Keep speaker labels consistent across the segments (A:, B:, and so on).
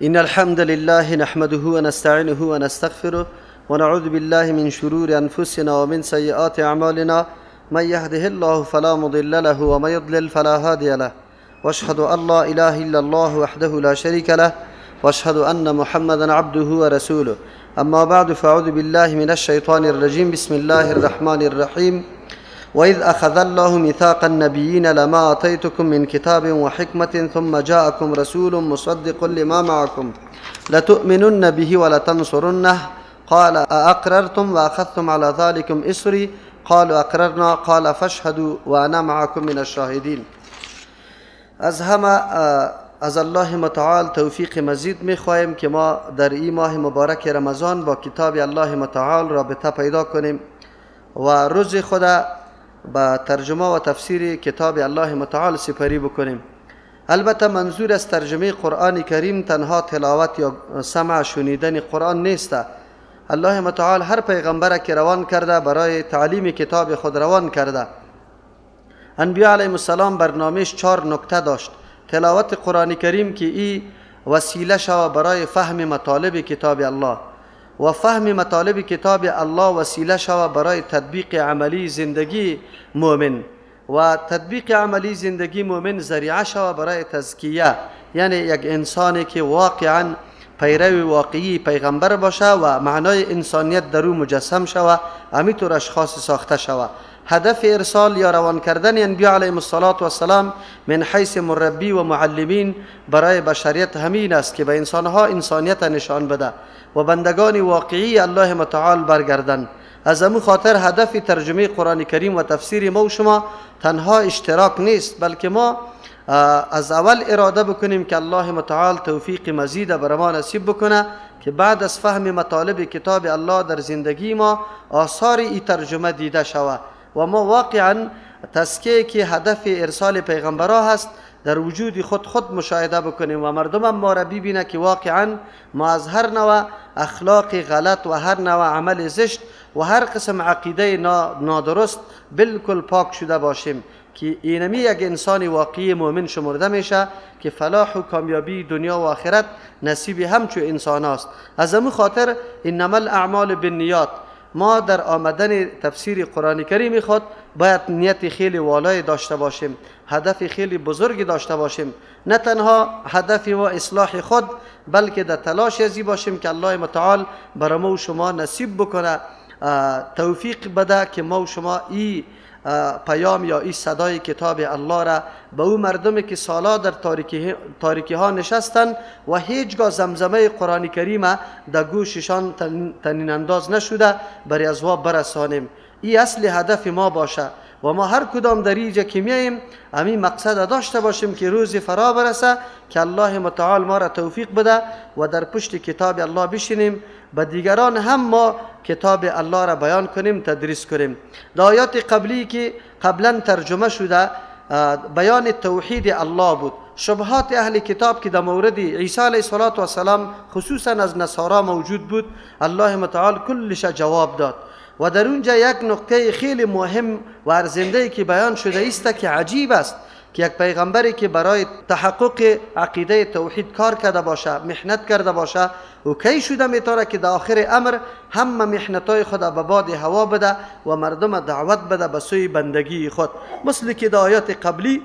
A: إن الحمد لله نحمده ونستعينه ونستغفره ونعوذ بالله من شرور أنفسنا ومن سيئات أعمالنا. من يهده الله فلا مضل له ومن يضلل فلا هادي له. واشهد أن لا إله إلا الله وحده لا شريك له واشهد أن محمدا عبده ورسوله. أما بعد، فأعوذ بالله من الشيطان الرجيم. بسم الله الرحمن الرحيم. وإذ أخذ الله ميثاق النبيين لما آتيتكم من كتاب وحكمة ثم جاءكم رسول مصدق لما معكم لتؤمنن به ولتنصرنه. قال أأقررتم وأخذتم على ذلكم إصري؟ قالوا أقررنا. قال فاشهدوا وأنا معكم من الشاهدين. از همه از الله متعال توفیق مزید میخواهیم که ما در این ماه مبارک رمضان با کتاب الله متعال رابطه پیدا کنیم و روز خود با ترجمه و تفسیر کتاب الله متعال سپری بکنیم. البته منظور از ترجمه قرآن کریم تنها تلاوت یا سمع شنیدن قرآن نیست. الله متعال هر پیغمبر که روان کرده برای تعلیم کتاب خود روان کرده. انبیاء علیهم السلام برنامهش 4 نکته داشت: تلاوت قرآن کریم که ای وسیله شوه برای فهم مطالب کتاب الله، و فهم مطالب کتاب الله وسیله شوه برای تطبیق عملی زندگی مؤمن، و تطبیق عملی زندگی مؤمن ذریعه شوه برای تزکیه، یعنی یک انسانی که واقعا پیرو واقعی پیغمبر باشه و معنای انسانیت در او مجسم شوه، همینطور اشخاص ساخته شوه. هدف ارسال یا روان کردن انبیاء علیهم الصلاة والسلام من حیث مربی و معلمین برای بشریت همین است که به انسانها انسانیت نشان بده و بندگان واقعی الله متعال برگردن. از امو خاطر هدف ترجمه قرآن کریم و تفسیر ما و شما تنها اشتراک نیست، بلکه ما از اول اراده بکنیم که الله متعال توفیق مزید بر ما نصیب بکنه که بعد از فهم مطالب کتاب الله در زندگی ما آثار ای ترجمه دیده شوه و ما واقعا تزکیه که هدف ارسال پیغمبرها هست در وجود خود مشاهده بکنیم و مردم ما را ببینه که واقعا ما از هر نوع اخلاق غلط و هر نوع عمل زشت و هر قسم عقیده نادرست بالکل پاک شده باشیم، که اینمی یک انسان واقعی مؤمن شمرده میشه که فلاح و کامیابی دنیا و آخرت نصیب همچو انسان است. از امو خاطر انما الاعمال بالنیات، ما در آمدن تفسیر قرآن کریم خود باید نیت خیلی والای داشته باشیم، هدف خیلی بزرگی داشته باشیم، نه تنها هدف و اصلاح خود، بلکه در تلاش ازی باشیم که الله متعال برای ما و شما نصیب بکنه، توفیق بده که ما و شما ای پیام یا ای صدای کتاب الله را به او مردمی که سالا در تاریکی ها نشستن و هیچگاه زمزمه قرآن کریم در گوششان تنین انداز نشده برای از وا برسانیم. ای اصل هدف ما باشه و ما هر کدام در اینجا که میاییم همین مقصد داشته باشیم که روز فرا برسه که الله متعال ما را توفیق بده و در پشت کتاب الله بشینیم، به دیگران هم ما کتاب الله را بیان کنیم، تدریس کنیم. در آیات قبلی که قبلا ترجمه شده بیان توحید الله بود. شبهات اهل کتاب که در مورد عیسی علیه السلام خصوصا از نصارا موجود بود، الله متعال کلش جواب داد. و در اونجا یک نکته خیلی مهم و ارزنده که بیان شده است که عجیب است که یک پیغمبری که برای تحقق عقیده توحید کار کرده باشه، محنت کرده باشه، و کی شده میتونه که در آخر امر همه محنتای خود به باد هوا بده و مردم دعوت بده به سوی بندگی خود، مثل که در آیات قبلی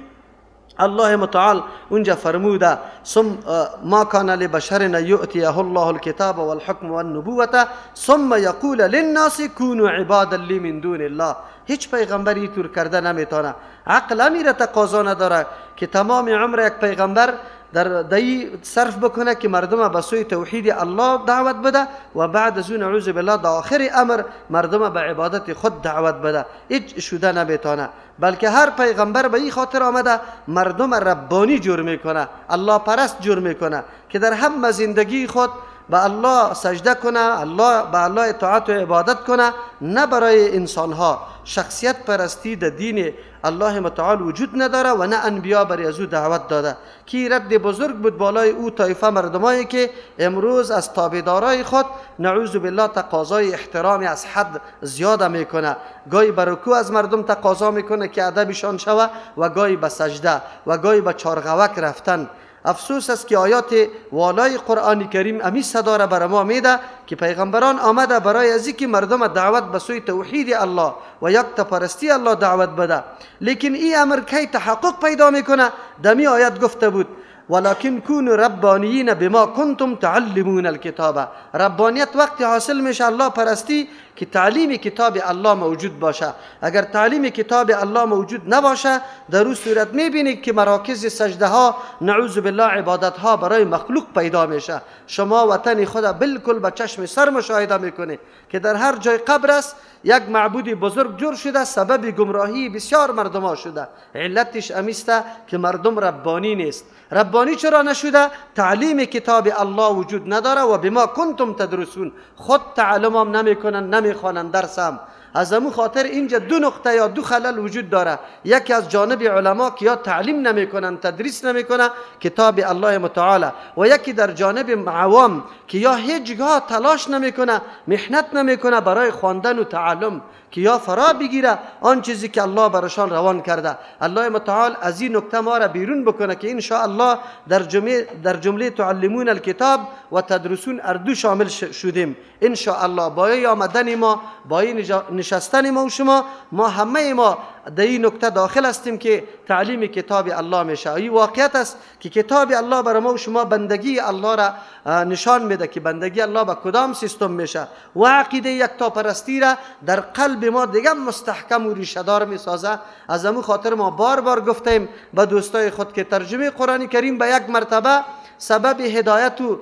A: الله متعال اونجا فرموده ثم ما كان لبشر ان يؤتيه الله الكتاب والحكم والنبوة ثم يقول للناس كونوا عبادا لي من دون الله. هیچ پیغمبری طور کرده نمیتونه. عقل امیره تقاضا نداره که تمام عمر یک پیغمبر در دایی صرف بکنه که مردم به سوی توحید الله دعوت بده و بعد از اون اعوذ بالله در آخر امر مردم به عبادت خود دعوت بده. هیچ شده نمیتونه، بلکه هر پیغمبر به این خاطر آمده مردم ربانی جور میکنه، الله پرست جور میکنه که در همه زندگی خود به الله سجده کنه، الله به الله اطاعت و عبادت کنه، نه برای انسانها. شخصیت پرستی در دین الله متعال وجود نداره و نه انبیا برای از او دعوت داده. کی رد بزرگ بود بالای او طایفه مردمایی که امروز از تابعدارای خود نعوذ بالله تقاضای احترام از حد زیاده میکنه. گاهی به رکوع از مردم تقاضا میکنه که ادبشان شوه و گاهی به سجده و گاهی به چارغوک رفتن. افسوس است که آیات والای قرآن کریم امی صدا را بر ما میده که پیغمبران آمده برای از اینکه مردم دعوت به سوی توحید الله و یکتاپرستی الله دعوت بده، لیکن این امر کی تحقق پیدا میکنه؟ دمی آیت گفته بود ولكن كونوا ربانیین بما کنتم تعلمون الکتاب. ربانیت وقتی حاصل میشه الله پرستی که تعلیم کتاب الله موجود باشه. اگر تعلیم کتاب الله موجود نباشه در اون صورت میبینید که مراکز سجده ها نعوذ بالله عبادت ها برای مخلوق پیدا میشه. شما وطن خود بالکل به چشم سر مشاهده میکنید که در هر جای قبر است یک معبود بزرگ جور شده، سبب گمراهی بسیار مردم ها شده. علتش امیسته که مردم ربانی نیست. ربانی چرا نشده؟ تعلیم کتاب الله وجود نداره و بما کنتم تدرسون، خود تعلم هم نمیکنن، نمیخوانن درس هم. از امو خاطر اینجا دو نقطه یا دو خلل وجود داره، یکی از جانب علما که یا تعلیم نمیکنن، تدریس نمیکنن کتاب الله متعال، و یکی در جانب عوام که یا هیچگاه تلاش نمیکنه، محنت نمیکنه برای خواندن و تعلم که یا فرا بگیره آن چیزی که الله برشان روان کرده. الله متعال از این نکته ما را بیرون بکنه که ان شاء الله در جمله تعلمون الکتاب و تدرسون اردو شامل شدیم ان شاء الله. با آمدن ما، با نشستن ما و شما، ما همه ما در این نکته داخل هستیم که تعلیم کتاب الله میشه. این واقعیت است که کتاب الله برای ما و شما بندگی الله را نشان میده که بندگی الله به کدام سیستم میشه و عقیده یکتاپرستی را در قلب ما دیگه مستحکم و ریشه دار میسازه. از امو خاطر ما بار بار گفتیم به دوستای خود که ترجمه قرآن کریم به یک مرتبه سبب هدایت و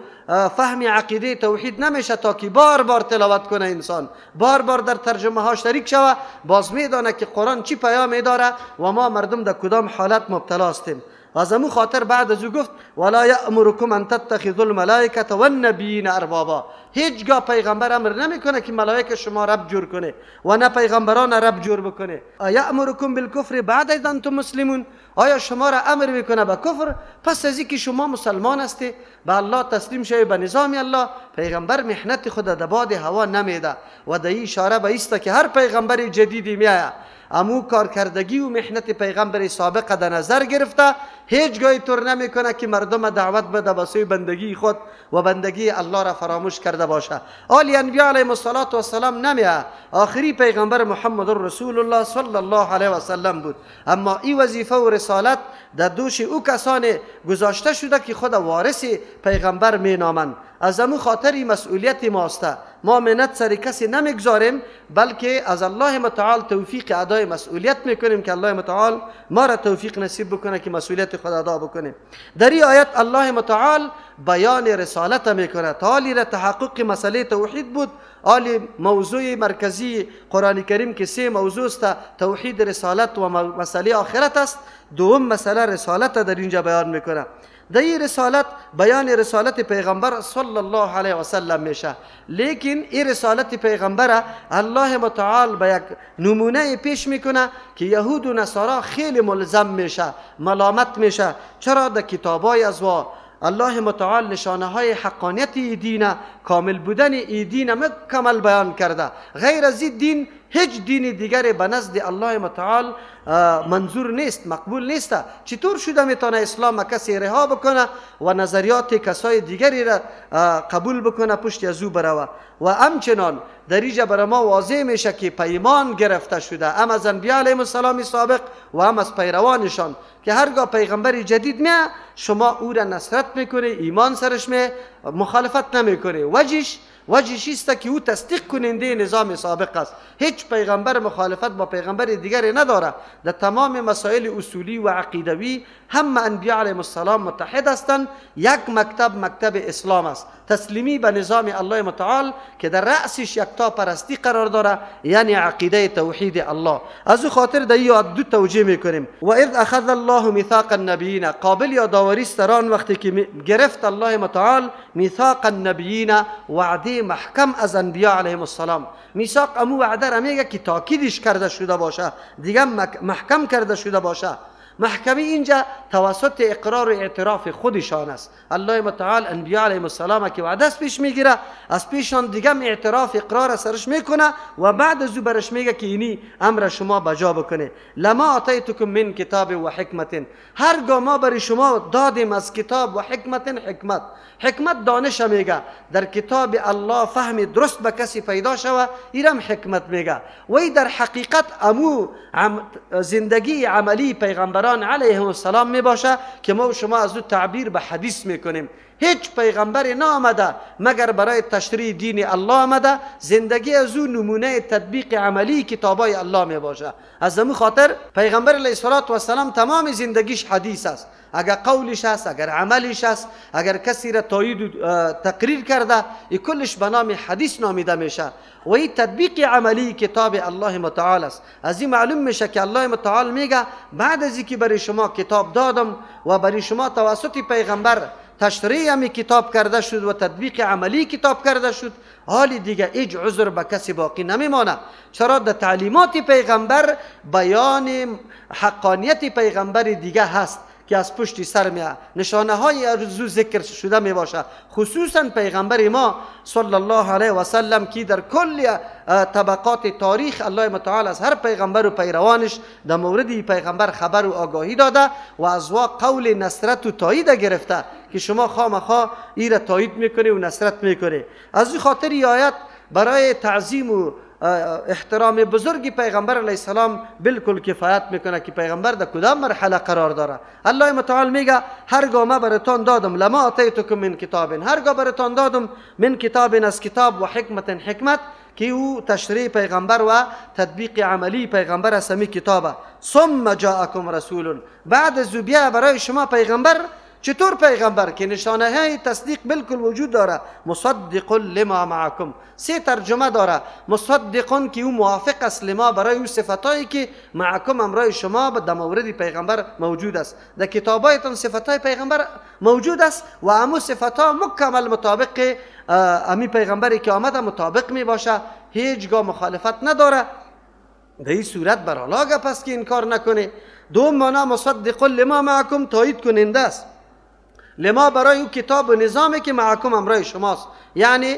A: فهم عقیده توحید نمیشه تا که بار بار تلاوت کنه انسان، بار بار در ترجمه ها شریک شوه، باز میدانه که قرآن چی پیام داره و ما مردم در کدام حالت مبتلا هستیم. از امو خاطر بعد از او گفت ولا یأمرکم ان تتخذوا الملائکة والنبیین اربابا. هیچگاه پیغمبر امر نمیکنه که ملائکه شما رب جور کنه و نه پیغمبران رب جور بکنه. یأمرکم بالکفر بعد از انتم مسلمون، آیا شما را امر میکنه به کفر پس از اینکه شما مسلمان هستی، به الله تسلیم شوی، به نظام الله؟ پیغمبر محنت خود در باد هوا نمیده و در اشاره به ایست که هر پیغمبر جدیدی میآید امو کارکردگی و محنت پیغمبر سابق در نظر گرفته، هیچگاهی طور نمیکنه که مردم دعوت بده به سوی بندگی خود و بندگی الله را فراموش کرده باشه. آل انبیاء علیهم الصلاة والسلام نمیه، آخری پیغمبر محمد رسول الله صلی الله علیه و سلم بود، اما این وظیفه و رسالت در دوش او کسان گذاشته شده که خود وارث پیغمبر مینامند. از امو خاطر مسئولیت ماست، ما منت سر کسی نمیگذاریم بلکه از الله متعال توفیق ادای مسئولیت میکنیم که الله متعال ما را توفیق نصیب بکنه که مسئولیت خود ادا بکنیم. در این آیت الله متعال بیان رسالت میکنه. تا را تحقق مسئله توحید بود، آلی موضوع مرکزی قرآن کریم که سه موضوع است، توحید، رسالت و مسئله آخرت است. دوم مسئله رسالت در اینجا بیان میکنه. در این رسالت بیان رسالت پیغمبر صلی الله علیه و سلم میشه، لیکن این رسالت پیغمبر الله متعال به یک نمونه پیش میکنه که یهود و نصارا خیلی ملزم میشه، ملامت میشه. چرا؟ در کتابای ازوا الله متعال نشانه های حقانیت ای دین، کامل بودن ای دین مکمل بیان کرده. غیر از این دین هیچ دین دیگر به نزد الله متعال منظور نیست، مقبول نیست. چطور شده میتونه اسلام کسی رها بکنه و نظریات کسای دیگری را قبول بکنه پشت از او بروه؟ و همچنان در اینجا برای ما واضح میشه که پیمان گرفته شده هم از انبیاء علیهم السلام سابق و هم از پیروانشان که هرگاه پیغمبر جدید میه شما او را نصرت میکنه، ایمان سرش می، مخالفت نمیکنه. وجهش است که او تصدیق کننده نظام سابق است. هیچ پیغمبر مخالفت با پیغمبر دیگری نداره. در تمام مسائل اصولی و عقیدوی هم انبیاء علیهم السلام متحد هستند. یک مکتب، مکتب اسلام است، تسلیمی به نظام الله متعال که در رأسش یکتا پرستی قرار داره، یعنی عقیده توحید الله. از او خاطر در یاد دو توجیه میکنیم. و اذ اخذ الله میثاق النبیین، قابل یادآوری است در آن وقتی که گرفت الله متعال میثاق النبیین، وعده محکم از انبیاء علیهم السلام. میثاق امو وعده را میگه که تاکیدش کرده شده باشه، دیگه محکم کرده شده باشه. محکمه اینجا توسط اقرار و اعتراف خودشان است. الله متعال انبیاء علیهم السلام که وعده از پیش میگیره، از پیشان دیگه اعتراف اقرار سرش میکنه و بعد از او برش میگه که اینی امر شما بجا بکنه. لما آتیتکم من کتاب و حکمت، هرگاه ما برای شما دادیم از کتاب و حکمت، حکمت، حکمت دانش میگه، در کتاب الله فهم درست به کسی پیدا شوه، ایرم حکمت میگه. و در حقیقت امو زندگی عملی پیغمبران علیهم السلام می باشه که ما و شما از او تعبیر به حدیث میکنیم. هیچ پیغمبر نامده مگر برای تشریح دین الله آمده، زندگی از او نمونه تطبیق عملی کتابای الله می باشه. از همون خاطر پیغمبر علیه السلام تمام زندگیش حدیث است، اگر قولش است، اگر عملش است، اگر کسی را تایید و تقریر کرده، این کلش به نام حدیث نامیده میشه و این تطبیق عملی کتاب الله متعال است. از این معلوم میشه که الله متعال میگه بعد از اینکه برای شما کتاب دادم و برای شما توسط پیغمبر تشریح همی کتاب کرده شد و تطبیق عملی کتاب کرده شد، حال دیگه هیچ عذر به کسی باقی نمیمانه. چرا؟ در تعلیمات پیغمبر بیان حقانیت پیغمبر دیگه هست که از پشت سر میاد، نشانه های ارزو ذکر شده می باشه، خصوصا پیغمبر ما صلی الله علیه و سلم که در کل طبقات تاریخ الله متعال از هر پیغمبر و پیروانش در مورد پیغمبر خبر و آگاهی داده و از وا قول نصرت و تایید گرفته که شما خامخا ای را تایید میکنی و نصرت میکنی. از این خاطر آیت برای تعظیم و احترام بزرگ پیغمبر علیه السلام بالکل کفایت میکنه که پیغمبر در کدام مرحله قرار داره. الله متعال میگه هرگاه ما براتان دادم، لما آتیتکم من کتاب، هرگاه براتان دادم من کتاب، از کتاب و حکمت، حکمت که او تشریح پیغمبر و تطبیق عملی پیغمبر از همی کتابه. ثم جاءکم رسول، بعد از بیا برای شما پیغمبر. چطور پیغمبر؟ که نشانه های تصدیق بالکل وجود داره. مصدق لما معکم، سه ترجمه داره. مصدق که او موافق است لما، برای او صفتایی که معکم امرای شما در مورد پیغمبر موجود است، در کتابایتان صفتای پیغمبر موجود است و امو صفتها مکمل مطابق امی پیغمبری که آمده مطابق می باشه، هیچگاه مخالفت نداره. در این صورت برالا گپ است که انکار نکنه. دوم معنا مصدق لما معکم، تایید کننده است لما برای او کتاب و نظامی که معکم امرای شماست، یعنی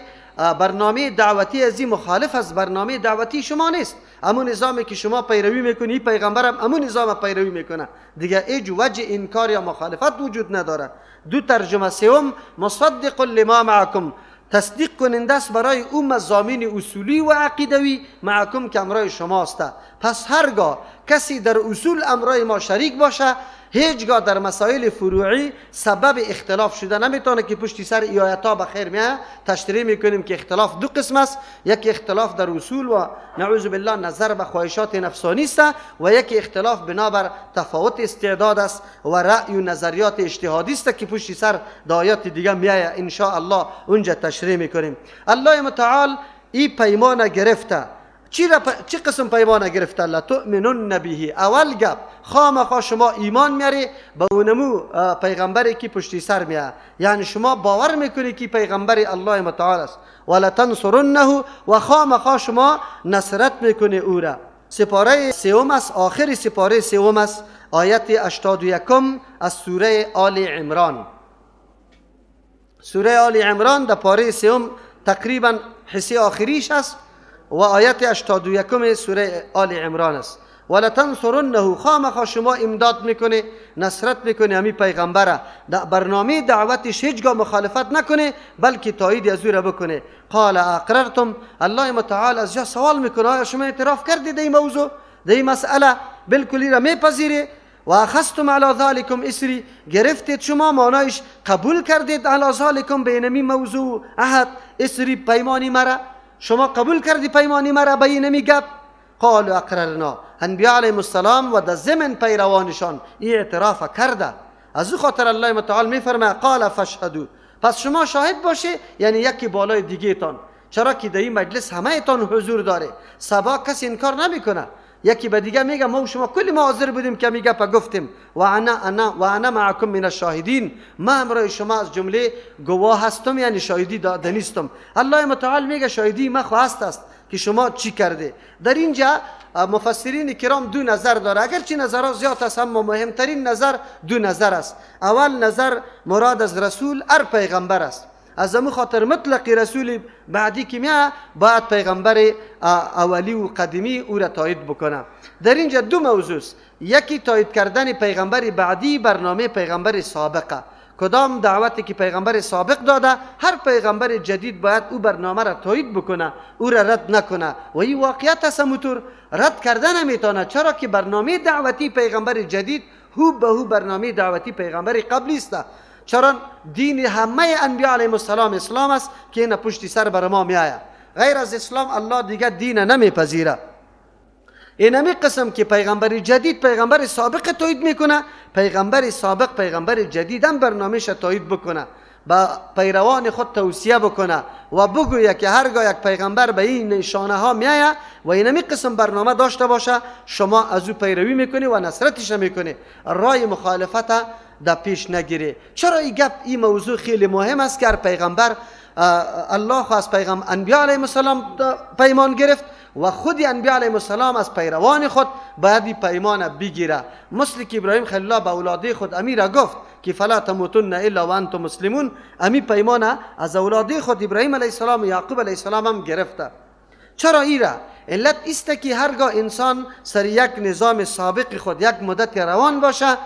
A: برنامه دعوتی از این مخالف از برنامه دعوتی شما نیست. امو نظامی که شما پیروی میکنی پیغمبرم امو نظام پیروی میکنه، دیگه هیچ وجه انکار یا مخالفت وجود نداره. دو ترجمه. سوم مصدق لما معکم، تصدیق کننده است برای او مضامین اصولی و عقیدوی معکم که امرای شماست. پس هرگاه کسی در اصول امرای ما شریک باشه، هیچگاه در مسائل فروعی سبب اختلاف شده نمیتونه که پشتی سر آیت‌ها بخیر میه تشریح میکنیم که اختلاف دو قسم است، یکی اختلاف در اصول و نعوذ بالله نظر به خواهشات نفسانی است و یکی اختلاف بنابر تفاوت استعداد است و رأی و نظریات اجتهادی است که پشتی سر در آیات دیگه میایه ان شاء الله اونجا تشریح میکنیم. الله متعال این پیمان گرفته. چی قسم پیمان گرفته؟ لتؤمنن به. اول گپ خامخا شما ایمان میاری به اونمو پیغمبری که پشتی سر میاد، یعنی شما باور میکنی که پیغمبر الله متعال است. ولتنصرنه، و خامخا شما نصرت میکنی او را. سپاره سوم است، آخر سپاره سوم است، آیت 81 از سوره آل عمران. سوره آل عمران در پاره سوم تقریبا حصه آخریش است و آیت 81 سوره آل عمران است. ولتنصرنه، خامخا شما امداد میکنه، نصرت میکنه همی پیغمبره، در برنامه دعوتش هیچگاه مخالفت نکنه بلکه تایید از او را بکنه. قال اقررتم، الله متعال از جا سوال میکنه آیا شما اعتراف کردید در این موضوع، در این مسئله بالکلی را میپذیری؟ و اخذتم علی ذلکم اسری، گرفتید شما، معنایش قبول کردید، علی ذلکم به اینمی موضوع عهد، اسری پیمانی مرا شما قبول کردی، پیمانی مرا به اینمی گپ. قالوا اقررنا، انبیاء علیهم السلام و در ضمن پیروانشان این اعتراف کرده. از او خاطر الله متعال میفرماید قال فاشهدوا، پس شما شاهد باشی، یعنی یکی بالای دیگه تان، چرا که در این مجلس همه تان حضور داره، سبا کسی انکار نمیکنه، یکی به دیگه میگه ما و شما کلی ما حاضر بودیم که میگه پا گفتیم و انا معکم من الشاهدین، ما همراه شما از جمله گواه هستم، یعنی شاهدی دانستم. الله متعال میگه شاهدی ما خو هست است که شما چی کرده. در اینجا مفسرین کرام دو نظر داره، اگرچه نظرها زیاد است اما مهمترین نظر دو نظر است. اول نظر مراد از رسول هر پیغمبر است، از امو خاطر مطلق رسول بعدی که میاد باید پیغمبر اولی و قدیمی او را تایید بکنه. در اینجا دو موضوع است، یکی تایید کردن پیغمبر بعدی برنامه پیغمبر سابقه، کدام دعوتی که پیغمبر سابق داده هر پیغمبر جدید باید او برنامه را تایید بکنه، او را رد نکنه. و این واقعیت است، همونطور رد کردن نمیتونه، چرا که برنامه دعوتی پیغمبر جدید هو به هو برنامه دعوتی پیغمبر قبلی است. چرا دین همه انبیاء علیهم السلام اسلام است که این پشتی سر بر ما میآید، غیر از اسلام الله دیگه دین نمیپذیره. اینمی قسم که پیغمبر جدید پیغمبر سابق تایید میکنه، پیغمبر سابق پیغمبر جدید هم برنامهش تایید بکنه، با پیروان خود توصیه بکنه و بگویه که هرگاه یک پیغمبر به این نشانه ها میآید و اینمی قسم برنامه داشته باشه شما از او پیروی میکنی و نصرتش میکنی، رای مخالفت در پیش نگیری. چرا این گپ این موضوع خیلی مهم است که هر پیغمبر الله از پیغمبر انبیاء علیهم السلام پیمان گرفت و خود انبیاء علیهم السلام از پیروان خود باید این پیمان بگیره. مثل که ابراهیم خلیل الله به اولاد خود امیر گفت که فلا تموتن الا وانتم مسلمون، امی پیمان از اولاد خود ابراهیم علیه السلام و یعقوب علیه السلام هم گرفته. چرا ایره؟ علت است که هرگاه انسان سر یک نظام سابق خود یک مدت روان باشه،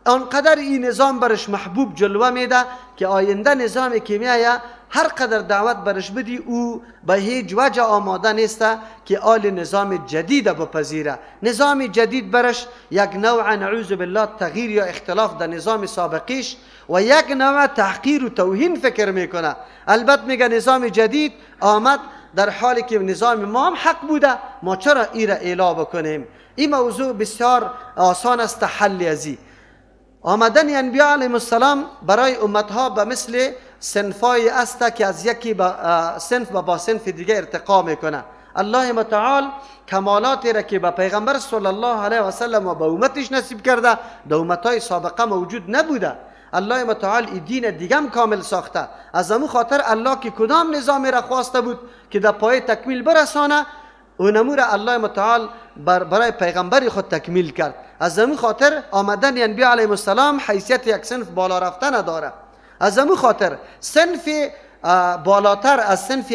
A: آنقدر این نظام برش محبوب جلوه میده که آینده نظام که میآید هر قدر دعوت برش بدی او به هیچ وجه آماده نیست که آل نظام جدید بپذیره. نظام جدید برش یک نوع نعوذ بالله تغییر یا اختلاف در نظام سابقیش و یک نوع تحقیر و توهین فکر میکنه. البته میگه نظام جدید آمد در حالی که نظام ما هم حق بوده، ما چرا ای را اعلا بکنیم؟ این موضوع بسیار آسان است حل ازی. آمدن انبیاء علیهم السلام برای امتها به مثل صنفای است که از یکی صنف با صنف دیگه ارتقا میکنه. الله متعال کمالاتی را که به پیغمبر صلی الله علیه و سلم و به امتش نصیب کرده در امتهای سابقه موجود نبوده. الله متعال این دین دیگه هم کامل ساخته. از امو خاطر الله که کدام نظامی را خواسته بود که در پای تکمیل برسانه، اونمو را الله متعال برای پیغمبر خود تکمیل کرد. از امو خاطر آمدن انبیاء علیهم السلام حیثیت یک صنف بالا رفتن داره. از امو خاطر صنف بالاتر از صنف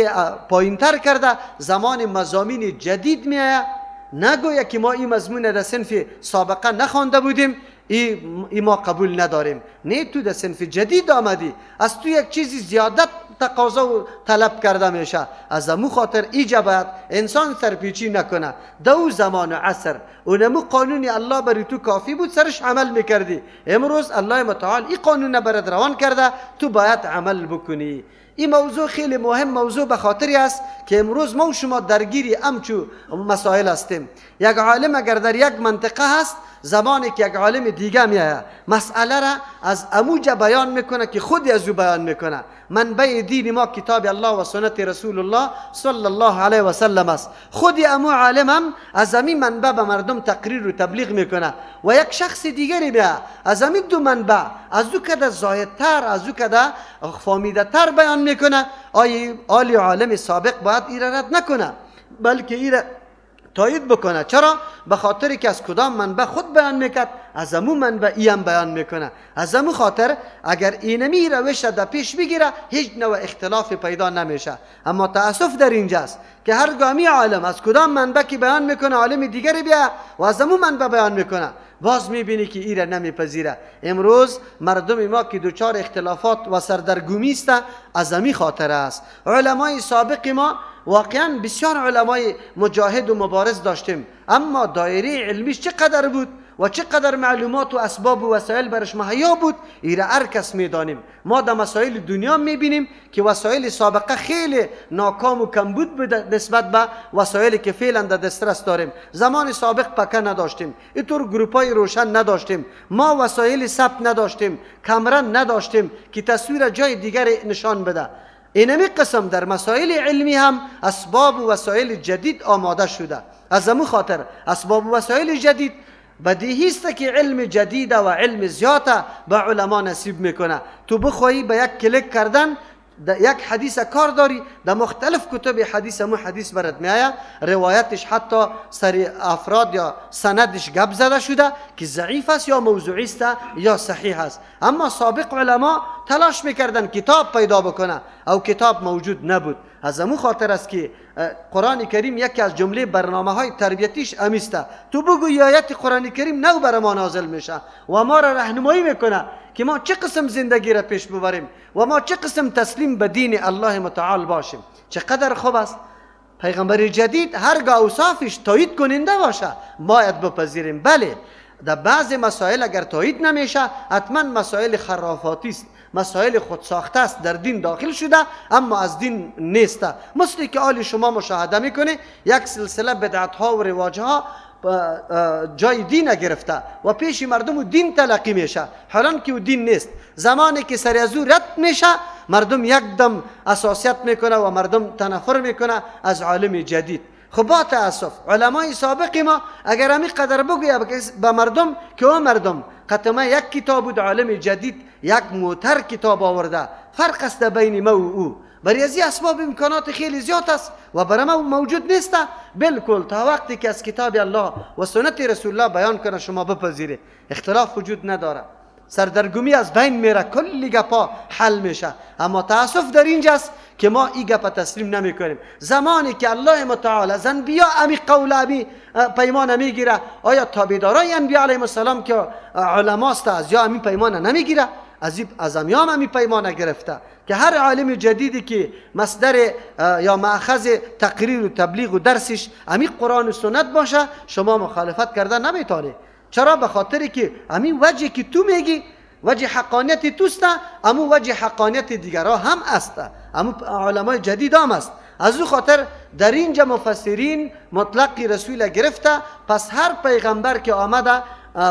A: پایینتر کرده، زمان مضامین جدید میآید. نگوید که ما این مضمون در صنف سابقه نخوانده بودیم، ای ما قبول نداریم. نه، تو در صنف جدید آمدی، از تو یک چیزی زیادت تقاضا و طلب کرده میشه. از امو خاطر ایجا باید انسان سرپیچی نکنه. دو زمان و عصر اونمو قانونی الله برای تو کافی بود، سرش عمل میکردی. امروز الله متعال این قانون برات روان کرده، تو باید عمل بکنی. این موضوع خیلی مهم موضوع به خاطری است که امروز ما و شما درگیری امچو مسائل هستیم. یک عالم اگر در یک منطقه هست، زمانی که یک عالم دیگه میآید مسئله را از اموجه بیان میکنه که خودی از او بیان میکنه. منبع دین ما کتاب الله و سنت رسول الله صلی الله علیه و سلم است. خودی امو عالم هم از امی منبع به مردم تقریر و تبلیغ میکنه و یک شخص دیگری بیا از امی دو منبع از او کده زایدتر، از او کده فامیده تر بیان میکنه. آیا آلی عالم سابق باید ایره رد نکنه، بلکه ایره تایید بکنه. چرا؟ به خاطر که از کدام منبع خود بیان میکرد، از امو منبع ای هم بیان میکنه. از امو خاطر اگر اینمی روش در پیش بگیره هیچ نوع اختلاف پیدا نمیشه. اما تاسف در اینجاست که هر گامی عالم از کدام منبع که بیان میکنه، عالم دیگری بیا و از امو منبع بیان میکنه، باز میبینی که ایره نمیپذیره. امروز مردم ما که دچار اختلافات و سردرگمی است از امی خاطر است. علمای سابق ما واقعا بسیار علمای مجاهد و مبارز داشتیم، اما دایره علمیش چقدر بود و چقدر معلومات و اسباب و وسایل برش مهیا بود، ایره هر کس میدانیم. ما در مسائل دنیا میبینیم که وسایل سابقه خیلی ناکام و کمبود بود نسبت به وسایلی که فعلا در دسترس داریم. زمان سابق پکه نداشتیم، اینطور گروپای روشن نداشتیم، ما وسایل ثبت نداشتیم، کامرا نداشتیم که تصویر جای دیگر نشان بده. اینمی قسم در مسائل علمی هم اسباب و وسایل جدید آماده شده. از امو خاطر اسباب و وسایل جدید بدیهی است که علم جدید و علم زیاد به علما نصیب میکنه. تو بخوایی به یک کلیک کردن یک حدیث کار داری، در مختلف کتب حدیث مو حدیث برات میآید، روایتش حتی سر افراد یا سندش گپ زده شده که ضعیف است یا موضوعی است یا صحیح است. اما سابق علما تلاش میکردن کتاب پیدا بکنه او کتاب موجود نبود. از امو خاطر است که قرآن کریم یکی از جمله برنامه های تربیتیش امیسته. تو بگو آیت قرآن کریم نو بر ما نازل میشه و ما را راهنمایی میکنه که ما چه قسم زندگی را پیش ببریم و ما چه قسم تسلیم به دین الله متعال باشیم. چقدر خوب است پیغمبر جدید هرگاه اوصافش تایید کننده باشه باید بپذیریم. بله، در بعض مسائل اگر تایید نمیشه حتما مسائل خرافاتی است، مسائل خودساخته است، در دین داخل شده اما از دین نیست. مثل که آل شما مشاهده میکنه یک سلسله بدعت ها و رواج ها جای دین گرفته و پیش مردم و دین تلقی میشه، حالان که او دین نیست. زمانی که سر از او رد میشه مردم یک دم اساسیت میکنه و مردم تنفر میکنه از عالم جدید. خب با تاسف علمای سابق ما اگر همی قدر بگوید به مردم که او مردم قطمه یک کتاب بود، عالم جدید یک موتر کتاب آورده، فرق است بین ما و او. برای از اسباب امکانات خیلی زیاد است و برای ما موجود نیست. بالکل تا وقتی که از کتاب الله و سنت رسول الله بیان کنه شما بپذیره، اختلاف وجود نداره، سردرگمی از بین میره، کلی گپا حل میشه. اما تاسف در اینجاست که ما این گپا تسلیم نمیکنیم. زمانی که الله متعال از انبیا امی قول امی پیمان میگیره، آیا تابعدارای انبیا علیهم السلام که علماست از یا امی پیمان نمیگیره؟ از امیام امی پیمان گرفته که هر عالم جدیدی که مصدر یا مأخذ تقریر و تبلیغ و درسش امی قرآن و سنت باشه شما مخالفت کرده نمیتونه. چرا؟ به خاطر که همین وجه که تو میگی وجه حقانیت توست، امو وجه حقانیت دیگرها هم است، امو علمای جدید هم است. از او خاطر در اینجا مفسرین مطلق رسول گرفته. پس هر پیغمبر که آمده،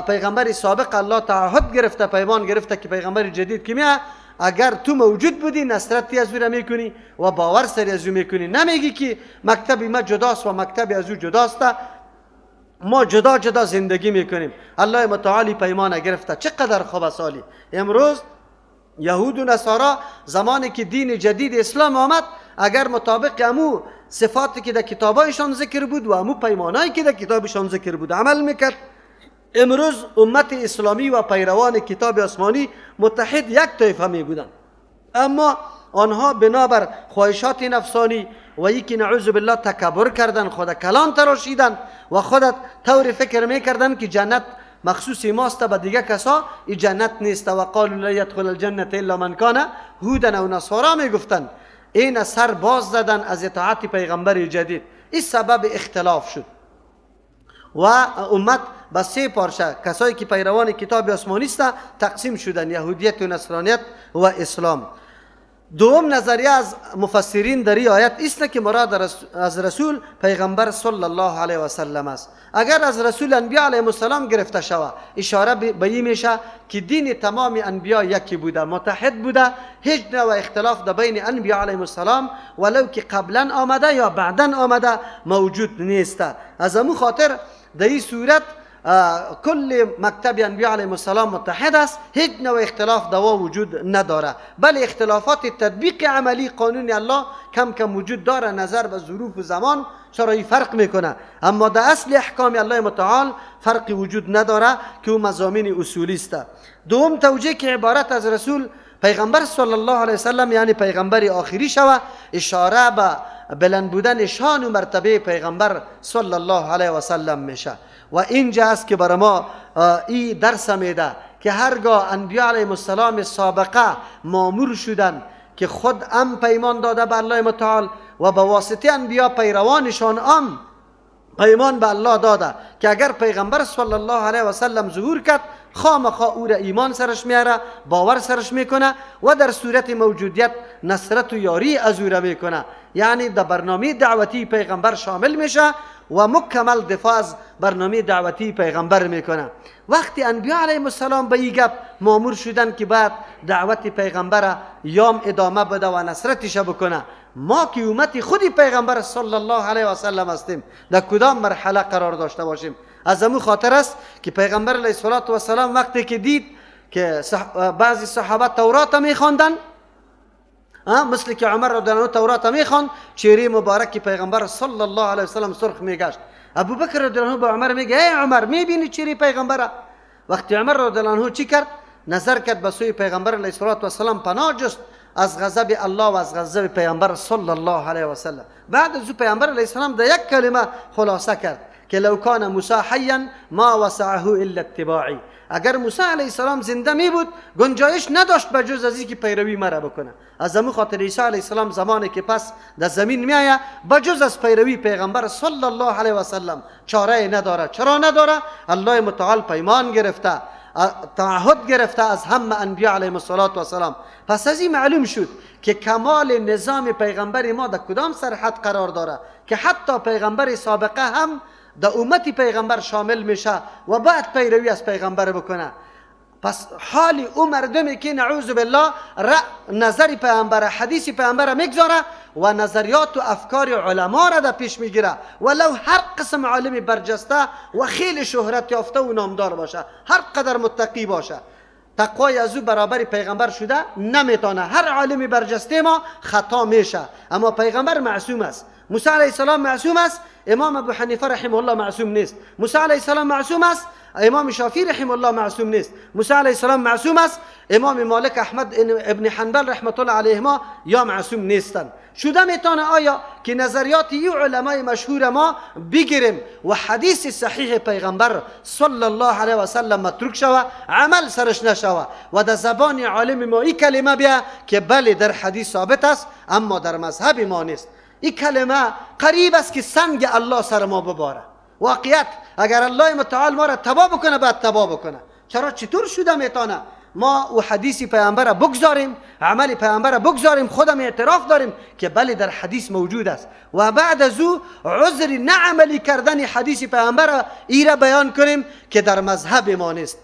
A: پیغمبر سابق الله تعهد گرفته، پیمان گرفته که پیغمبر جدید که میاد اگر تو موجود بودی نصرتی از او را میکنی و باور سری از او میکنی، نمیگی که مکتب ما جداست و مکتب از او جداست، ما جدا جدا زندگی میکنیم. الله متعالی پیمان گرفته. چقدر خوب سالی امروز یهود و نصارا زمانی که دین جدید اسلام آمد، اگر مطابق امو صفاتی که در کتابایشان ذکر بود و امو پیمانایی که در کتابشان ذکر بود عمل میکرد، امروز امت اسلامی و پیروان کتاب آسمانی متحد یک طایفه می بودند. اما آنها بنابر خواهشات نفسانی و یکی نعوذ بالله تکبر کردن، خود کلان تراشیدن و خودت طور فکر میکردن که جنت مخصوص ماست به دیگه کسا ای جنت نیست. و قالوا لا يدخل الجنة الا من كان هودا او نصارا میگفتن. این سر باز زدن از اطاعت پیغمبر جدید، این سبب اختلاف شد و امت به سه پارچه کسایی که پیروان کتاب آسمانی است تقسیم شدن، یهودیت و نصرانیت و اسلام. دوم نظریه از مفسرین در این آیت است که مراد از رسول پیغمبر صلی الله علیه و سلم است. اگر از رسول انبیا علیهم السلام گرفته شود، اشاره به این میشه که دین تمام انبیا یکی بوده، متحد بوده، هیچ نوع اختلاف در بین انبیا علیهم السلام ولو که قبلا آمده یا بعدا آمده موجود نیست. از امو خاطر در این صورت کل مکتب انبیاء علیهم السلام متحد است، هیچ نوع اختلاف دوا وجود نداره، بل اختلافات تطبیق عملی قانون الله کم کم وجود داره نظر به ظروف و زمان، چرا این فرق میکنه، اما در اصل احکام الله متعال فرقی وجود نداره که او مضامین اصولی است. دوم توجیه که عبارت از رسول پیغمبر صلی الله علیه وسلم یعنی پیغمبر آخری شوه، اشاره به بلند بودن شان و مرتبه پیغمبر صلی الله علیه وسلم میشه. و اینجا است که برای ما این درس میده که هرگاه انبیاء علیهم السلام سابقه مامور شدن که خود ام پیمان داده به الله متعال و به واسطه انبیا پیروانشان ام پیمان به الله داده که اگر پیغمبر صلی الله علیه و سلم ظهور کرد خامخا او را ایمان سرش میاره، باور سرش میکنه و در صورت موجودیت نصرت و یاری از او را میکنه، یعنی در برنامه دعوتی پیغمبر شامل میشه و مکمل دفاع از برنامه دعوتی پیغمبر میکنه. وقتی انبیا علیهم السلام به این گپ مامور شدن که بعد دعوت پیغمبر یام ادامه بده و نصرتش بکنه، ما که امت خودی پیغمبر صلی الله علیه و سلم هستیم در کدام مرحله قرار داشته باشیم؟ از امو خاطر است که پیغمبر علیه الصلاة والسلام وقتی که دید که بعضی صحابه تورات میخواندن مثل که عمر رضی الله عنه تورات میخواند، چهره مبارک پیغمبر صلی الله علیه وسلم سرخ میگشت. ابوبکر رضی الله عنه به عمر میگه ای عمر، میبینی چهره پیغمبر؟ وقتی عمر رضی الله عنه چی کرد؟ نظر کرد به سوی پیغمبر علیه الصلاة والسلام، پناه جست از غضب الله و از غضب پیغمبر صلی الله علیه وسلم. بعد از او پیغمبر علیه السلام در یک کلمه خلاصه کرد که لو کان موسی حیا ما وسعه الا اتباعی. اگر موسی علیه السلام زنده می بود گنجایش نداشت به جز از اینکه پیروی مرا بکنه. از همون خاطر عیسی علیه السلام زمانی که پس در زمین می آید به جز از پیروی پیغمبر صلی الله علیه و سلم چاره نداره. چرا نداره؟ الله متعال پیمان گرفته، تعهد گرفته از همه انبیا علیهم الصلاة والسلام. پس از این معلوم شد که کمال نظام پیغمبر ما در کدام سرحد قرار داره که حتی پیغمبر سابقه هم در امت پیغمبر شامل میشه و بعد پیروی از پیغمبر بکنه. پس حال او مردمی که نعوذ بالله نظر پیغمبر، حدیث پیغمبر میگذاره و نظریات و افکار علما را در پیش میگیره، ولو هر قسم عالم برجسته و خیلی شهرت یافته و نامدار باشه، هر قدر متقی باشه، تقوای از او برابر پیغمبر شده نمیتونه. هر عالم برجسته ما خطا میشه، اما پیغمبر معصوم است. موسی علیه السلام معصوم است، امام ابو حنیفه رحمه الله معصوم نیست. موسی علیه السلام معصوم است، امام شافعی رحمه الله معصوم نیست. موسی علیه السلام معصوم است، امام مالک احمد ابن حنبل رحمت الله علیهما یا معصوم نیستند. شده میتونه آیا که نظریات ای علمای مشهور ما بگیریم و حدیث صحیح پیغمبر صلی الله علیه و سلم متروک شوه، عمل سرش نشوه و در زبان عالم ما این کلمه بیا که بله در حدیث ثابت است اما در مذهب ما نیست. این کلمه قریب است که سنگ الله سر ما بباره. واقعیت اگر الله متعال ما را تباه بکنه باید تباه بکنه. چرا؟ چطور شده میتونه ما و حدیث پیامبر بگذاریم، عمل پیامبر بگذاریم، خودم اعتراف داریم که بله در حدیث موجود است و بعد از او عذر نعملی کردن حدیث پیامبر ای را بیان کنیم که در مذهب ما نیست.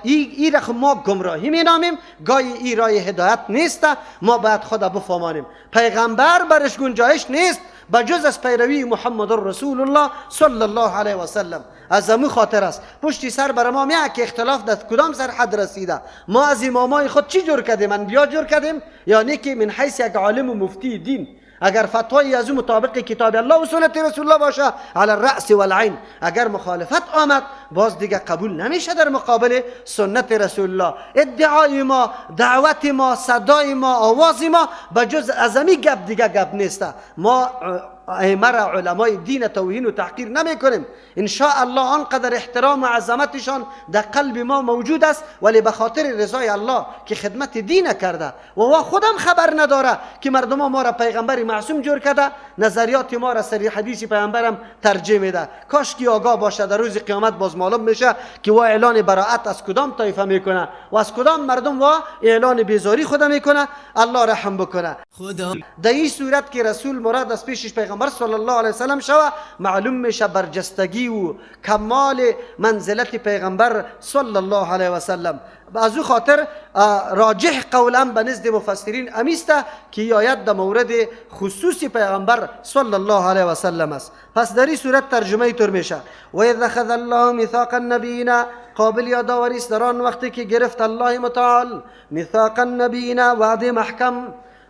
A: ای را ما گمراهی می نامیم، گاهی ای رای هدایت نیست. ما باید خود بفهمانیم پیغمبر برش گنجایش نیست بجز از پیروی محمد رسول الله صلی الله علیه و سلم. از امو خاطر است پشتی سر بر ما میاد که اختلاف در کدام سرحد رسیده. ما از امامای خود چی جور کردیم؟ انبیا جور کردیم، یعنی که من حیث یک عالم و مفتی دین اگر فتوای از او مطابق کتاب الله و سنت رسول الله باشه علی الرأس والعین، اگر مخالفت آمد باز دیگه قبول نمیشه در مقابل سنت رسول الله. ادعای ما، دعوت ما، صدای ما، آواز ما بجز از امی گپ دیگه گپ نیست. ما ائمه را، علمای دین توهین و تحقیر نمی کنیم. ان شاء الله آنقدر احترام و عظمتشان در قلب ما موجود است، ولی به خاطر رضای الله که خدمت دین کرده و وا خودم خبر نداره که مردم ما را پیغمبر معصوم جور کرده، نظریات ما را سری حدیث پیغمبرم ترجیح میده. کاش کی آگاه باشه در روز قیامت باز معلوم میشه که وا اعلان براءت از کدام طایفه میکنه و از کدام مردم وا اعلان بیزاری خود میکنه. الله رحم بکنه. خدا در این صورت که رسول مراد از پیشش پیغمبر صلی الله علیه وسلم شوه، معلوم میشه برجستگی و کمال منزلت پیغمبر صلی الله علیه وسلم. از او خاطر راجح قولا به نزد مفسرین امیسته که آیت در مورد خصوص پیغمبر صلی الله علیه وسلم است. پس در این صورت ترجمه طور میشه و اذ اخذ الله میثاق النبیین، قابل یادآوری است در آن وقتی که گرفت الله متعال میثاق النبیین، وعده محکم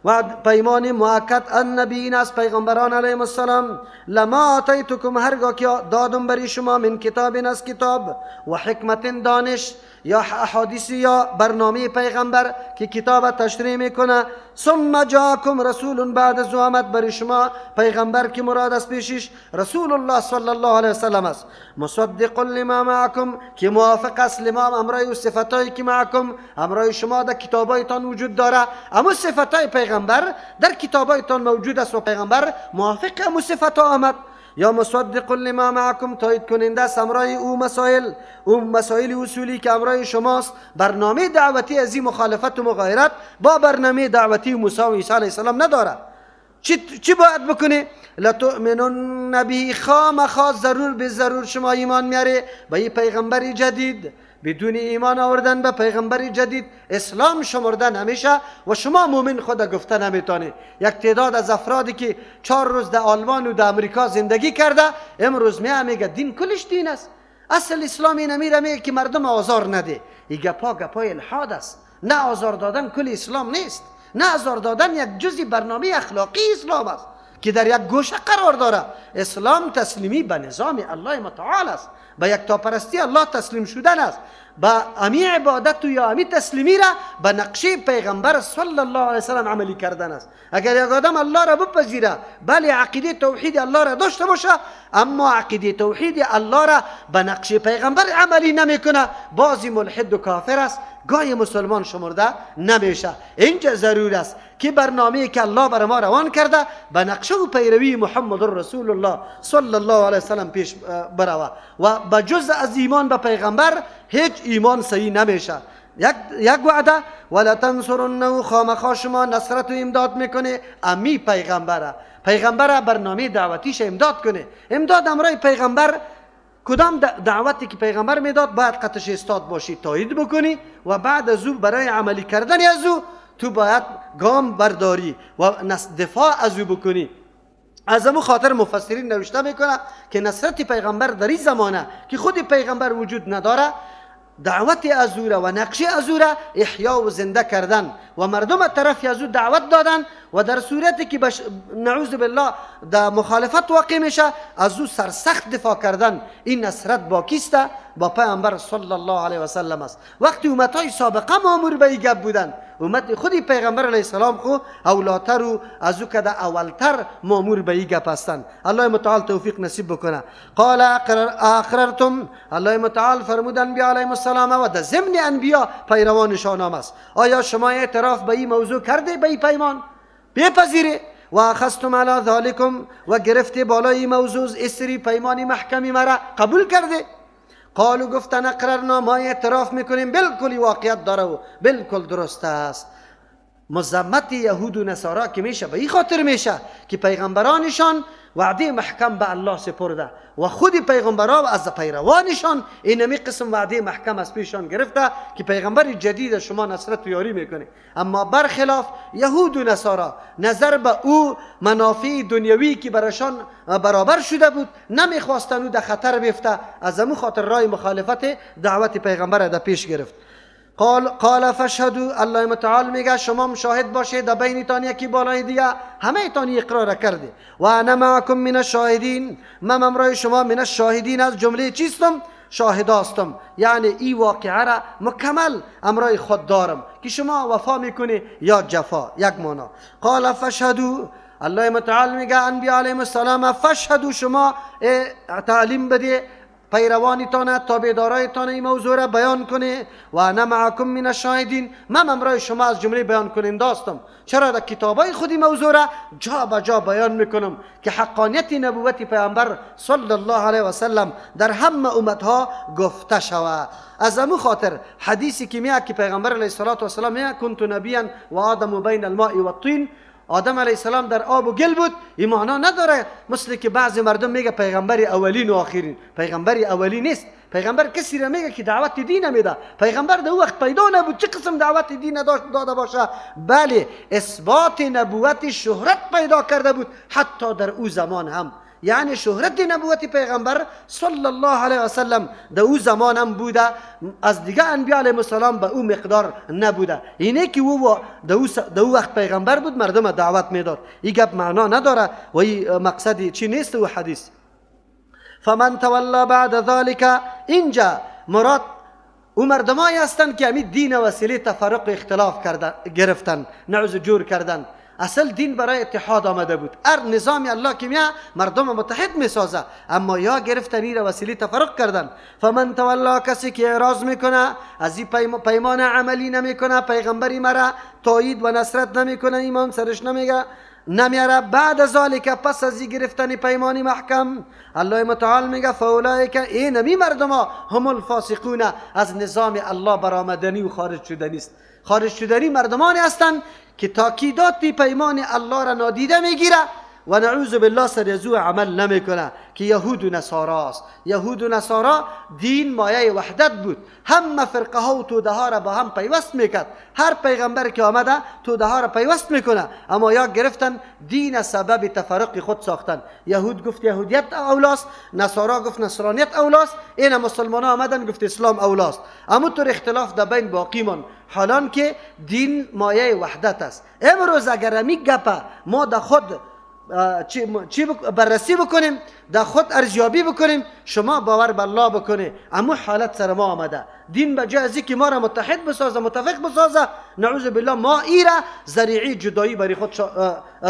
A: و پیمان مؤکد النبیین از پیغمبران علیهم السلام، لما آتیتکم هرگاه که دادم بری شما من کتاب از کتاب و حکمت دانش یا احادیث یا برنامه پیغمبر که کتاب تشریح میکنه، ثم جاءکم رسول بعد از آمد بری شما پیغمبر که مراد از پیشش رسول الله صلی الله علیه وسلم است، مصدق لما معکم که موافق است لما امرای و صفتایی که معکم امرای شما در کتابایتان وجود داره، اما صفتای پیغمبر در کتابایتان موجود است و پیغمبر موافق امو صفت آمد. یا مصدق لما معکم تایید کننده است امرای او مسائل، او مسائل اصولی که امرای شماست. برنامه دعوتی از این مخالفت و مغایرت با برنامه دعوتی موسی و عیسی علیه السلام نداره. چی باید بکنی؟ لتؤمنن به، خامخا ضرور به ضرور شما ایمان میاره به این پیغمبر جدید. بدون ایمان آوردن به پیغمبر جدید اسلام شمردن همیشه و شما مؤمن خود گفته نمیتونه. یک تعداد از افرادی که 4 روز در آلمان و در امریکا زندگی کرده امروز میگه دین کلش دین است، اصل اسلام این میره میگه که مردم آزار نده. این گپا گپای الحاد است. نه آزار دادن کل اسلام نیست، نه، آزار دادن یک جزی برنامه اخلاقی اسلام است که در یک گوشه قرار داره. اسلام تسلیمی به نظام الله متعال است، به یکتاپرستی الله تسلیم شدن است، به امی عبادت و یا امی تسلیمی را به نقشه پیغمبر صلی الله علیه وسلم عملی کردن است. اگر یک آدم الله را بپذیره، بله عقیده توحید الله را داشته باشه، اما عقیده توحید الله را به نقشه پیغمبر عملی نمیکنه، بازی ملحد و کافر است، گاهی مسلمان شمرده نمیشه. اینجا ضرور است که برنامه‌ای که الله بر ما روان کرده به نقشه و پیروی محمد رسول الله صلی الله علیه وسلم پیش بروه و به جز از ایمان به پیغمبر هیچ ایمان صحیح نمیشه. یک وعده ولا تنصرنه، خامخا شما نصرت و امداد میکنه امی پیغمبره، پیغمبر برنامه دعوتیش امداد کنه. امداد امرای پیغمبر کدام دعوتی که پیغمبر میداد باید قطش استاد باشی، تایید بکنی و بعد از او برای عملی کردن از او تو باید گام برداری و دفاع از او بکنی. از امو خاطر مفسرین نوشته میکنه که نصرت پیغمبر در این زمانه که خود پیغمبر وجود نداره، دعوت از او را و نقشه از او را احیا و زنده کردن و مردم طرف از او دعوت دادن و در صورتی که نعوذ بالله در مخالفت واقع میشه از او سرسخت دفاع کردن، این نصرت با کیست؟ با پیامبر صلی الله علیه و سلم است. وقتی امتهای سابقه مامور به این گپ بودن، امت خودی پیغمبر علیه السلام خو اولاتر و از او کده اولتر مامور به این گپ هستند. الله متعال توفیق نصیب بکنه. قال اقررتم، الله متعال فرمود انبیا علیهم السلام و در ضمن انبیا پیروانشان هم است، آیا شما اعتراف به این موضوع کرده، به این پیمان بپذیره؟ و اخذتم علی ذلکم، و گرفته بالای موضوع اسری پیمان محکمی مرا قبول کرده؟ قالو گفتن اقررنا، ما اعتراف میکنیم، بالکل واقعیت داره و بالکل درست است. مذمت یهود و نصارا که میشه به این خاطر میشه که پیغمبرانشان وعده محکم به الله سپرده و خود پیغمبران و از پیروانشان اینمی قسم وعده محکم از پیشان گرفته که پیغمبر جدید شما نصرت و یاری میکنه. اما برخلاف یهود و نصارا نظر به او منافع دنیوی که برشان برابر شده بود نمیخواستن او در خطر بیفته، از امو خاطر رای مخالفت دعوت پیغمبر در پیش گرفت. قال فاشهدوا، الله متعال میگه شما مشاهد باشید در بینتان یکی بالای دیگه، همه تان اقرار کرده. و انا معکم من الشاهدین، من امرای شما من الشاهدین از جمله چیستم؟ شاهد هستم. یعنی این واقعه را مکمل امرای خود دارم که شما وفا میکنی یا جفا، یک معنا. قال فاشهدوا، الله متعال میگه انبیا علیهم السلام فاشهدوا، شما تعلیم بده پیروانتان، تابعدارایتان این موضوع را بیان کنه. و انا معکم من الشاهدین، من امرای شما از جمله بیان کننده هستم. چرا در کتابای خودی موضوع را جا به جا بیان میکنم که حقانیت نبوت پیامبر صلی الله علیه و سلم در همه امتها گفته شود. از امو خاطر حدیثی که میاد که پیغمبر علیه الصلاة والسلام میگه کنت نبیا و آدم بین الماء والطین، آدم علیه السلام در آب و گل بود، این معنا نداره مثل که بعضی مردم میگه پیغمبر اولین و آخرین. پیغمبر اولی نیست، پیغمبر کسی را میگه که دعوت دین میده. پیغمبر در وقت پیدا نبود چه قسم دعوت دین داده باشه، بله اثبات نبوت شهرت پیدا کرده بود حتی در او زمان هم. یعنی شهرت نبوت پیغمبر صلی الله علیه و سلم در او زمان هم بوده، از دیگه انبیا علیهم السلام به او مقدار نبوده. اینه که او در او وقت پیغمبر بود مردم دعوت میداد. این گپ معنا نداره و این مقصد چی نیست او حدیث. فمن تولا بعد ذلك، اینجا مراد او مردمایی هستند که همین دین وسیله تفرق اختلاف کردن گرفتن، نعوذ جور کردن. اصل دین برای اتحاد آمده بود، هر نظام الله که میاد مردم متحد میسازه، اما یا گرفتنی را وسیله تفرق کردن. فمن تولا، کسی که اعراض میکنه از این پیمان عملی نمیکنه، پیغمبری مرا تایید و نصرت نمیکنه، ایمان سرش نمیگه نمیاره، بعد از ذالک پس از گرفتن پیمان محکم، الله متعال میگه فاولئک، این می مردم ها هم الفاسقون، از نظام الله برآمدنی و خارج شدنی است. خارج شدنی مردمانی هستند که تاکیدات پیمان الله را نادیده میگیره و نعوذ بالله سر از او عمل نمیکنه که یهود و نصارا است. یهود و نصارا دین مایه وحدت بود، همه فرقه ها و توده ها را با هم پیوست میکرد. هر پیغمبر که آمده توده ها را پیوست میکنه، اما یا گرفتن دین سبب تفرق خود ساختن. یهود گفت یهودیت اولاست، نصارا گفت نصرانیت اولاست، این مسلمان ها آمدن گفت اسلام اولاست. اما طور اختلاف در بین باقی مان، حالان که دین مایه وحدت است. امروز اگر می گپه ما در خود چی بررسی بکنیم، در خود ارزیابی بکنیم، شما باور به الله بکنه اما حالت سر ما آمده. دین به جای از اینکه ما را متحد بسازه، متفق بسازه، نعوذ بالله ما ایره ذریعه جدایی برای خود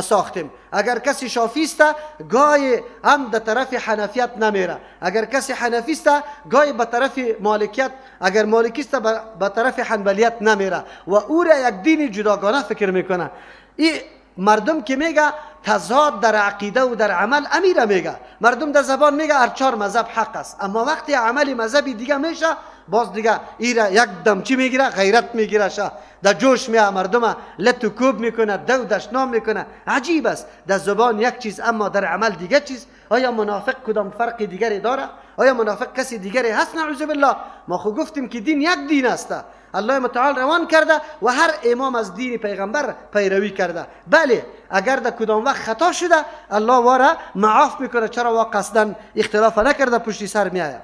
A: ساختیم. اگر کسی شافعی است گاهی هم در طرف حنفیت نمیره، اگر کسی حنفی است گاهی به طرف مالکیت، اگر مالکی است به طرف حنبلیت نمیره و او را یک دین جداگانه فکر میکنه. این مردم که میگه تضاد در عقیده و در عمل، امیره میگه. مردم در زبان میگه هر چهار مذهب حق است، اما وقتی عمل مذهبی دیگه میشه باز دیگه ایره یک دم چی میگیره؟ غیرت میگیره، شه در جوش میه، مردم لت و کوب میکنه، دو دشنام میکنه. عجیب است، در زبان یک چیز اما در عمل دیگه چیز. آیا منافق کدام فرق دیگری داره؟ آیا منافق کسی دیگری هست؟ نعوذ بالله. ما خو گفتیم که دین یک دین است، الله متعال روان کرده و هر امام از دین پیغمبر پیروی کرده. بله اگر در کدام وقت خطا شده الله واره معاف میکنه، چرا وا قصدا اختلاف نکرده پشتی سر میآید.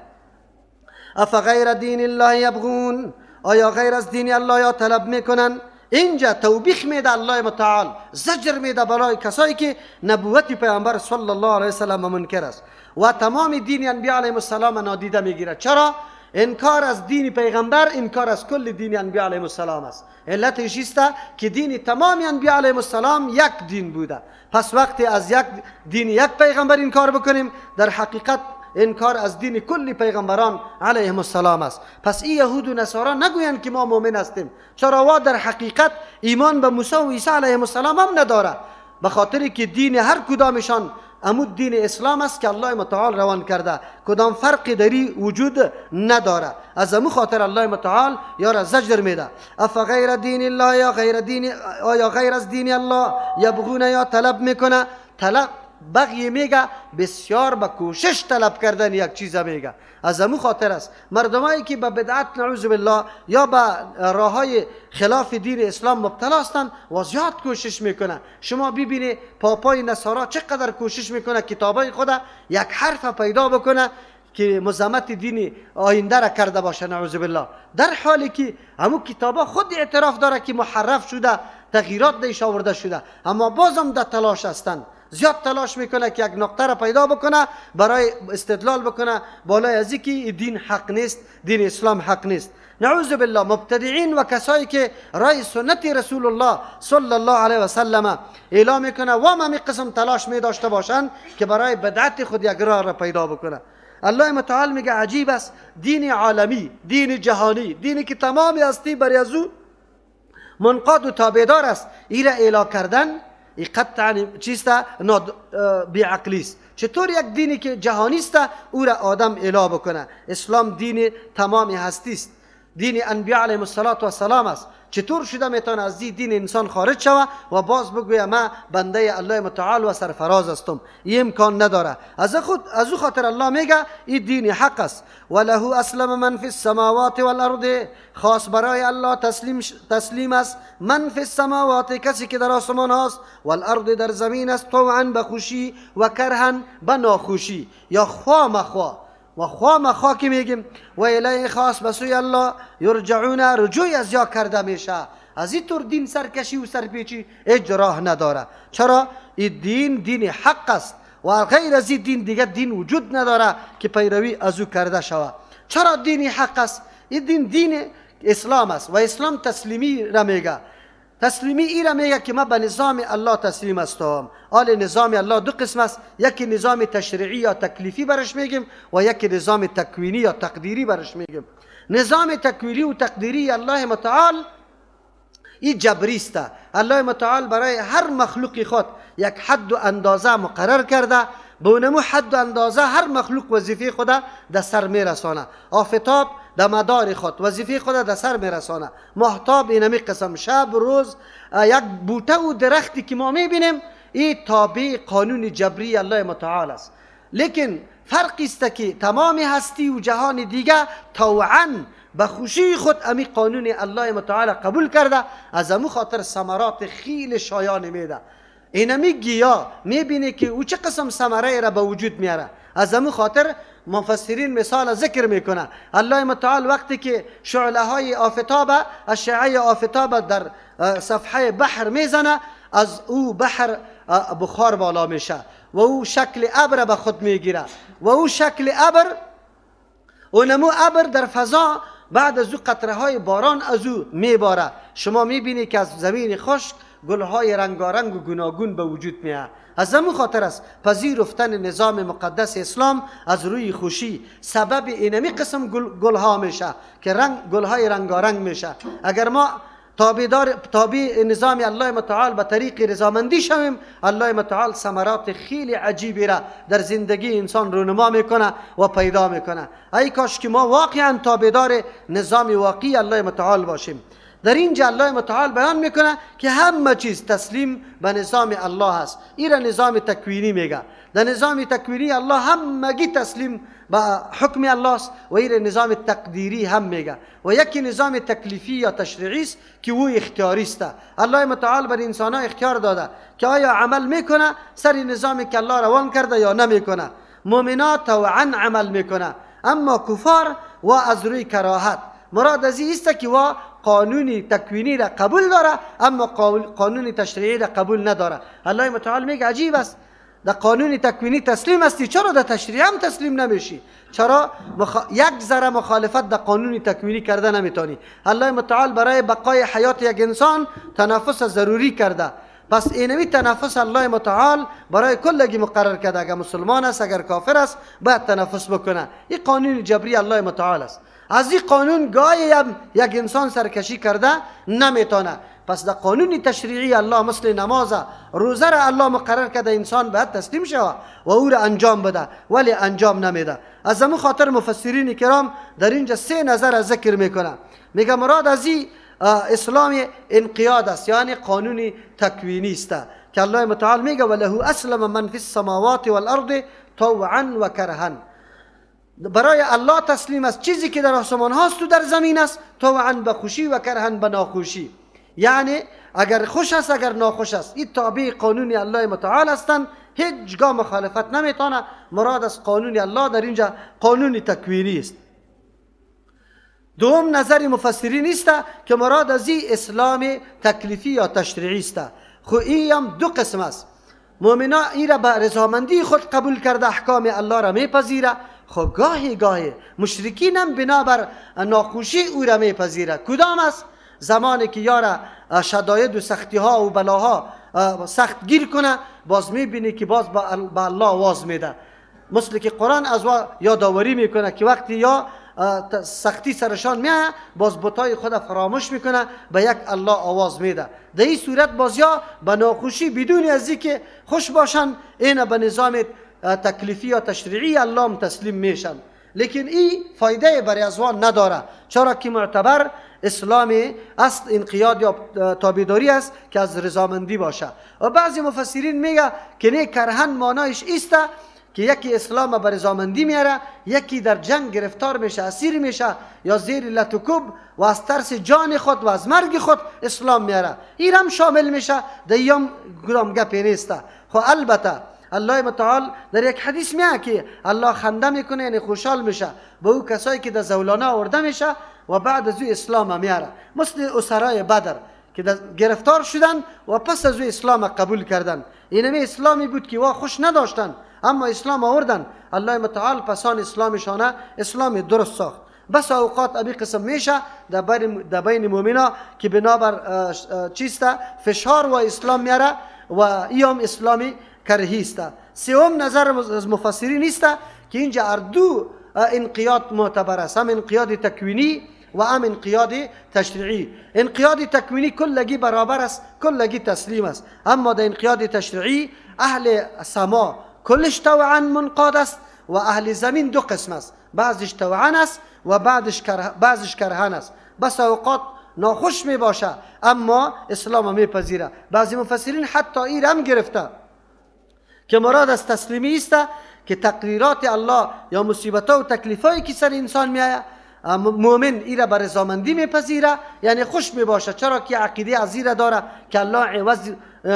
A: افغیر دین الله یبغون، آیا غیر از دین الله یا طلب میکنن؟ اینجا توبیخ میده الله متعال، زجر میده برای کسایی که نبوت پیامبر صلی الله علیه وسلم منکر است و تمام دین انبیاء علیهم السلام نادیده میگیره. چرا؟ انکار از دین پیغمبر انکار از کل دین انبیاء علیهم السلام است. علتش است که دین تمام انبیاء علیهم السلام یک دین بوده. پس وقتی از یک دین یک پیغمبر انکار بکنیم، در حقیقت انکار از دین کل پیغمبران علیهم السلام است. پس این یهود و نصارا نگویند که ما مؤمن هستیم، چرا وا در حقیقت ایمان به موسی و عیسی علیهم السلام هم نداره، به خاطر که دین هر کدامشان امود دین اسلام است که الله متعال روان کرده، کدام فرق دری وجود نداره. از امو خاطر الله متعال یا را زجر میده. افغیر دین الله یا غیر دین، آیا غیر از دین الله یبغون یا طلب میکنه؟ طلب بغی میگه بسیار با کوشش طلب کردن یک چیز میگه. از امو خاطر است مردمایی که به بدعت نعوذ بالله یا به راههای خلاف دین اسلام مبتلا هستند و زیاد کوشش میکنه. شما ببینید پاپای نصارا چقدر کوشش میکنه کتابای خود یک حرف پیدا بکنه که مزامت دین آینده را کرده باشه نعوذ بالله، در حالی که همو کتابا خود اعتراف داره که محرف شده، تغییرات دیش آورده شده، اما بازم در تلاش هستند. زیاد تلاش میکنه که یک نقطه را پیدا بکنه برای استدلال بکنه بالای از اینکه دین حق نیست، دین اسلام حق نیست. نعوذ بالله مبتدعین و کسایی که رای سنت رسول الله صلی الله علیه و سلم اعلام میکنه و هم قسم تلاش می داشته باشند که برای بدعت خود یک راه را پیدا بکنه. الله متعال میگه عجیب است، دین عالمی، دین جهانی، دینی که تمام هستی برای از او منقاد و تابعدار است، ای را اعلام کردن ای قطعا چیست؟ بیعقلی است. چطور یک دینی که جهانی است او را آدم اعلا بکنه؟ اسلام دین تمام هستی است، دین انبیاء علیهم السلام است. چطور شده میتونه از دین انسان خارج شوه و باز بگویه من بنده الله متعال و سرفراز هستم؟ این امکان نداره. از او خاطر الله میگه این دین حق است. وله اسلم من فی السماوات والارض، خاص برای الله تسلیم است من فی السماوات، کسی که در آسمان هاست، والارض در زمین است، طوعا به خوشی و کرها به ناخوشی یا خوا مخوا و خوا مخوا که میگیم. و الیه خاص به سوی الله یرجعون، رجوع از یا کرده میشه. از این طور دین سرکشی و سرپیچی اجراه نداره. چرا؟ این دین دین حق است و غیر از این دین دیگه دین وجود نداره که پیروی از او کرده شود. چرا دین حق است؟ این دین دین اسلام است و اسلام تسلیمی را میگه. تسلیمی ای را میگه که ما به نظام الله تسلیم هستم. آل نظام الله دو قسم است، یکی نظام تشریعی یا تکلیفی برش میگیم و یکی نظام تکوینی یا تقدیری برش میگیم. نظام تکوینی و تقدیری الله متعال این جبری است. الله متعال برای هر مخلوق خود یک حد و اندازه مقرر کرده، به اونمو حد و اندازه هر مخلوق وظیفه خود در سر میرسانه. آفتاب در مدار خود وظیفه خود در سر میرسانه، ماهتاب اینمی قسم، شب روز، یک بوته و درختی که ما میبینیم این تابع قانون جبری الله متعال است. لیکن فرق است که تمام هستی و جهان دیگه طوعا به خوشی خود امی قانون الله متعال قبول کرده، از امو خاطر ثمرات خیلی شایان میده. اینمی گیا میبینه که او چه قسم ثمره را به وجود میاره. از امو خاطر مفسرین مثال ذکر میکنه. الله متعال وقتی که شعله های آفتاب، اشعه آفتاب در صفحه بحر میزنه، از او بحر بخار بالا میشه و او شکل ابر به خود میگیره و او شکل ابر و نمو ابر در فضا بعد از او قطره های باران از او میباره. شما میبینی که از زمین خشک گلهای رنگارنگ و گوناگون به وجود میاد. از همون خاطر است پذیرفتن نظام مقدس اسلام از روی خوشی سبب اینمی قسم گلها میشه که رنگ گلهای رنگارنگ میشه. اگر ما تابع نظام الله متعال به طریق رضامندی شویم، الله متعال ثمرات خیلی عجیبی را در زندگی انسان رونما میکنه و پیدا میکنه. ای کاش که ما واقعا تابعدار نظام واقعی الله متعال باشیم. در اینجا الله متعال بیان میکنه که همه چیز تسلیم به نظام الله است. این را نظام تکوینی میگه. در نظام تکوینی الله همگی تسلیم به حکم الله است و این را نظام تقدیری هم میگه. و یکی نظام تکلیفی یا تشریعی است که او اختیاری است. الله متعال بر انسان ها اختیار داده که آیا عمل میکنه سر نظامی که الله روان کرده یا نمیکنه. مؤمنات طوعا عمل میکنه، اما کفار و از روی کراهت. مراد از این است که وا قانون تکوینی را قبول داره اما قانون تشریعی را قبول نداره. الله متعال میگه عجیب است، در قانون تکوینی تسلیم هستی، چرا در تشریع هم تسلیم نمیشی؟ چرا یک ذره مخالفت در قانون تکوینی کرده نمیتونی؟ الله متعال برای بقای حیات یک انسان تنفس ضروری کرده. پس اینمی تنفس الله متعال برای کلگی مقرر کرده، اگر مسلمان است اگر کافر است باید تنفس بکنه. این قانون جبری الله متعال است. از این قانون گاهی هم یک انسان سرکشی کرده نمیتونه. پس در قانون تشریعی الله مثل نماز، روزه را الله مقرر کرده، انسان باید تسلیم شود و او را انجام بده، ولی انجام نمیده. از همون خاطر مفسرین کرام در اینجا سه نظر ذکر میکنه. میگه مراد از این اسلام انقیاد است، یعنی قانون تکوینی است که الله متعال میگه وله اسلم من فی السماوات والارض طوعا و کرها. برای الله تسلیم است چیزی که در آسمان هاست و در زمین است، طوعا به خوشی و کرها به ناخوشی. یعنی اگر خوش است اگر ناخوش است، این تابع قانون الله متعال هستند، هیچگاه مخالفت نمیتونه. مراد از قانون الله در اینجا قانون تکوینی است. دوم نظر مفسرین است که مراد از این اسلام تکلیفی یا تشریعی است. خو این هم دو قسم است. مؤمنا این را به رضامندی خود قبول کرده احکام الله را میپذیره، خو گاهی گاهی مشرکین هم بنابر ناخوشی او را میپذیره. کدام است؟ زمانی که یارا شداید و سختی ها و بلاها سخت گیر کنه، باز میبینی که باز به الله آواز میده. مثل که قرآن از یادآوری میکنه که وقتی یا سختی سرشان میاد باز بتای خود فراموش میکنه، به یک الله آواز میده. در این صورت باز یا به ناخوشی بدون از اینکه خوش باشن اینا به نظام تکلیفی یا تشریعی الله تسلیم میشن. لیکن این فایده برای ازوان نداره، چرا که معتبر اسلام اصل انقیاد یا تابعداری است که از رضامندی باشه. و بعضی مفسرین میگه که نه، کرهن معنایش ایسته که یکی اسلام به رضامندی میاره، یکی در جنگ گرفتار میشه، اسیر میشه یا زیر لتکوب و از ترس جان خود و از مرگ خود اسلام میاره. این هم شامل میشه، در این کدام گپی نیسته. خب البته الله متعال در یک حدیث میگه که الله خنده میکنه، یعنی خوشحال میشه به او کسایی که در زولانه آورده میشه و بعد از او اسلام میاره، مثل اسرای بدر که گرفتار شدن و پس از او اسلام قبول کردن. اینمی اسلامی بود که وا خوش نداشتن اما اسلام آوردن. الله متعال پسان اسلامشانه اسلام درست ساخت. بس اوقات ابی قسم میشه در بین مؤمنا که بنابر چیست فشار و اسلام میاره و ایام اسلامی کرهی است. سوم نظر از مفسرین است که اینجا اردو انقیاد معتبر است، هم انقیاد تکوینی و هم انقیاد تشریعی. انقیاد تکوینی کلگی برابر است، کلگی تسلیم است، اما در انقیاد تشریعی اهل سما کلش طوعا منقاد است و اهل زمین دو قسم است، بعضش طوعا است و بعضش کرهن است. بس اوقات ناخوش می باشه اما اسلام می پذیره. بعضی مفسرین حتی این هم گرفته که مراد از تسلیمی است که تقریرات الله یا مصیبت‌ها و تکلیفایی که سر انسان میآید مؤمن ایره به رضامندی میپذیره، یعنی خوش میباشه، چرا که عقیده از ایره داره که الله عوض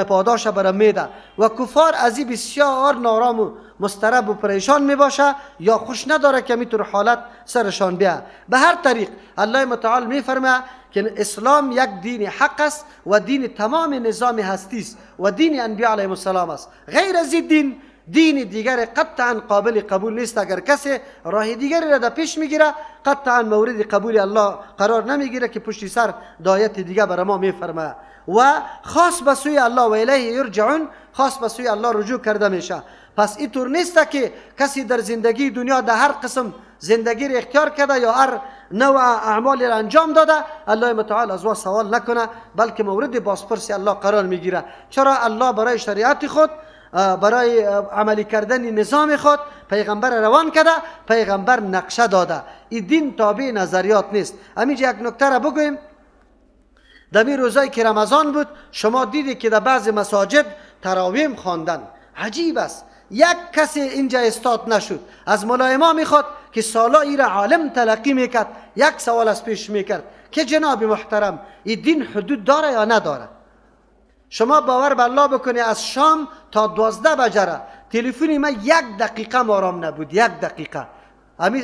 A: پاداش برای میده. و کفار از این بسیار نارام و مضطرب و پریشان میباشه یا خوش نداره که میتونه حالت سرشان بیا. به هر طریق الله متعال میفرمه که اسلام یک دین حق است و دین تمام نظام هستی است و دین انبیاء علیهم السلام است. غیر از این دین، دین دیگر قطعا قابل قبول نیست. اگر کسی راه دیگری را در پیش میگیره قطعا مورد قبول الله قرار نمیگیره که پشت سر دایت دیگه بر ما میفرمه. و خاص به سوی الله و الیه یرجعون، خاص به سوی الله رجوع کرده میشه. پس اینطور نیست که کسی در زندگی دنیا در هر قسم زندگی را اختیار کرده یا هر نوع اعمال را انجام داده الله متعال از او سوال نکنه، بلکه مورد بازپرسی الله قرار میگیره. چرا الله برای شریعت خود، برای عملی کردن نظام خود پیغمبر روان کرده، پیغمبر نقشه داده. این دین تابع نظریات نیست. همینجا یک نکته را بگویم. در این روزایی که رمضان بود شما دیدید که در بعض مساجد تراویح خواندن. عجیب است، یک کسی اینجا استاد نشد. از ملای ما میخواد که سالا ای را عالم تلقی میکرد، یک سوال از پیش میکرد که جناب محترم این دین حدود داره یا نداره؟ شما باور به الله بکنی از شام تا 12 بجره تلفن من یک دقیقه آرام نبود، یک دقیقه. همین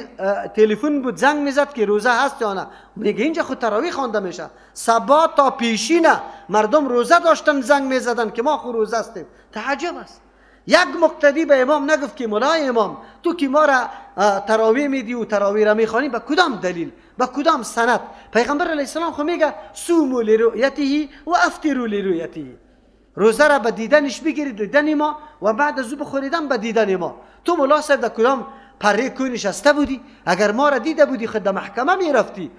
A: تلفن بود زنگ میزد که روزه هست یا نه. میگه اینجا خود تراویح خوانده میشه. صبا تا پیشینه مردم روزه داشتن زنگ میزدن که ما خود روزه هستیم. تعجب است. یک مقتدی به امام نگفت که مولای امام تو که ما را تراویح میدی و تراویح را میخوانی به کدام دلیل، به کدام سند؟ پیغمبر علیه السلام خو میگه صوموا لرؤیته و افطروا لرؤیته، روزه را به دیدنش بگیرید، دیدن ما، و بعد از او بخوریدن به دیدن ما. تو مولا صاحب در کدام پره کوه نشسته بودی؟ اگر ما را دیده بودی خود در محکمه میرفتی،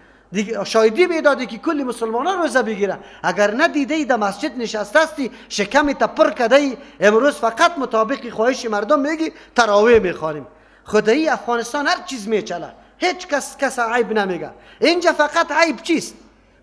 A: شاهدی میدادی که کل مسلمانان روزه بگیره. اگر ندیده ای در مسجد نشسته هستی، شکم تا پر کرده ای، امروز فقط مطابق خواهش مردم میگی تراویح میخوانیم. خدایی افغانستان هر چیز میچله، هیچ کس کس عیب نمیگه. اینجا فقط عیب چیست؟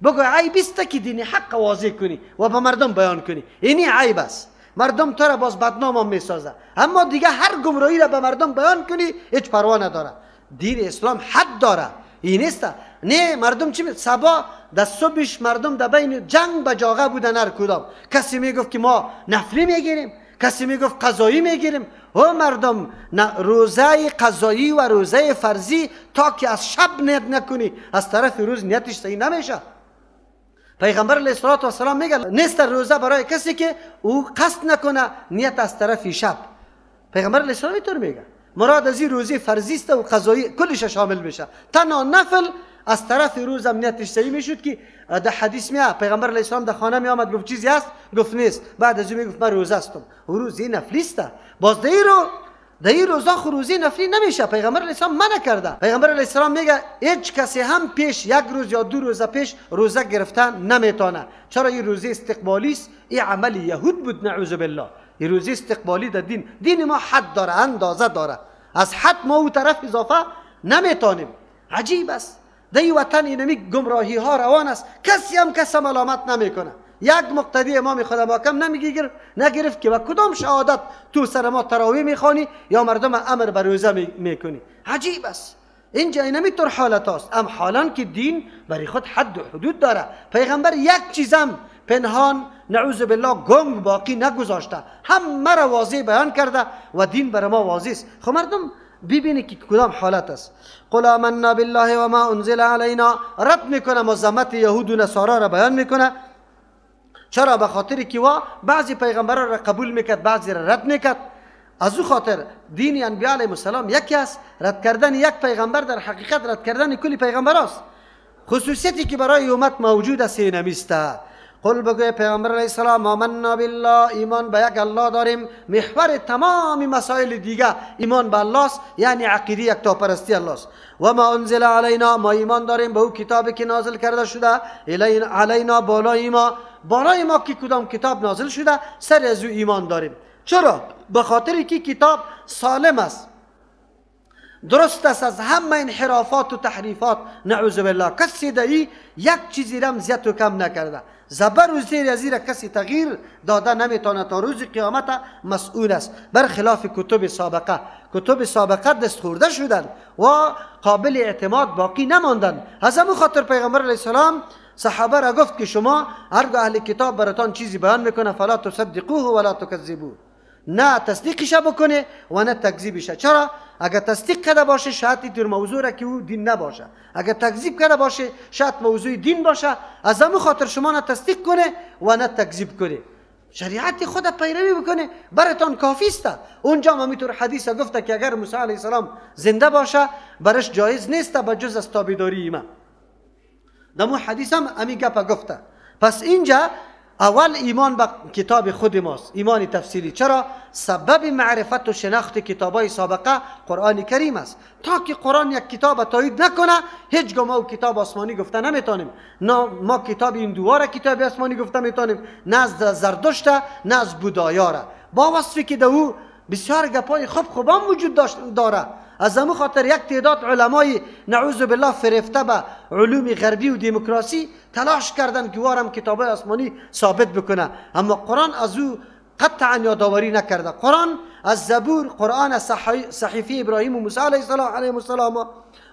A: بگو عیب است که دین حق واضح کنی و به مردم بیان کنی، اینی عیب است. مردم تو را باز بدنام هم میسازه، اما دیگه هر گمراهی را به مردم بیان کنی هیچ پروا نداره. دین اسلام حد داره، این نیست. نه مردم چی صبا در صبحش مردم در بین جنگ به جاغه بودن، هر کدام کسی میگفت که ما نفلی میگیریم، کسی میگفت قضایی میگیریم. او مردم روزه قضایی و روزه فرضی تا که از شب نیت نکنی از طرف روز نیتش صحیح نمیشه. پیغمبر علیه الصلاة والسلام میگه نیست روزه برای کسی که او قصد نکنه نیت از طرف شب. پیغمبر علیه السلام اینطور میگه. مراد از این روزه فرضی است و قضایی کلش شامل میشه. تنها نفل از طرف روز هم نیتش صحیح میشد که در حدیث میاد پیغمبر علیه السلام در خانه میآمد گفت چیزی هست؟ گفت نیست. بعد از او میگفت من روزه هستم. و روزه نفلی است. باز در این روزا خو روزه نفلی نمیشه. پیغمبر علیه السلام منع کرده. پیغمبر علیه السلام میگه هیچ کسی هم پیش یک روز یا دو روز پیش روزه گرفتن نمیتونه. چرا؟ این روزه استقبالی است، این عمل یهود بود، نعوذ بالله. این روزه استقبالی در دین ما حد داره، اندازه داره، از حد ما او طرف اضافه نمیتونیم. عجیب است. در این وطن اینمی گمراهی ها روان است، کسی هم کس ملامت نمیکنه. یک مقتدی امام خود محکم نگرفت که با کدام شهادت تو سر ما تراویح میخوانی یا مردم امر بر روزه میکنی. عجیب است. اینجا اینمی طور حالت است. ام حالان که دین برای خود حد و حدود داره. پیغمبر یک چیزم پنهان نعوذ بالله گنگ باقی نگذاشته، همه را واضح بیان کرده و دین برای ما واضح است. خب مردم ببینی که کدام حالت است. قل آمنا بالله و ما انزل علینا، رد میکنه مذمت یهود و نصارا را بیان میکنه. چرا؟ به خاطر که وا بعضی پیغمبران را قبول میکرد، بعضی را رد میکرد. از او خاطر دین انبیاء علیهم السلام یکی است. رد کردن یک پیغمبر در حقیقت رد کردن کل پیغمبر است. خصوصیتی که برای امت موجود است اینمیست. قل بگوی پیغمبر علیه السلام آمنا بالله، ایمان به یک الله داریم. محور تمام مسائل دیگه ایمان به الله است، یعنی عقیده یکتاپرستی الله است. و ما انزل علینا، ما ایمان داریم به او کتابی که نازل کرده شده، علینا بالای ما، بالای ما که کدام کتاب نازل شده سر از او ایمان داریم. چرا؟ به خاطر که کتاب سالم است. درست است از همه انحرافات و تحریفات، نعوذ بالله. کسی در یک چیزی رم زیاد و کم نکرده، زبر و زیر از کسی تغییر داده نمیتونه، تا روز قیامت مسئول است. برخلاف کتب سابقه، کتب سابقه دست خورده شدن و قابل اعتماد باقی نماندن. از همون خاطر پیغمبر علیه السلام صحابه را گفت که شما هرگاه اهل کتاب براتان چیزی بیان میکنه فلا تصدقوه ولا تکذبوه، نه تصدیقش بکنه و نه تکذیبش. چرا؟ اگر تصدیق کرده باشه شاید در موضوع را که او دین نباشه، اگر تکذیب کرده باشه شاید موضوع دین باشه. از همون خاطر شما نه تصدیق کنه و نه تکذیب کنه، شریعت خود پیروی بکنه براتان کافی است. اونجا ما میتور حدیث گفته که اگر موسی علیه السلام زنده باشه برش جایز نیست به جز از تابعداری ما. دمو حدیث هم امی گپ گفته. پس اینجا اول ایمان به کتاب خود ماست، ایمان تفصیلی. چرا؟ سبب معرفت و شناخت کتابای سابقه قرآن کریم است. تا که قرآن یک کتاب تایید نکنه هیچگاه ما کتاب آسمانی گفته نمیتونیم، نه ما کتاب هندوها را کتاب آسمانی گفته میتونیم، نه از زردشت، نه از بودایا را، با وصفی که در او بسیار گپای خوب خوبان وجود داره. از همون خاطر یک تعداد علمای نعوذ بالله فرفته به علوم غربی و دموکراسی تلاش کردن که وارم کتاب آسمانی ثابت بکنه، اما قرآن از او قطعا یادآوری نکرده. قرآن از زبور، قرآن از صحیفه ابراهیم و موسی علیه السلام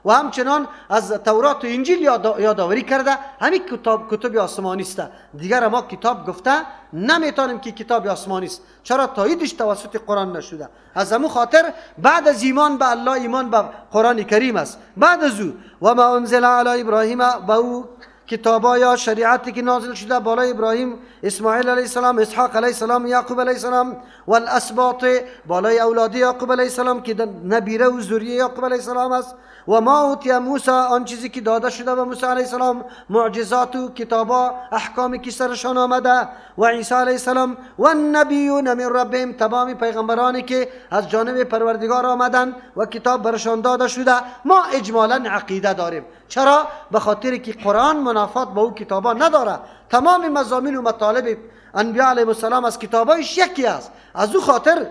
A: و همچنان از تورات و انجیل یادآوری کرده. همین کتاب کتب آسمانی است. دیگر ما کتاب گفته نمیتونیم که کتاب آسمانی است، چرا تاییدش توسط قرآن نشده. از همون خاطر بعد از ایمان به الله ایمان به قرآن کریم است. بعد از او و ما انزل علی ابراهیم، با او کتابا یا شریعتی که نازل شده بالای ابراهیم، اسماعیل علیه السلام، اسحاق علیه السلام، یعقوب علیه السلام، والاسباط بالای اولاد یعقوب علیه السلام که نبیره و ذریه یعقوب علیه السلام است، و ما اوتی موسی، آن چیزی که داده شده به موسی علیه السلام، معجزات و کتابا، احکامی که سرشان آمده، و عیسی علیه السلام، و النبیون من ربهم، تمام پیغمبرانی که از جانب پروردگار آمدن و کتاب برشان داده شده. ما اجمالا عقیده داریم. چرا؟ به خاطر که قرآن منافات با او کتابا نداره. تمام مضامین و مطالب انبیاء علیهم السلام از کتابایش یکی است، از او خاطر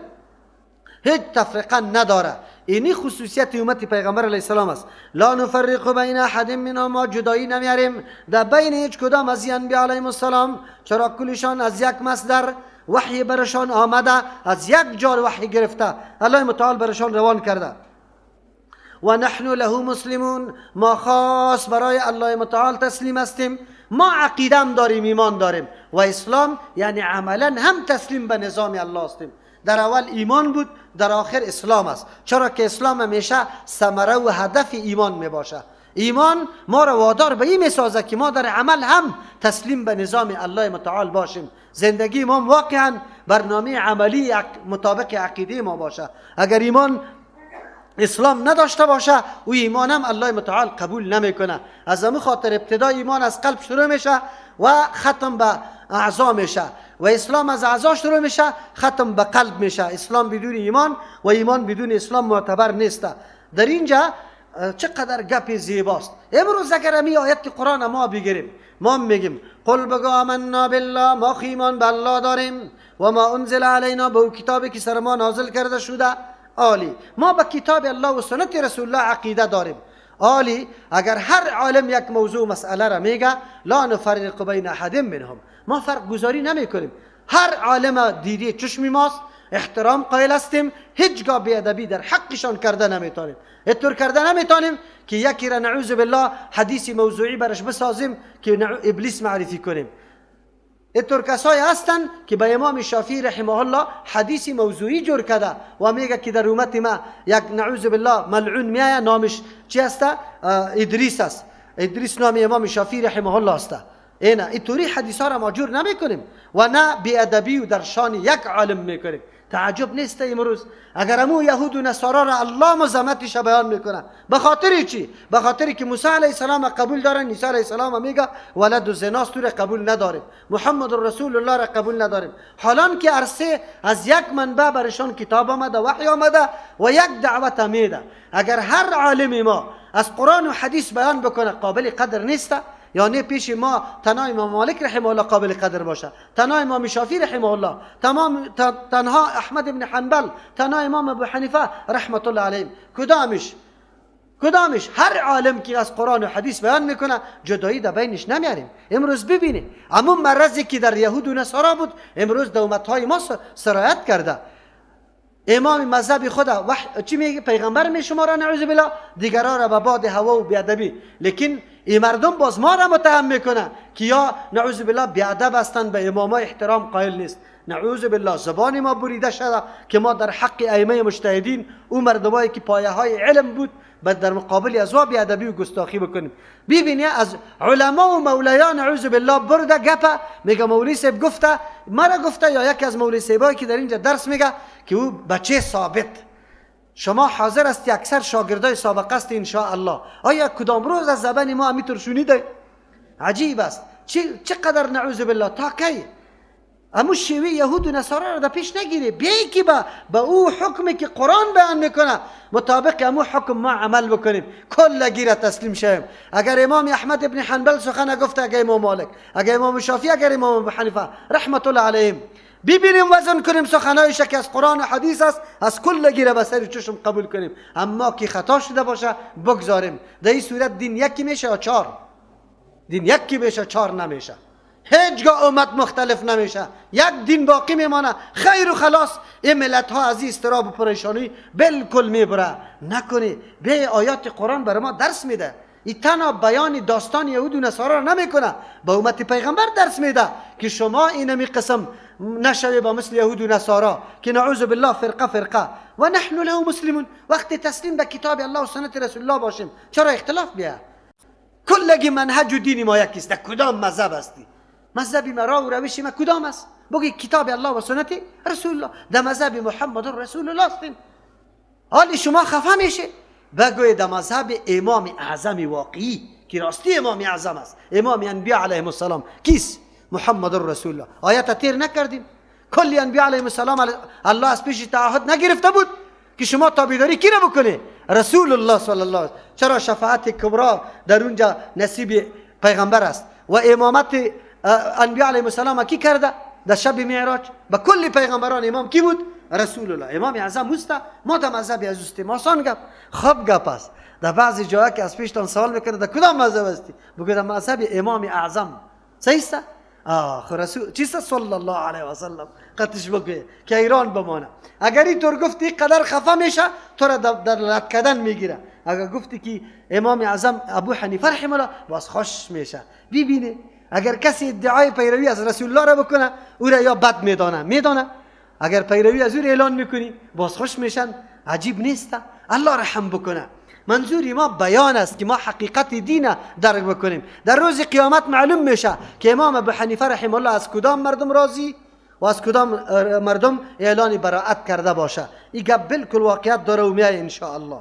A: هیچ تفرقه نداره. اینی خصوصیت امت پیغمبر علیه السلام است. لا نفرق بین احد منهم، ما جدایی نمیاریم در بین هیچ کدام از انبیاء علیهم السلام، چرا کلشان از یک مصدر وحی برشان آمده، از یک جا وحی گرفته، الله متعال برشان روان کرده. و نحن له مسلمون، ما خاص برای الله متعال تسلیم هستیم. ما عقیده هم داریم، ایمان داریم، و اسلام یعنی عملا هم تسلیم به نظام الله هستیم. در اول ایمان بود، در آخر اسلام است. چرا که اسلام همیشه ثمره و هدف ایمان می باشه. ایمان ما را وادار به این می سازه که ما در عمل هم تسلیم به نظام الله متعال باشیم. زندگی ما واقعا برنامه عملی مطابق عقیده ما باشه. اگر ایمان اسلام نداشته باشه، او ایمان هم الله متعال قبول نمیکنه. از همون خاطر ابتدا ایمان از قلب شروع میشه و ختم به اعضا میشه، و اسلام از اعضا شروع میشه ختم به قلب میشه. اسلام بدون ایمان و ایمان بدون اسلام معتبر نیست. در اینجا چقدر گپ زیباست. امروز اگر امی آیت قرآن ما بگیریم، ما میگیم قل بگو آمنا بالله، ما ایمان به الله داریم، و ما انزل علینا، به او کتابی که سر ما نازل کرده شده. عالی، ما به کتاب الله و سنت رسول الله عقیده داریم. عالی، اگر هر عالم یک موضوع مسئله را میگه، لا نفرق بین احد منهم، ما فرق گذاری نمی کنیم. هر عالم دیدی چشمی ماست، احترام قائل هستیم، هیچگاه بی‌ادبی در حقشان کرده نمیتونیم. اینطور کرده نمیتونیم که یکی را نعوذ بالله حدیث موضوعی برش بسازیم که ابلیس معرفی کنیم. اینطور کسایی هستن که به امام شافعی رحمه الله حدیث موضوعی جور کرده و میگه که در امت ما یک نعوذ بالله ملعون میایه، نامش چی هست؟ ادریس است. ادریس نام امام شافعی رحمه الله است. اینا اینطوری حدیث ها را ما جور نمیکنیم و نه بی‌ادبی و در شان یک عالم میکنیم. تعجب نیست امروز اگر امو یهود و نصارا را الله مزمتش بیان میکنه. به خاطر چی؟ به خاطر که موسی علیه السلام قبول دارن، عیسی علیه السلام میگه ولد زناست، تو را قبول نداریم، محمد رسول الله را قبول نداریم. حالان که عرصه از یک منبع برشان کتاب آمده، وحی آمده و یک دعوت میده. اگر هر عالم ما از قرآن و حدیث بیان بکنه قابل قدر نیست. یعنی پیش ما تنها امام مالک رحمه الله قابل قدر باشه، تنها امام شافعی رحمه الله، تمام تنها احمد بن حنبل، تنها امام ابو حنیفه رحمت الله علیهم. کدامش هر عالم که از قرآن و حدیث بیان میکنه جدایی در بینش نمیاریم. امروز ببینید همون مرضی که در یهود و نصارا بود امروز در امتهای ما سرایت کرده. امام مذهب خدا چی میگه؟ پیغمبر میشماره نعوذ بالله، دیگران را به باد هوا و بیادبی. لیکن این مردم باز ما را متهم میکنه که یا نعوذ بالله بیادب هستند، به امامای احترام قائل نیست. نعوذ بالله زبان ما بریده شده که ما در حق ائمه مجتهدین، او مردمایی که پایه های علم بود، در مقابل از وا بیادبی و گستاخی بکنیم. ببینی از علما و مولیان نعوذ بالله برده گپه، میگه مولوی صاحب گفته، مرا گفته، یا یکی از مولوی صاحبایی که در اینجا درس میگه که او بچه ثابت. شما حاضر هستی، اکثر شاگردای سابق است ان شاء الله. آیا کدام روز از زبان ما همیتر شنیده؟ عجیب است چقدر نعوذ بالله. تا کی امو شیوه یهود و نصارا را در پیش نگیری؟ بیایی که به او حکمی که قرآن بیان میکنه مطابق امو حکم ما عمل بکنیم، کلگی را تسلیم شویم. اگر امام احمد ابن حنبل سخن گفته، اگر امام مالک، اگر امام شافعی، اگر امام ابو حنیفه رحمت الله علیهم، ببینیم وزن کنیم سخنایش که از قرآن و حدیث است، از کلگی را به سر چشم قبول کنیم. اما که خطا شده باشه بگذاریم. در این صورت دین یکی میشه یا چهار؟ دین یکی میشه، چهار نمیشه. هیچگاه امت مختلف نمیشه، یک دین باقی میمانه. خیر و خلاص این ملت ها از این اضطراب و پریشانی بالکل میبره. نکنی به آیات قرآن برای ما درس میده. این تنها بیان داستان یهود و نصارا را نمیکنه، به امت پیغمبر درس میده که شما اینمی قسم نشوی با مثل یهود و نصارا که نعوذ بالله فرقه فرقه و نحن له مسلمون. وقتی تسلیم به کتاب الله و سنت رسول الله باشیم چرا اختلاف بیا؟ کلگی منهج و دین ما یکیست. در کدام مذهب هستی؟ مذهب ما و روش ما کدام است؟ بگی کتاب الله و سنت رسول الله. در مذهب محمد رسول الله هستیم. حالی شما خفه میشه بگوی در مذهب امام اعظم واقعی که راستی امام اعظم است، امام انبیاء علیهم السلام کیست؟ محمد رسول الله. آیت تیر نکردیم؟ کلی انبیاء علیهم السلام الله از پیش تعهد نگرفته بود که شما تابعداری کی را بکنه؟ رسول الله صلی الله علیه و. چرا شفاعت کبرا در اونجا نصیب پیغمبر است و امامت انبیاء علیهم السلام کی کرده؟ در شب معراج به کل پیغمبران امام کی بود؟ رسول الله. امام اعظم اوست. ما در مذهب از اوستیم. آسان گپ، خوب گپ است. در بعضی جاها که از پیشتان سوال میکنه در کدام مذهب هستی؟ بگو در مذهب امام اعظم. صحیح است؟ آخ رسول چیست صلی الله علیه و سلم قطش بگوی که ایران بمانه. اگر اینطور گفتی قدر خفه میشه، تو را در لط کردن میگیره. اگر گفتی که امام اعظم ابو حنیفه رحمه الله، باز خوش میشه. ببینه اگر کسی ادعای پیروی از رسول الله را بکنه او را یا بد میدانه. اگر پیروی از او را اعلان میکنی باز خوش میشن. عجیب نیست؟ الله رحم بکنه. منظور ما بیان است که ما حقیقت دین درک بکنیم. در روز قیامت معلوم میشه که امام ابو حنیفه رحمه الله از کدام مردم راضی و از کدام مردم اعلان براءت کرده باشه. این گپ بالکل واقعیت داره و میای ان شاء الله.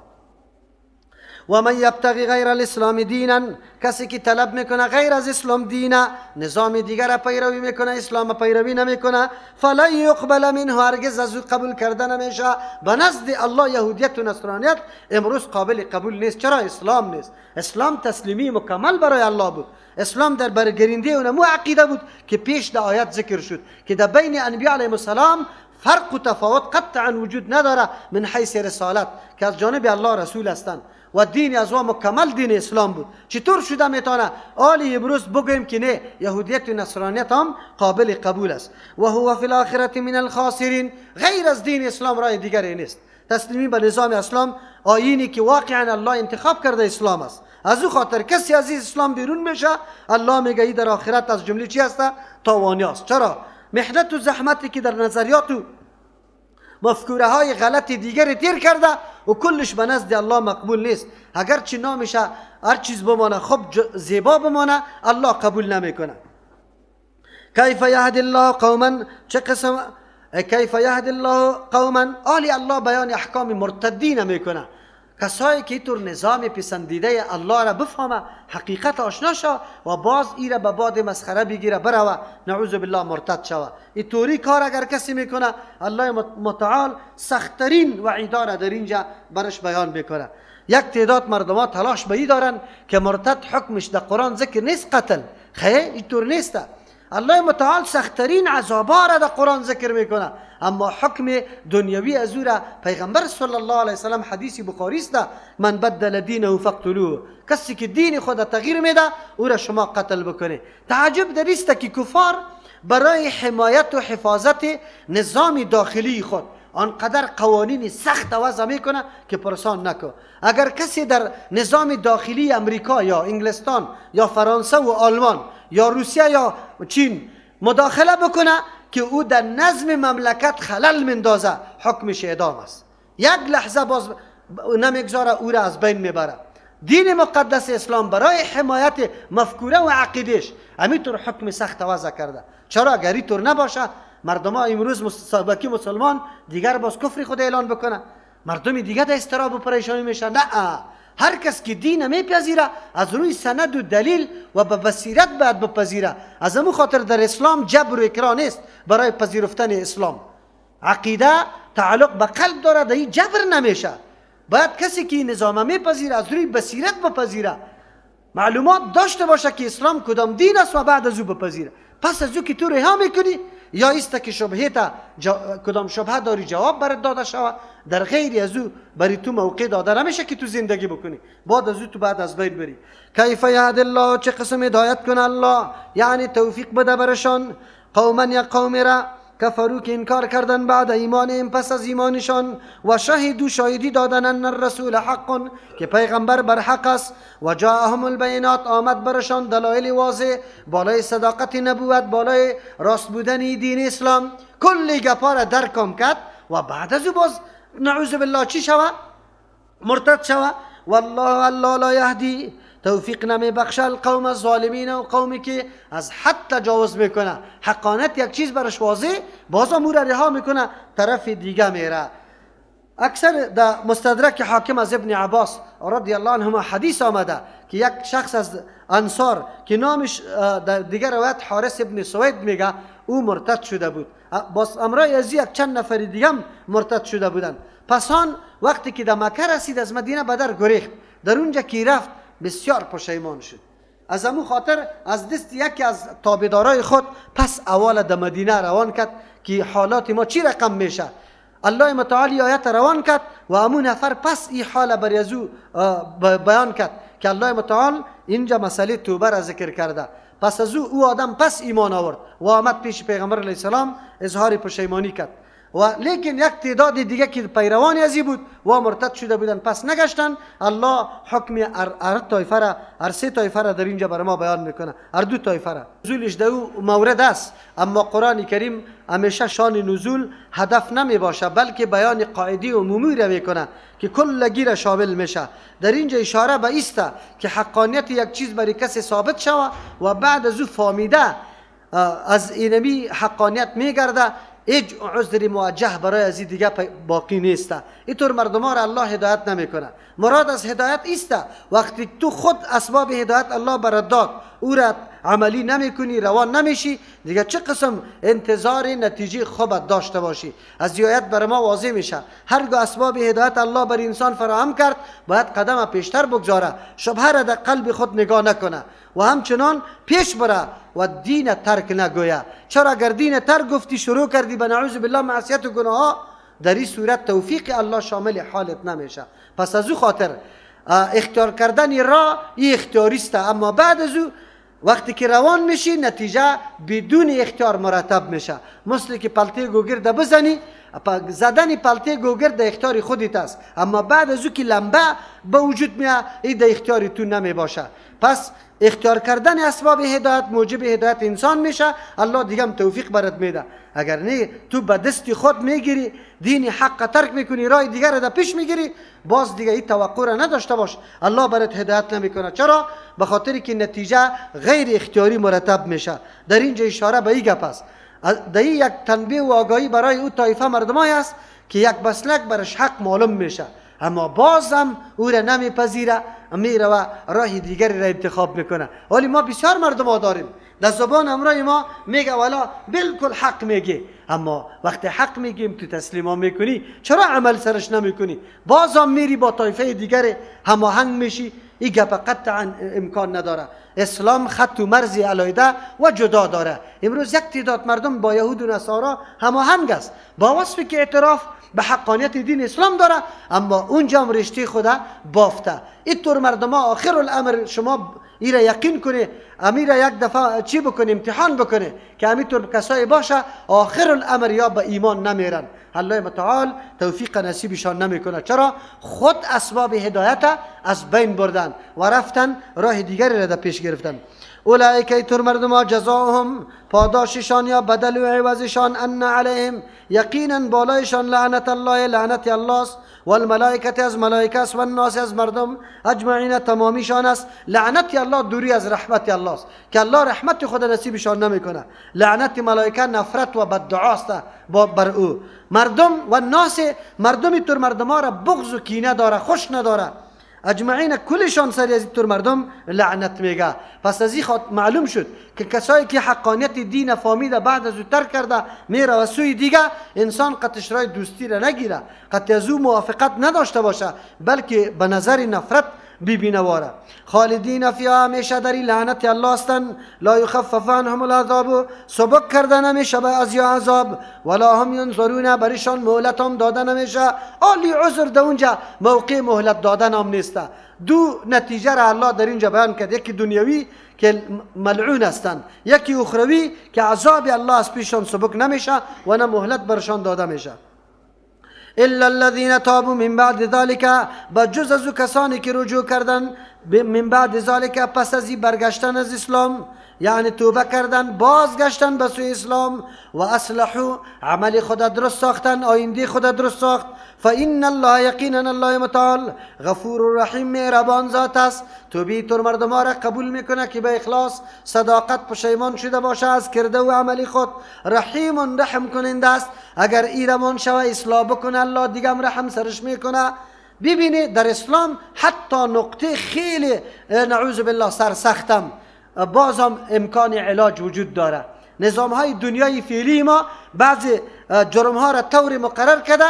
A: و من یبتغی غیر الاسلام دینا، کسی که طلب میکنه غیر از اسلام دینه، نظام دیگر پیروی میکنه، اسلام پیروی نمیکنه، فلن یقبل منه، هرگز از او قبول کرده نمیشه. به نزد الله یهودیت و نصرانیت امروز قابل قبول نیست. چرا؟ اسلام نیست. اسلام تسلیمی مکمل برای الله بود. اسلام در برگرینده اونمو عقیده بود که پیش در آیت ذکر شد که در بین انبیاء علیهم السلام فرق و تفاوت قطعا وجود نداره من حیث رسالت که از جانب الله رسول هستند و دین از مکمل دین اسلام بود. چطور شده میتونه آلی امروز بگوییم که نه، یهودیت و نصرانیت هم قابل قبول است؟ و هو فی الاخرة من الخاسرین. غیر از دین اسلام راه دیگری نیست. تسلیمی به نظام اسلام، آیینی که واقعا الله انتخاب کرده اسلام است. از او خاطر کسی از اسلام بیرون میشه، الله میگه در آخرت از جمله چی هست؟ تاوانی است. چرا؟ محنت و زحمتی که در نظریات و مفکوره های غلط دیگر تیر کرده و کلش به نزد الله مقبول نیست. اگر چی نامشه هر چیز بمانه، خب زیبا بمانه، الله قبول نمیکنه. کیف یهدی الله قوما، چه قسم کیف یهدی الله قوما، آلی الله بیان احکام مرتدین میکنه. کسایی که اینطور نظام پسندیده الله را بفهمه، حقیقت آشنا شوه و باز ای را به باد مسخره بگیره بروه، نعوذ بالله مرتد شوه. اینطوری کار اگر کسی میکنه، الله متعال سختترین وعیدا را در اینجا برش بیان میکنه. یک تعداد مردم ها تلاش به ای دارن که مرتد حکمش در قرآن ذکر نیست قتل، خیر اینطور نیست. الله متعال سختترین عذابا را در قرآن ذکر میکنه، اما حکم دنیوی از او را پیغمبر صلی الله علیه وسلم حدیث بخاری است، من بدل دینه فاقتلوه، کسی که دین خود تغییر میده او را شما قتل بکنه. تعجب در است که کفار برای حمایت و حفاظت نظام داخلی خود آنقدر قوانین سخت وضع میکنه که پرسان نکن. اگر کسی در نظام داخلی امریکا یا انگلستان یا فرانسه و آلمان یا روسیه یا چین مداخله بکنه که او در نظم مملکت خلل مندازه، حکمش اعدام است. یک لحظه باز نمیگذاره، او را از بین میبره. دین مقدس اسلام برای حمایت مفکوره و عقیدش همینطور حکم سخت وضع کرده. چرا؟ اگر اینطور نباشه مردم ها امروز سابقی مسلمان دیگر باز کفر خود اعلان بکنه، مردم دیگه در اضطراب و پریشانی میشن. نه، هر کس که دین میپذیره از روی سند و دلیل و به بصیرت باید بپذیره. از امو خاطر در اسلام جبر و اکراه نیست برای پذیرفتن اسلام. عقیده تعلق به قلب داره، در این جبر نمیشه. باید کسی که نظام میپذیره از روی بصیرت بپذیره، معلومات داشته باشه که اسلام کدام دین است و بعد از او بپذیره. پس از او که تو رها میکنی یا ایست که شبهه تا کدام شبهه داری جواب برات داده شود، در غیر از او برای تو موقع داده نمیشه که تو زندگی بکنی. بعد از او تو بعد از بین بری. کیف یهد الله، چه قسم هدایت کنه الله، یعنی توفیق بده برشان، قوما یا قوم را کفرو که انکار کردن بعد ایمانهم پس از ایمانشان، و شهدو شاهدی دادن ان الرسول حق که پیغمبر بر حق است، و جاءهم البینات آمد برشان دلایل واضح بالای صداقت نبوت، بالای راست بودن دین اسلام. کل گپا را درکم کرد و بعد از او باز نعوذ بالله چی شوه؟ مرتد شوه. والله الله لا یهدی، توفیق نمی بخشه القوم الظالمین و قومی که از حد تجاوز میکنه. حقانت یک چیز برش واضح، بازم او را رها میکنه طرف دیگه میره. اکثر در مستدرک حاکم از ابن عباس رضی الله عنهما حدیث آمده که یک شخص از انصار که نامش در دیگر روایت حارث ابن سوید میگه، او مرتد شده بود. باز امرای از یک چند نفر دیگه هم مرتد شده بودند. پس آن وقتی که در مکه رسید از مدینه بدر گریخت، در اونجا که رفت بسیار پشیمان شد. از امو خاطر از دست یکی از تابعدارای خود پس اول در مدینه روان کرد که حالات ما چی رقم میشه. الله متعالی آیت روان کرد و امو نفر پس این حال بر ازو بیان کرد که الله متعال اینجا مسئله توبه را ذکر کرده. پس از او آدم پس ایمان آورد و آمد پیش پیغمبر علیه السلام اظهار پشیمانی کرد. و لیکن یک تعداد دیگه که پیروان ازی بود و مرتد شده بودن پس نگشتن. الله حکم هر طایفه را، هر سه طایفه را در اینجا بر ما بیان میکنه، هر دو طایفه را. نزولش در او مورد است، اما قرآن کریم همیشه شان نزول هدف نمی باشه، بلکه بیان قاعده عمومی را میکنه که کلگی را شامل میشه. در اینجا اشاره به است که حقانیت یک چیز برای کسی ثابت شوه و بعد از او فامیده از اینمی حقانیت میگرده، هیچ عذر موجه برای از این دیگه باقی نیست. اینطور مردم ها را الله هدایت نمیکنه. مراد از هدایت ایست وقتی تو خود اسباب هدایت الله برات داد، او را عملی نمیکنی، روان نمیشی، دیگه چه قسم انتظار نتیجه خوب داشته باشی؟ از آیت بر ما واضح میشه هرگاه اسباب هدایت الله بر انسان فراهم کرد باید قدم پیشتر بگذاره، شبهه را در قلب خود نگاه نکنه و همچنان پیش بره و دین ترک نگویه. چرا اگر دین ترک گفتی شروع کردی به نعوذ بالله معصیت و گناه، در این صورت توفیق الله شامل حالت نمیشه. پس از او خاطر اختیار کردن راه این اختیاری است، اما بعد از او وقتی که روان میشی نتیجه بدون اختیار مرتب میشه. مثل که پلته گوگرد بزنی، زدن پلته گوگرد در اختیار خودت است، اما بعد از او که لمبه به وجود میاد این در اختیار تو نمی باشه. پس اختیار کردن اسباب هدایت موجب هدایت انسان میشه، الله دیگه هم توفیق برات میده. اگر نه تو به دست خود میگیری، دین حق ترک میکنی، راه دیگر را در پیش میگیری، باز دیگه این توقع را نداشته باش الله برات هدایت نمیکنه. چرا؟ به خاطر که نتیجه غیر اختیاری مرتب میشه. در اینجا اشاره به این گپ است، در این یک تنبیه و آگاهی برای او طایفه مردمای است که یک مسلک برش حق معلوم میشه، اما بازم او را نمیپذیره، میره و راه دیگری را انتخاب میکنه. ولی ما بسیار مردم ها داریم در زبان امرای ما میگه والا بالکل حق میگه، اما وقتی حق میگیم تو تسلیم میکنی، چرا عمل سرش نمیکنی؟ بازم میری با طایفه دیگر هماهنگ میشی. این گپ قطعا امکان نداره. اسلام خط و مرزی علیحده و جدا داره. امروز یک تعداد مردم با یهود و نصارا هماهنگ است، با وصفی که اعتراف به حقانیت دین اسلام داره، اما اونجا هم رشته خدا بافته. اینطور مردم ها آخر الامر شما ایره یقین کنه، امیره یک دفعه چی بکنه، امتحان بکنه که همینطور کسایی باشه آخر الامر یا به ایمان نمیرن. الله متعال توفیق نصیبشان نمیکنه. چرا؟ خود اسباب هدایت از بین بردن و رفتن راه دیگری را در پیش گرفتن. اولئک ایتور مردم ها جزاهم پاداششان یا بدل و عوضشان ان علیهم یقینا بالایشان لعنت الله لعنت الله است، والملائکه از ملائکه است، و الناس از مردم اجمعین تمامیشان است. لعنت الله دوری از رحمت الله است که الله رحمت خود نصیبشان نمیکنه. لعنت ملائکه نفرت و بددعا است بر او. مردم و الناس مردم تور مردم ها را بغض و کینه داره، خوش نداره. اجمعین کلشان سری از طور مردم لعنت میگه. پس از این معلوم شد که کسایی که حقانیت دین فامیده بعد از او ترک کرده میره و سوی دیگه، انسان قطعش رای دوستی را نگیره، قطع از او موافقت نداشته باشه، بلکه به نظر نفرت ببینه واره. خالدین فیها همیشه در لعنت الله هستند. لا یخفف عنهم العذاب سبک کرده نمیشه به از یا عذاب، ولا هم ینظرون برشان مهلت هم داده نمیشه. عالی عذر در اونجا موقع مهلت دادن هم نیست. دو نتیجه را الله در اینجا بیان کرد، یکی دنیوی که ملعون هستند، یکی اخروی که عذاب الله از پیشان سبک نمیشه و نه مهلت برشان داده میشه. الا الذين تابوا من بعد ذلك بجز از کسانی که رجوع کردن من بعد ذلك پس از برگشتن از اسلام، یعنی توبه کردن بازگشتن به سوی اسلام، و اصلحوا عمل خود درست ساختن، آینده خود درست ساخت، فان الله یقینا الله متعال غفور رحیم مهربان ذات است. توبه تر مردم را قبول میکنه که به اخلاص صداقت پشیمان شده باشه از کرده و عمل خود. رحیم رحم کننده است، اگر ایرمان شوه اصلاح بکنه الله دیگه هم رحم سرش میکنه. ببینید در اسلام حتی نقطه خیلی نعوذ بالله سرسختم بازم امکان علاج وجود داره. نظام های دنیای فعلی ما بعضی جرم ها را طور مقرر کرده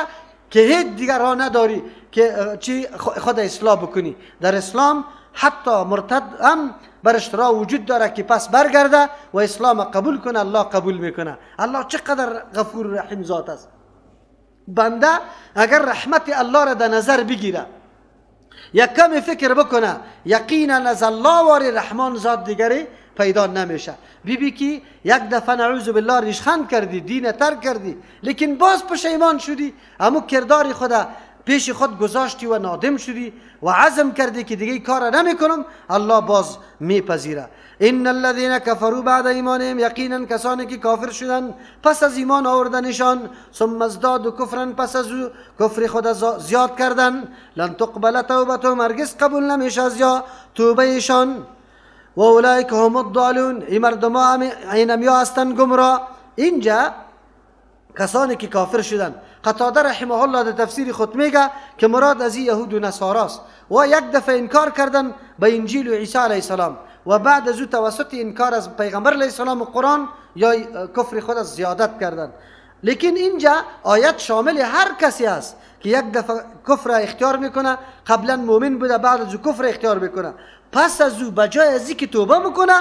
A: که هیچ دیگر راه نداری که چی خود اصلاح بکنی. در اسلام حتی مرتد هم برش راه وجود داره که پس برگرده و اسلام قبول کنه، الله قبول میکنه. الله چقدر غفور رحیم ذات است. بنده اگر رحمت الله را در نظر بگیره، یک کمی فکر بکنه، یقینا از الله واری رحمان ذات دیگری پیدا نمیشه. بیبی که یک دفعه نعوذ بالله ریشخند کردی، دین ترک کردی، لیکن باز پشیمان شدی، امو کردار خدا پیش خود گذاشتی و نادم شدی و عزم کردی که دیگه کار نمیکنم، الله باز میپذیره. ان الذين كفروا بعد ایمانهم یقینا کسانی که کافر شدن پس از ایمان آوردنشان، ثم ازدادوا کفرا پس از کفر خود زیاد کردن، لن تقبل توبتهم هرگز قبول نمیشه از یا توبهشان، و اولئک هم الضالون این مردم ها اینم هستن گمراه. اینجا کسانی که کافر شدن، قتاده رحمه الله در تفسیر خود میگه که مراد از یهود و نصاراست و یک دفعه انکار کردن به انجیل و عیسی علیه السلام و بعد از او توسط انکار از پیغمبر علیه السلام و قرآن یا کفر خود از زیادت کردن. لیکن اینجا آیت شامل هر کسی است که یک دفعه کفر اختیار میکنه، قبلا مؤمن بوده بعد از او کفر اختیار میکنه، پس از او بجای از اینکه توبه میکنه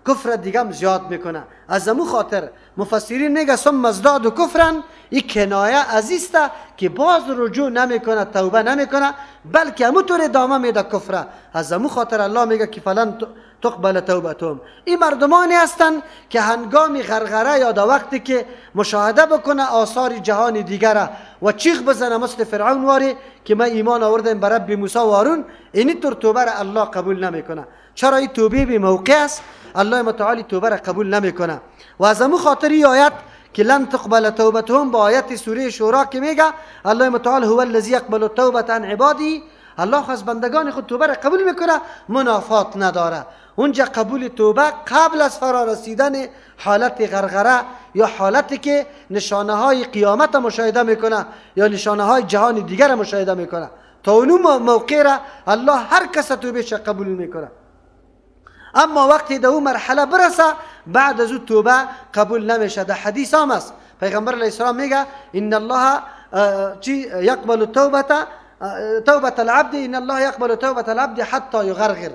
A: کفر دیگه هم زیاد میکنه. از امو خاطر مفسرین میگه ثم ازدادوا کفرا، این کنایه از است که باز رجوع نمیکنه، توبه نمیکنه، بلکه امو طور ادامه میده کفره. از امو خاطر الله میگه که فلن تقبل توبتهم. این مردمانی هستند که هنگام غرغره یا در وقتی که مشاهده بکنه آثار جهان دیگره و چیغ بزنه مثل فرعون واری که ما ایمان آوردیم به رب موسی و هارون، اینی طور توبه را الله قبول نمیکنه. چرا؟ این توبه به موقع است، الله متعالی توبه را قبول نمیکنه. و از امو خاطر این آیت که لن تقبل توبتهم با آیت سوره شورا که میگه الله متعال هو الذی یقبل التوبة عن عباده، الله از بندگان خود توبه را قبول میکنه، منافات نداره. اونجا قبول توبه قبل از فرا رسیدن حالت غرغره یا حالتی که نشانه های قیامت مشاهده میکنه یا نشانه های جهان دیگر مشاهده میکنه، تا اون موقع را الله هر کس توبهش قبول میکنه. اما وقتی در اون مرحله برسه بعد از او توبه قبول نمیشه. در حدیث هم است پیغمبر علیه السلام میگه ان الله چی یقبل توبه العبد، ان الله یقبل توبه العبد حتی یغرغر.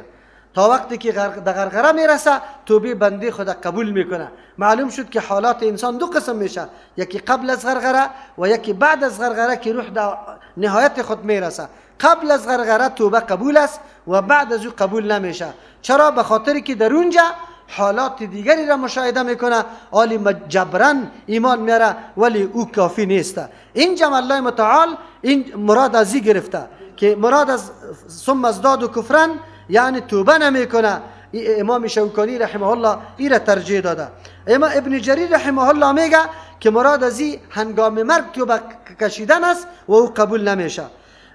A: تا وقتی که در غرغره میرسه توبه بنده خود قبول میکنه. معلوم شد که حالات انسان دو قسم میشه، یکی قبل از غرغره و یکی بعد از غرغره که روح در نهایت خود میرسه. قبل از غرغره توبه قبول است و بعد از او قبول نمیشه. چرا؟ به خاطر که در اونجا حالات دیگری را مشاهده میکنه، عالی جبران ایمان میاره ولی او کافی نیست. اینجا الله متعال این مراد از این گرفته که مراد از ثم ازداد کفرن یعنی توبه نمیکنه. امام شوکانی رحمه الله این را ترجیح داده. اما ابن جریر رحمه الله میگه که مراد از این هنگام مرگ توبه کشیدن است و او قبول نمیشه.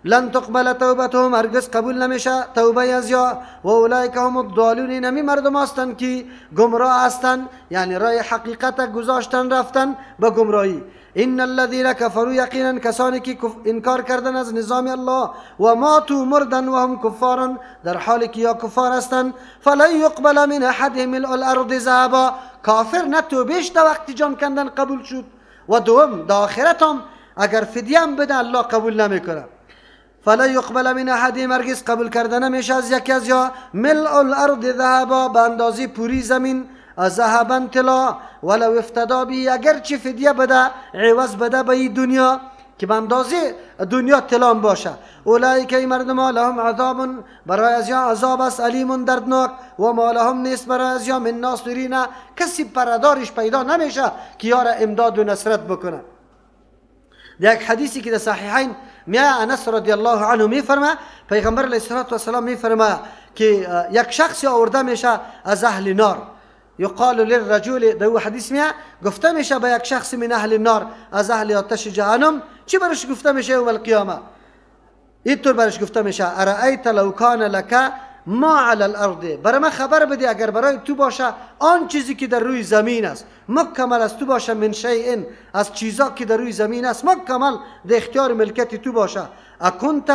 A: لن تقبل توبتهم، هرگز قبول نمیشه توبه از یا. و اولئک هم الضالون، اینمی مردم هستند که گمراه هستند، یعنی راه حقیقت گذاشتن رفتن به گمراهی. ان الذين كفروا، یقینا کسانی که انکار کردن از نظام الله، و ماتوا مردن و هم کفارن، در حالی که یا کفار هستند، فلن یقبل من احدهم ملء الارض ذهبا. کافر نه توبهش در وقت جان کندن قبول شد، و دوم در آخرت هم اگر فدیه هم بده الله قبول نمیکنه. فلا یقبل من احدهم، هرگز قبول کرده نمیشه از یکی از یا ملء الارض ذهبا، به اندازه پوری زمین ذهبا طلا، ولو افتدا به، اگرچه فدیه بده عوض بده به این دنیا که به اندازه دنیا طلا باشه. اولئک ای مردم لهم عذاب، برای از یا عذاب است الیم دردناک، و ما لهم نیست برای از یا من ناصرین، کسی پردارش پیدا نمیشه که یار امداد و نصرت بکنه. در یک حدیثی که در صحیحین میای انس رضی الله عنه میفرما، پیغمبر علیه الصلاة والسلام میفرما که یک شخص آورده میشه از اهل نار، یقال للرجل، در او حدیث میاد گفته میشه به یک شخص من اهل نار، از اهل آتش جهنم، چی برش گفته میشه یوم القیامه؟ اینطور برش گفته میشه ارأیت لو کان لک ما علی الارض، برای من خبر بدی اگر برای تو باشه آن چیزی که در روی زمین است، مکمل از تو باشه، من شیء، از چیزا که در روی زمین است مکمل در اختیار ملکت تو باشه، اکنت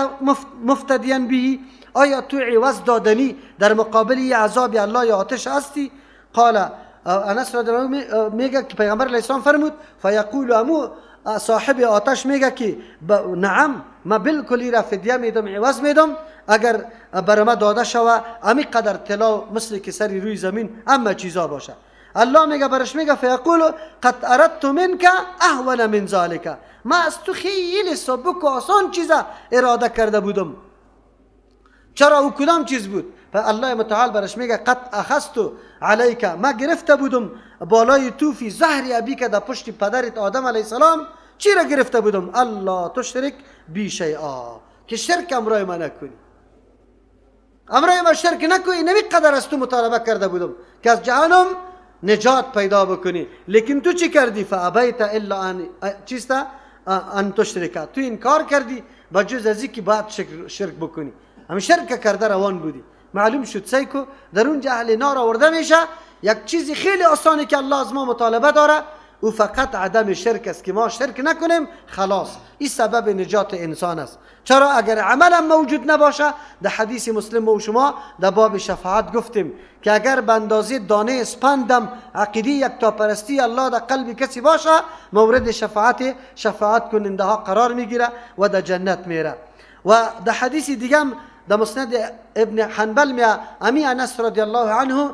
A: مفتدیا به، آیا تو عوض دادنی در مقابل عذاب الله یا آتش هستی؟ قال انس رضی الله میگه که پیغمبر علیه السلام فرمود فیقول، امو صاحب آتش میگه که نعم، ما بالکلی را فدیه میدم، عوض میدم اگر بر ما داده شوه امی قدر طلا مثل که سری روی زمین اما چیزا باشه. الله میگه برش میگه فیقول قد اردت منک اهون من ذلک، ما از تو خیلی سبک و آسان چیزا اراده کرده بودم. چرا؟ او کدام چیز بود؟ الله متعال برش میگه قد اخذت علیک، ما گرفته بودم بالای تو فی ظهر ابیک، در پشت پدرت آدم علیه السلام چی را گرفته بودم؟ الله تشرک بی شیئا، که شرک امرای ما نکنی، امرای ما شرک نکنی، نمی قدر از تو مطالبه کرده بودم که از جهنم نجات پیدا بکنی، لیکن تو چی کردی؟ فابیت الا ان چیستا ان تشرک، تو انکار کردی با جز از که باید شرک بکنی، هم شرک کرده روان بودی. معلوم شد سیکو در اونجا اهل نار آورده میشه یک چیزی خیلی آسانی که الله از ما مطالبه داره، او فقط عدم شرک است که ما شرک نکنیم، خلاص این سبب نجات انسان است. چرا؟ اگر عمل موجود نباشه، در حدیث مسلم و شما در باب شفاعت گفتیم که اگر به اندازه دانه اسپندم عقیده یکتاپرستی الله در قلب کسی باشه، مورد شفاعت کننده ها قرار میگیره و در جنت میره. و در حدیث دیگه در مسند ابن حنبل می امی انس رضی الله عنه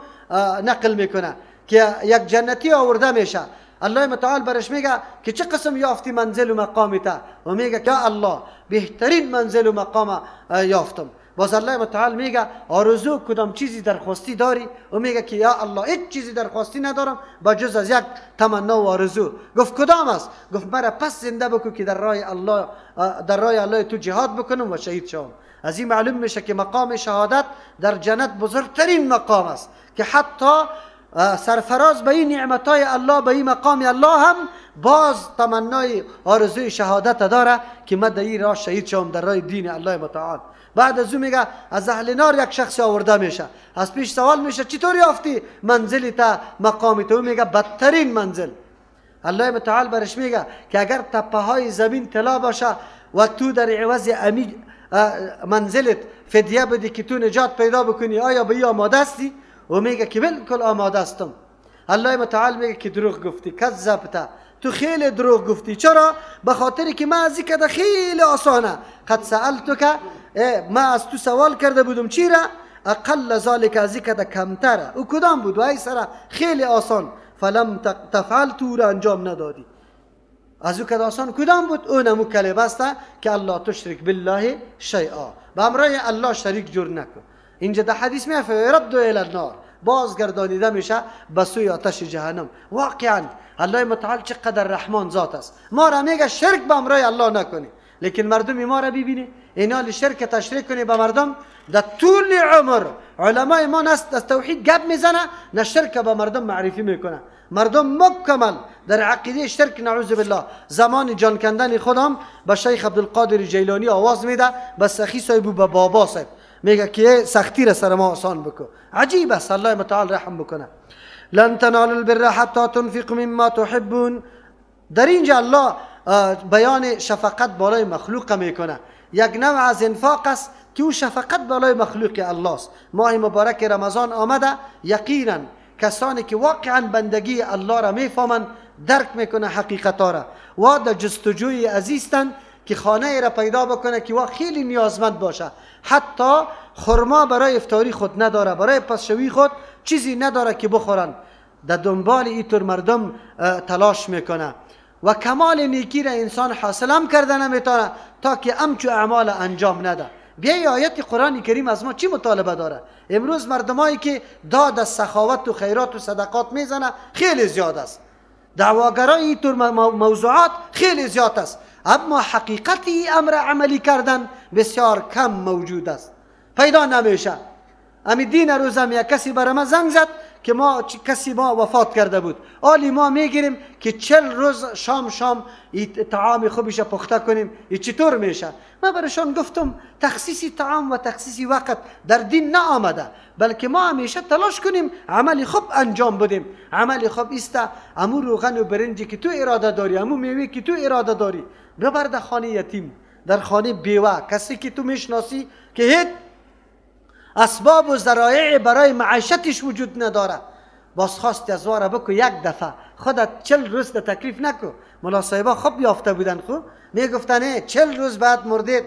A: نقل میکنه که یک جنتی آورده میشه، الله متعال برش میگه که چه قسم یافتی منزل و مقام تا، و میگه که الله بهترین منزل و مقام یافتم. باز الله متعال میگه آرزو کدام چیزی درخواستی داری؟ و میگه که یا الله هیچ چیزی درخواستی ندارم با جز از یک تمنا و آرزو. گفت کدام است؟ گفت مرا پس زنده بکن که در راه الله، در راه الله تو جهاد بکنم و شهید شوم. از این معلوم میشه که مقام شهادت در جنت بزرگترین مقام است که حتی سرفراز به این نعمتای الله، به این مقام الله هم باز تمنای آرزوی شهادت داره که من در این راه شهید شوم، در راه دین الله متعال. بعد از او میگه از اهل نار یک شخص آورده میشه، از پیش سوال میشه چطور یافتی منزلی تا مقامی تو؟ میگه بدترین منزل. الله متعال برش میگه که اگر تپه های زمین طلا باشه و تو در عوض امی منزلت فدیه بدی که تو نجات پیدا بکنی، آیا به این آماده هستی؟ و میگه که بالکل آماده هستم. الله متعال میگه که دروغ گفتی، کذبت، تو خیلی دروغ گفتی. چرا؟ به خاطری که من از این خیلی آسانه. قد سألتک، ما از تو سوال کرده بودم چی را؟ اقل ذالک، از این کمتره. او کدام بود؟ و ای سره خیلی آسان. فلم تفعل، تو را انجام ندادی. از او کد آسان کدام بود؟ اون امو کلمه است که الله تشرک بالله شیئا، به امرای الله شریک جور نکن. اینجا در حدیث میگه رد الی النار، بازگردانیده میشه به سوی آتش جهنم. واقعا الله متعال چقدر رحمان ذات است. ما را میگه شرک به امرای الله نکنی، لیکن مردم ما را ببینی اینا شرک تشریک کنی به مردم در طول عمر. علمای ما نست از توحید گپ میزنه، نه شرک به مردم معرفی میکنه. مردم مکمل در عقیده شرک، نعوذ بالله. زمان جان کندن خودم به شیخ عبدالقادر جیلانی آواز میده، به سخی صاحب و به بابا صاحب، میگه که سختی را سر ما آسان بکن. عجیب است. الله متعال رحم بکنه. لن تنالوا البر حتی تنفقوا مما تحبون. در اینجا الله بیان شفقت بالای مخلوق میکنه. یک نوع از انفاق است که او شفقت بالای مخلوق الله است. ماه مبارک رمضان آمده، یقینا کسانی که واقعا بندگی الله را میفهمند، درک میکنه حقیقت را، و در جستجوی عزیزتن که خانه را پیدا بکنه که وا خیلی نیازمند باشه، حتی خرما برای افطاری خود نداره، برای پسشوی خود چیزی نداره که بخورن. در دنبال اینطور مردم تلاش میکنه و کمال نیکی را انسان حاصل هم کرده نمیتونه تا که امچو اعمال انجام نده. بیای آیت قرآن کریم از ما چی مطالبه داره؟ امروز مردمایی که داد از سخاوت و خیرات و صدقات میزنه خیلی زیاد است، دعواگرای اینطور موضوعات خیلی زیاد است، اما حقیقتی امر عملی کردن بسیار کم موجود است، پیدا نمیشه. امی دین روزم یک کسی برای ما زنگ زد که ما کسی ما وفات کرده بود، آلی ما میگیریم که 40 روز شام شام طعام خوبش پخته کنیم، ای چطور میشه؟ من برایشان گفتم تخصیص طعام و تخصیص وقت در دین نه آمده، بلکه ما همیشه تلاش کنیم عمل خوب انجام بدیم. عمل خوب است امو روغن و برنجی که تو اراده داری، امو میوه که تو اراده داری، ببر در خانه یتیم، در خانه بیوه، کسی که تو میشناسی که هیچ اسباب و ذرایع برای معیشتش وجود نداره، باز خواستی از واره بکو یک دفعه، خودت 40 روز ده تکلیف نکو. ملا صاحبا خوب یافته بودن، خو میگفتن 40 روز بعد مردید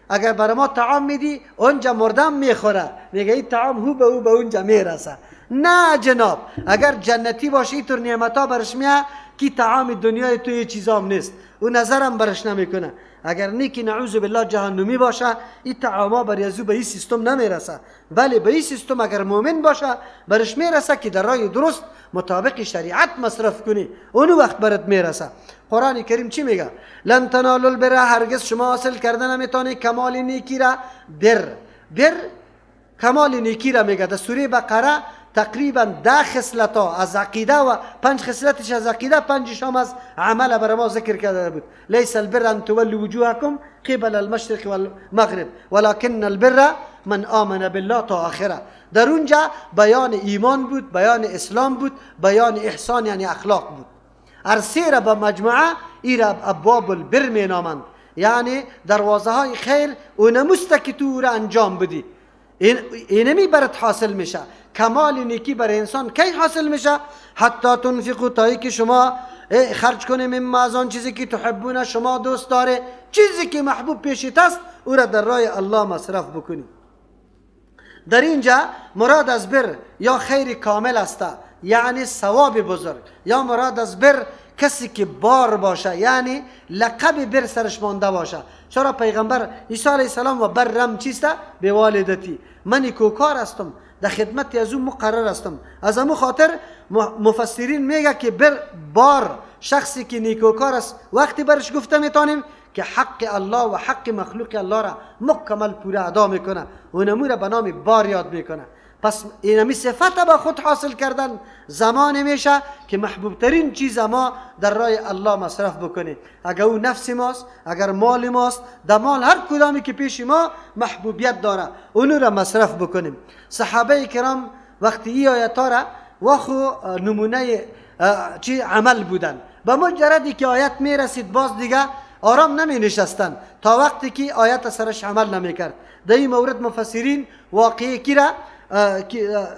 A: اگر برای ما طعام میدی اونجا مردم میخوره، میگه این طعام هو به او به اونجا میرسه. نه جناب، اگر جنتی باشی اینطور نعمتا برش میه که طعام دنیای تو یه چیزام نیست، او نظرم برش نمیکنه. اگر نیکی نعوذ بالله جهنمی باشه، این طعاما بر یزو به این سیستم نمیرسه، ولی به این سیستم اگر مؤمن باشه برش میرسه که در راه درست مطابق شریعت مصرف کنی، اونو وقت برات میرسه. قرآن کریم چی میگه؟ لن تنالوا البر، هرگز شما حاصل کردن نمیتونی کمال نیکی را. بر کمال نیکی را میگه. در سوره بقره تقریبا 10 خصلت ها از عقیده و 5 خصلتش از عقیده، 5 هم از عمل برای ما ذکر کرده بود. لیس البر ان تولوا وجوهکم قبل المشرق والمغرب ولكن البر من آمن بالله تا آخره. در اونجا بیان ایمان بود، بیان اسلام بود، بیان احسان یعنی اخلاق بود. هر را به مجموعه ای را ابواب البر می نامند، یعنی دروازه های خیر و نموسته که تو را انجام بدی، اینمی برات حاصل میشه. کمال نیکی برای انسان کی حاصل میشه؟ حتی تنفقوا، تایی که شما خرج کنیم مما، از آن چیزی که تحبونه شما دوست داره، چیزی که محبوب پیشت است او را در راه الله مصرف بکنی. در اینجا مراد از بر یا خیر کامل است، یعنی ثواب بزرگ، یا مراد از بر کسی که بار باشه، یعنی لقب بر سرش مانده باشه. چرا پیغمبر عیسی علیه السلام و برم چیست؟ به والدتی، من کوکار هستم، در خدمت از او مقرر هستم. از امو خاطر مفسرین میگه که بر بار شخصی که نیکوکار است وقتی برش گفته میتونیم که حق الله و حق مخلوق الله را مکمل پوره ادا میکنه و نمو را به نام بار یاد میکنه. پس اینمی صفت با خود حاصل کردن زمان میشه که محبوب ترین چیز ما در راه الله مصرف بکنه. اگر او نفس ماست، اگر مال ماست، در مال هر کدامی که پیش ما محبوبیت داره اونو را مصرف بکنیم. صحابه کرام وقتی ای آیت را واخو نمونه چی عمل بودن، به مجردی که آیت میرسید باز دیگه آرام نمی نشستن تا وقتی که آیت سرش عمل نمی کرد. در این مورد مفسرین واقعی کی را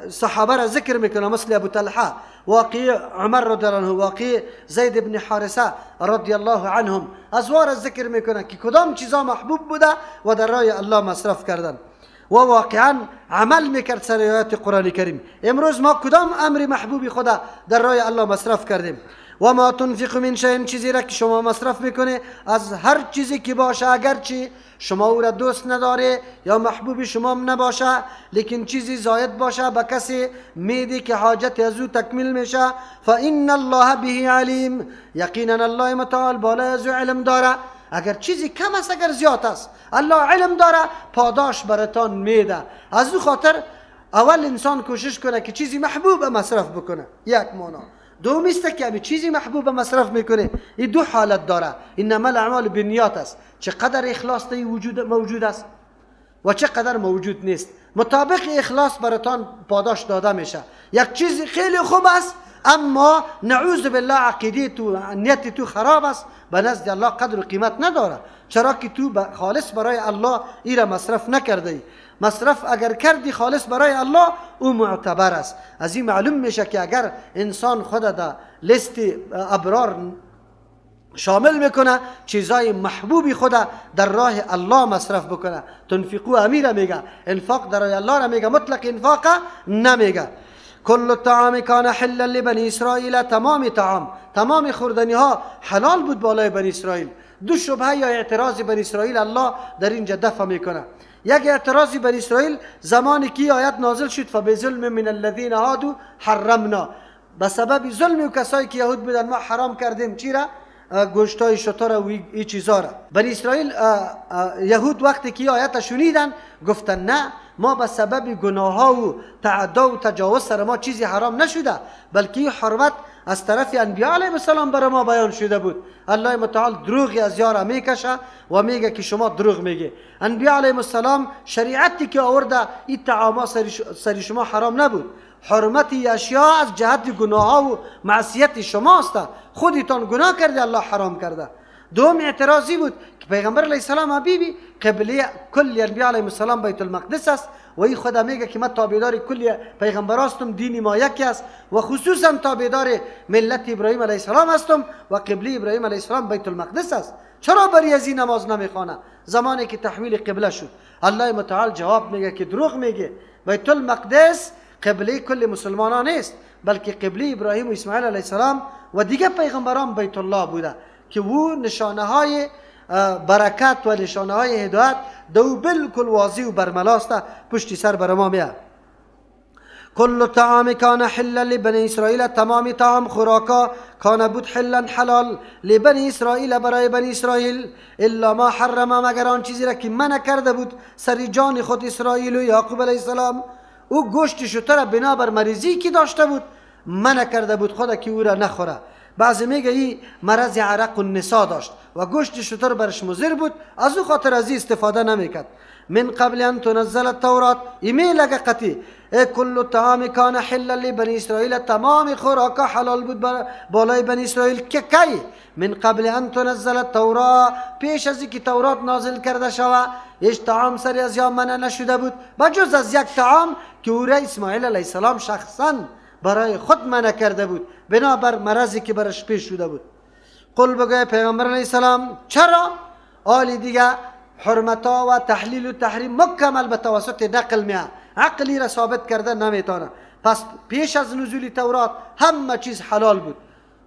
A: صحابه را ذکر میکنه، مثل ابو طلحه، واقع عمر رضی الله عنه، واقع زید بن حارثه رضی الله عنهم، از وار ذکر میکنه که کدام چیزا محبوب بوده و در راه الله مصرف کردن و واقعا عمل میکرد سر آیات قرآن کریم. امروز ما کدام امر محبوب خدا در راه الله مصرف کردیم؟ و ما تنفق من شیء، چیزی را که شما مصرف میکنه از هر چیزی که باشه، اگرچه شما او را دوست نداره یا محبوب شما نباشه، لیکن چیزی زاید باشه به کسی میدی که حاجت از او تکمیل میشه، فان الله به علیم، یقینا الله متعال بالای از او علم داره. اگر چیزی کم است اگر زیاد است، الله علم داره، پاداش براتان میده. از او خاطر اول انسان کوشش کنه که چیزی محبوب مصرف بکنه، یک معنا. دوم است که امی چیزی محبوب مصرف میکنه، این دو حالت داره. انما الاعمال بالنیات است، چقدر اخلاص در وجود موجود است و چقدر موجود نیست. مطابق اخلاص براتان پاداش داده میشه. یک چیزی خیلی خوب است اما نعوذ بالله عقیده تو، نیت تو خراب است، به نزد الله قدر و قیمت نداره، چرا که تو خالص برای الله ایره مصرف نکرده ای. مصرف اگر کردی خالص برای الله او معتبر است. از این معلوم میشه که اگر انسان خود در لیست ابرار شامل میکنه، چیزای محبوبی خود در راه الله مصرف بکنه. تنفقو امیره میگه، انفاق در راه الله را میگه، مطلق انفاق نمیگه. کل الطعام کان حلا لبنی اسرائیل، تمام طعام، تمام خوردنی ها حلال بود بالای بنی اسرائیل. دو شبهه یا اعتراض بنی اسرائیل الله در اینجا دفع میکنه. یک اعتراض بنی اسرائیل زمانی که آیت نازل شد، فبظلم من الذین هادوا حرمنا، به سبب ظلم و کسایی که یهود بودن ما حرام کردیم چی را؟ گوشتای شتر و این چیزا را. بنی اسرائیل یهود وقتی که آیت شنیدن گفتن نه، ما به سبب گناه ها و تعدا و تجاوز سر ما چیزی حرام نشده، بلکه حرمت از طرف انبیاء علیهم السلام برای ما بیان شده بود. الله متعال دروغی از یارا میکشه و میگه که شما دروغ میگه. انبیاء علیهم السلام شریعتی که آورده این طعاما سر شما حرام نبود، حرمت اشیاء از جهت گناه ها و معصیت شماست، خودتان گناه کرده الله حرام کرده. دوم اعتراضی بود که پیغمبر علیه السلام حبیبی قبله کل انبیاء علیهم السلام بیت المقدس است و این خدا میگه که من تابعدار کل پیغمبر هستم، دین ما یکی است و خصوصا تابعدار ملت ابراهیم علیه السلام هستم و قبله ابراهیم علیه السلام بیت المقدس است، چرا بری از این نماز نمیخوانه؟ زمانی که تحویل قبله شد الله متعال جواب میگه که دروغ میگه، بیت المقدس قبله کل مسلمانان نیست، بلکه قبله ابراهیم و اسماعیل علیه السلام و دیگه پیغمبران بیت الله بوده که او نشانه های برکت و نشانه های هدایت دو بالکل واضح و برملاست پشتی سر بر ما میاد. کل طعام کان حلا لبنی اسرائیل، تمام طعام خوراکا کان بود حلا حلال لبنی اسرائیل برای بنی اسرائیل، الا ما حرم، مگر آن چیزی را که منع کرده بود سر جان خود اسرائیل و یعقوب علیه السلام. او گوشت شتر بنابر مریضی که داشته بود منع کرده بود خدا که او را نخوره. بعضی میگه این مرض عرق النسا داشت و گوشت شتر برش مضر بود، از او خاطر از استفاده نمیکرد. من قبل ان تنزل التورات، ایمیل اگه قطی کل طعام کان حلا لبنی اسرائیل، تمام خوراکا حلال بود بالای بنی اسرائیل که کی؟ من قبل ان تنزل التورات، پیش از اینکه تورات نازل کرده شوه هیچ طعام سری از یا منع نشده بود بجز از یک طعام که او را اسماعیل علیه السلام شخصا برای خود منع کرده بود بنابر مرضی که برش پیش شده بود. قل بگوی پیغمبر علیه السلام چرا؟ آلی دیگه حرمتا و تحلیل و تحریم مکمل به توسط نقل میه، عقلی را ثابت کرده نمیتونه. پس پیش از نزول تورات همه چیز حلال بود،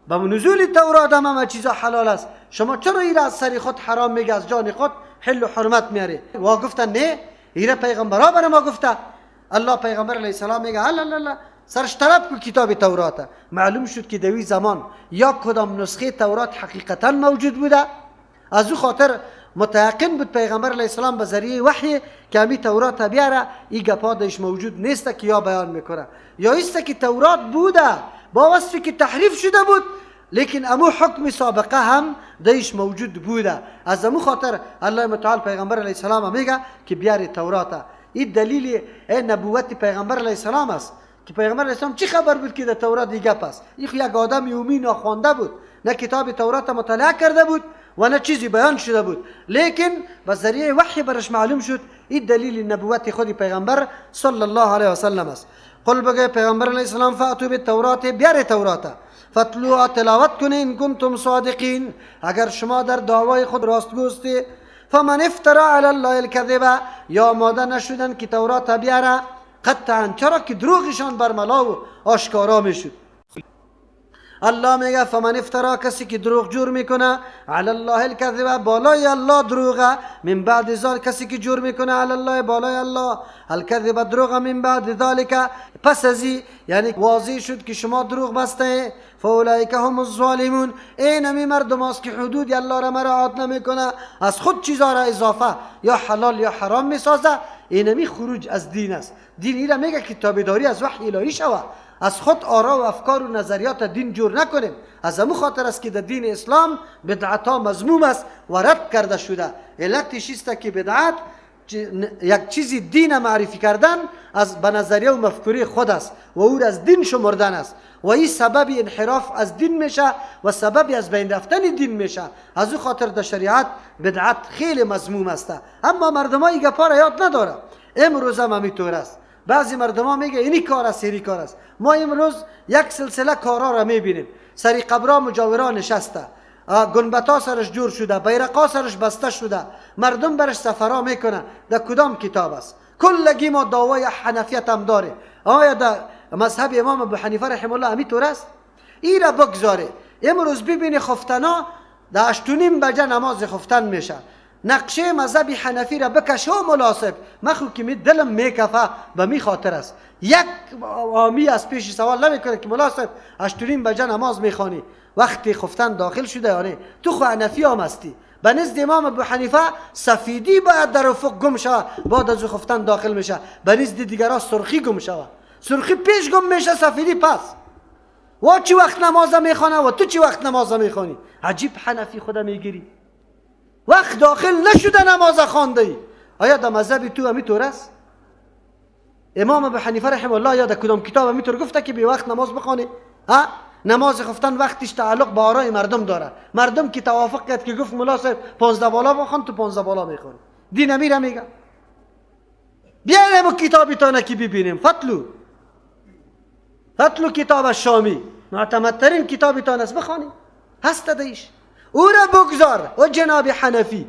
A: با نزول تورات همه چیز حلال است، شما چرا ایره از سر خود حرام میگه، از جان خود حل و حرمت میاره؟ و گفتن نه، ایره پیغمبرا بر ما گفته. الله پیغمبر علیه السلام میگه الله الله سرش طلب کو کتاب تورات. معلوم شد که دوی زمان یا کدام نسخه تورات حقیقتا موجود بوده، از او خاطر متیقن بود پیغمبر علیه السلام به ذریعه وحی که امی تورات بیاره، این گپا دش موجود نیست که یا بیان میکنه، یا ایست که تورات بوده با وصفی که تحریف شده بود، لیکن امو حکم سابقه هم دیش موجود بوده. از امو خاطر الله متعال پیغمبر علیه السلام میگه که بیاری تورات. این دلیل نبوت پیغمبر علیه السلام است که پیغمبر علیه السلام چی خبر بود که در تورات دیگه پس این یک آدم یومی ناخوانده بود، نه کتاب تورات مطالعه کرده بود و نه چیزی بیان شده بود، لیکن به ذریعه وحی برش معلوم شد. این دلیل نبوت خود پیغمبر صلی الله علیه و سلم است. قل بگه پیغمبر علیه السلام فأتوا بالتورات، بیار تورات، فتلوها تلاوت کنین ان کنتم صادقین، اگر شما در دعوای خود راستگوستی. فمن افترا علی الله الكذب، یا آماده نشدن که تورات بیاره قطعا، چرا که دروغشان برملا و آشکارا میشد. الله میگه فمن افترا، کسی که دروغ جور میکنه، علی الله الكذب، بالای الله دروغه، من بعد ذلک، کسی که جور میکنه علی الله بالای الله الكذب دروغه، من بعد ذلک پس از، یعنی واضح شد که شما دروغ بسته، فاولئک هم الظالمون، این همی مردم است که حدود الله را مراعات نمیکنه، از خود چیزا را اضافه یا حلال یا حرام میسازه. این همی خروج از دین است. دین ایره میگه که تابعداری از وحی الهی شوه، از خود آرا و افکار و نظریات دین جور نکنیم. از همو خاطر است که در دین اسلام بدعت ها مذموم است و رد کرده شده. علتش است که بدعت یک چیزی دین معرفی کردن از به نظریه و مفکوره خود است و او از دین شمردن است و این سبب انحراف از دین میشه و سبب از بین رفتن دین میشه. از او خاطر در شریعت بدعت خیلی مذموم است. اما مردمای گپا را یاد نداره. امروز هم همینطور است. بعضی مردم ها میگه اینی کار است اینی کار است. ما امروز یک سلسله کارا را میبینیم، سری قبرا مجاورا نشسته، گنبتا سرش جور شده، بیرقا سرش بسته شده، مردم برش سفرا میکنه. در کدام کتاب است؟ کلگی ما دعوای حنفیت هم داره. آیا در مذهب امام ابو حنیفه رحمه الله همینطور است؟ این را بگذاره. امروز ببینی خفتنا در 8:30 بجه نماز خفتن میشه. نقشه مذهب حنفی را بکش و مناسب مخو که می دلم میکفه به می خاطر است. یک عامی از پیش سوال نمیکنه که مناسب 8:30 بجه نماز میخوانی، وقتی خفتن داخل شده، یعنی تو خو حنفی هم هستی. به نزد امام ابو حنیفه سفیدی باید در افق گم شوه بعد از خفتن داخل میشه، به نزد دیگرها سرخی گم شوه، سرخی پیش گم میشه سفیدی پس. و چی وقت نماز میخوانه و تو چی وقت نماز میخوانی؟ عجیب حنفی خدا میگیری، وقت داخل نشده نماز خوانده ای. آیا در مذهب تو همینطور است؟ امام ابو حنیفه رحمه الله یا در کدام کتاب همینطور گفته که بی وقت نماز بخوانی؟ ها؟ نماز خفتن وقتش تعلق به آرای مردم داره. مردم که توافق کرد که گفت ملا صاحب 15 بالا بخوان، تو 15 بالا میخوانی. دین امیره میگه بیاریم کتابی تا که ببینیم. فتلو کتاب شامی معتمدترین کتابی تا است، بخوانی هست دیش. او را بگذار و جناب حنفی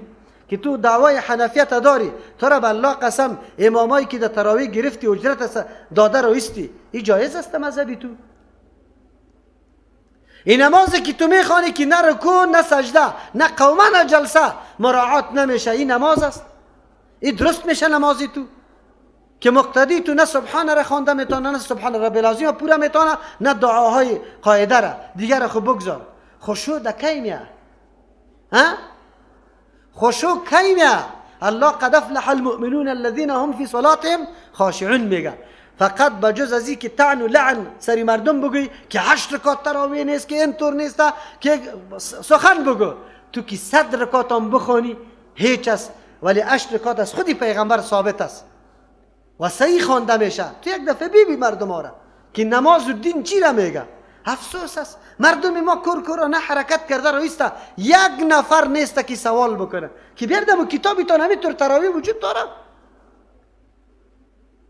A: که تو دعوای حنفیت داری، تو را به الله قسم امامایی که در تراویح گرفتی اجرت داده رو ایستی، این جایز است مذهبی تو؟ این نمازی که تو میخوانی که نه رکوع نه سجده نه قومه نه جلسه مراعات نمیشه، این نماز است؟ این درست میشه نمازی تو که مقتدی تو نه سبحان را خوانده میتونه، نه سبحان رب العظیم پورا میتونه، نه دعاهای قاعده را دیگر خو بگذار. خشوع در کی میاد؟ ها؟ خشوع کی میاد؟ الله قد افلح المؤمنون الذين هم في صلاتهم خاشعون میگه. فقط بجز از که طعن و لعن سری مردم بگوی که 8 رکعت تراویح نیست، که اینطور نیست، که سخن بگو، تو که 100 رکعت هم بخوانی هیچ است، ولی 8 رکعت از خودی پیغمبر ثابت است و صحیح خوانده میشه. تو یک دفعه ببین مردم ها را که نماز و دین چی را میگه. افسوس است مردم ما کور نه حرکت کرده رویسته، یک نفر نیست که سوال بکنه که بیردم و کتابتان همینطور تراویح وجود داره،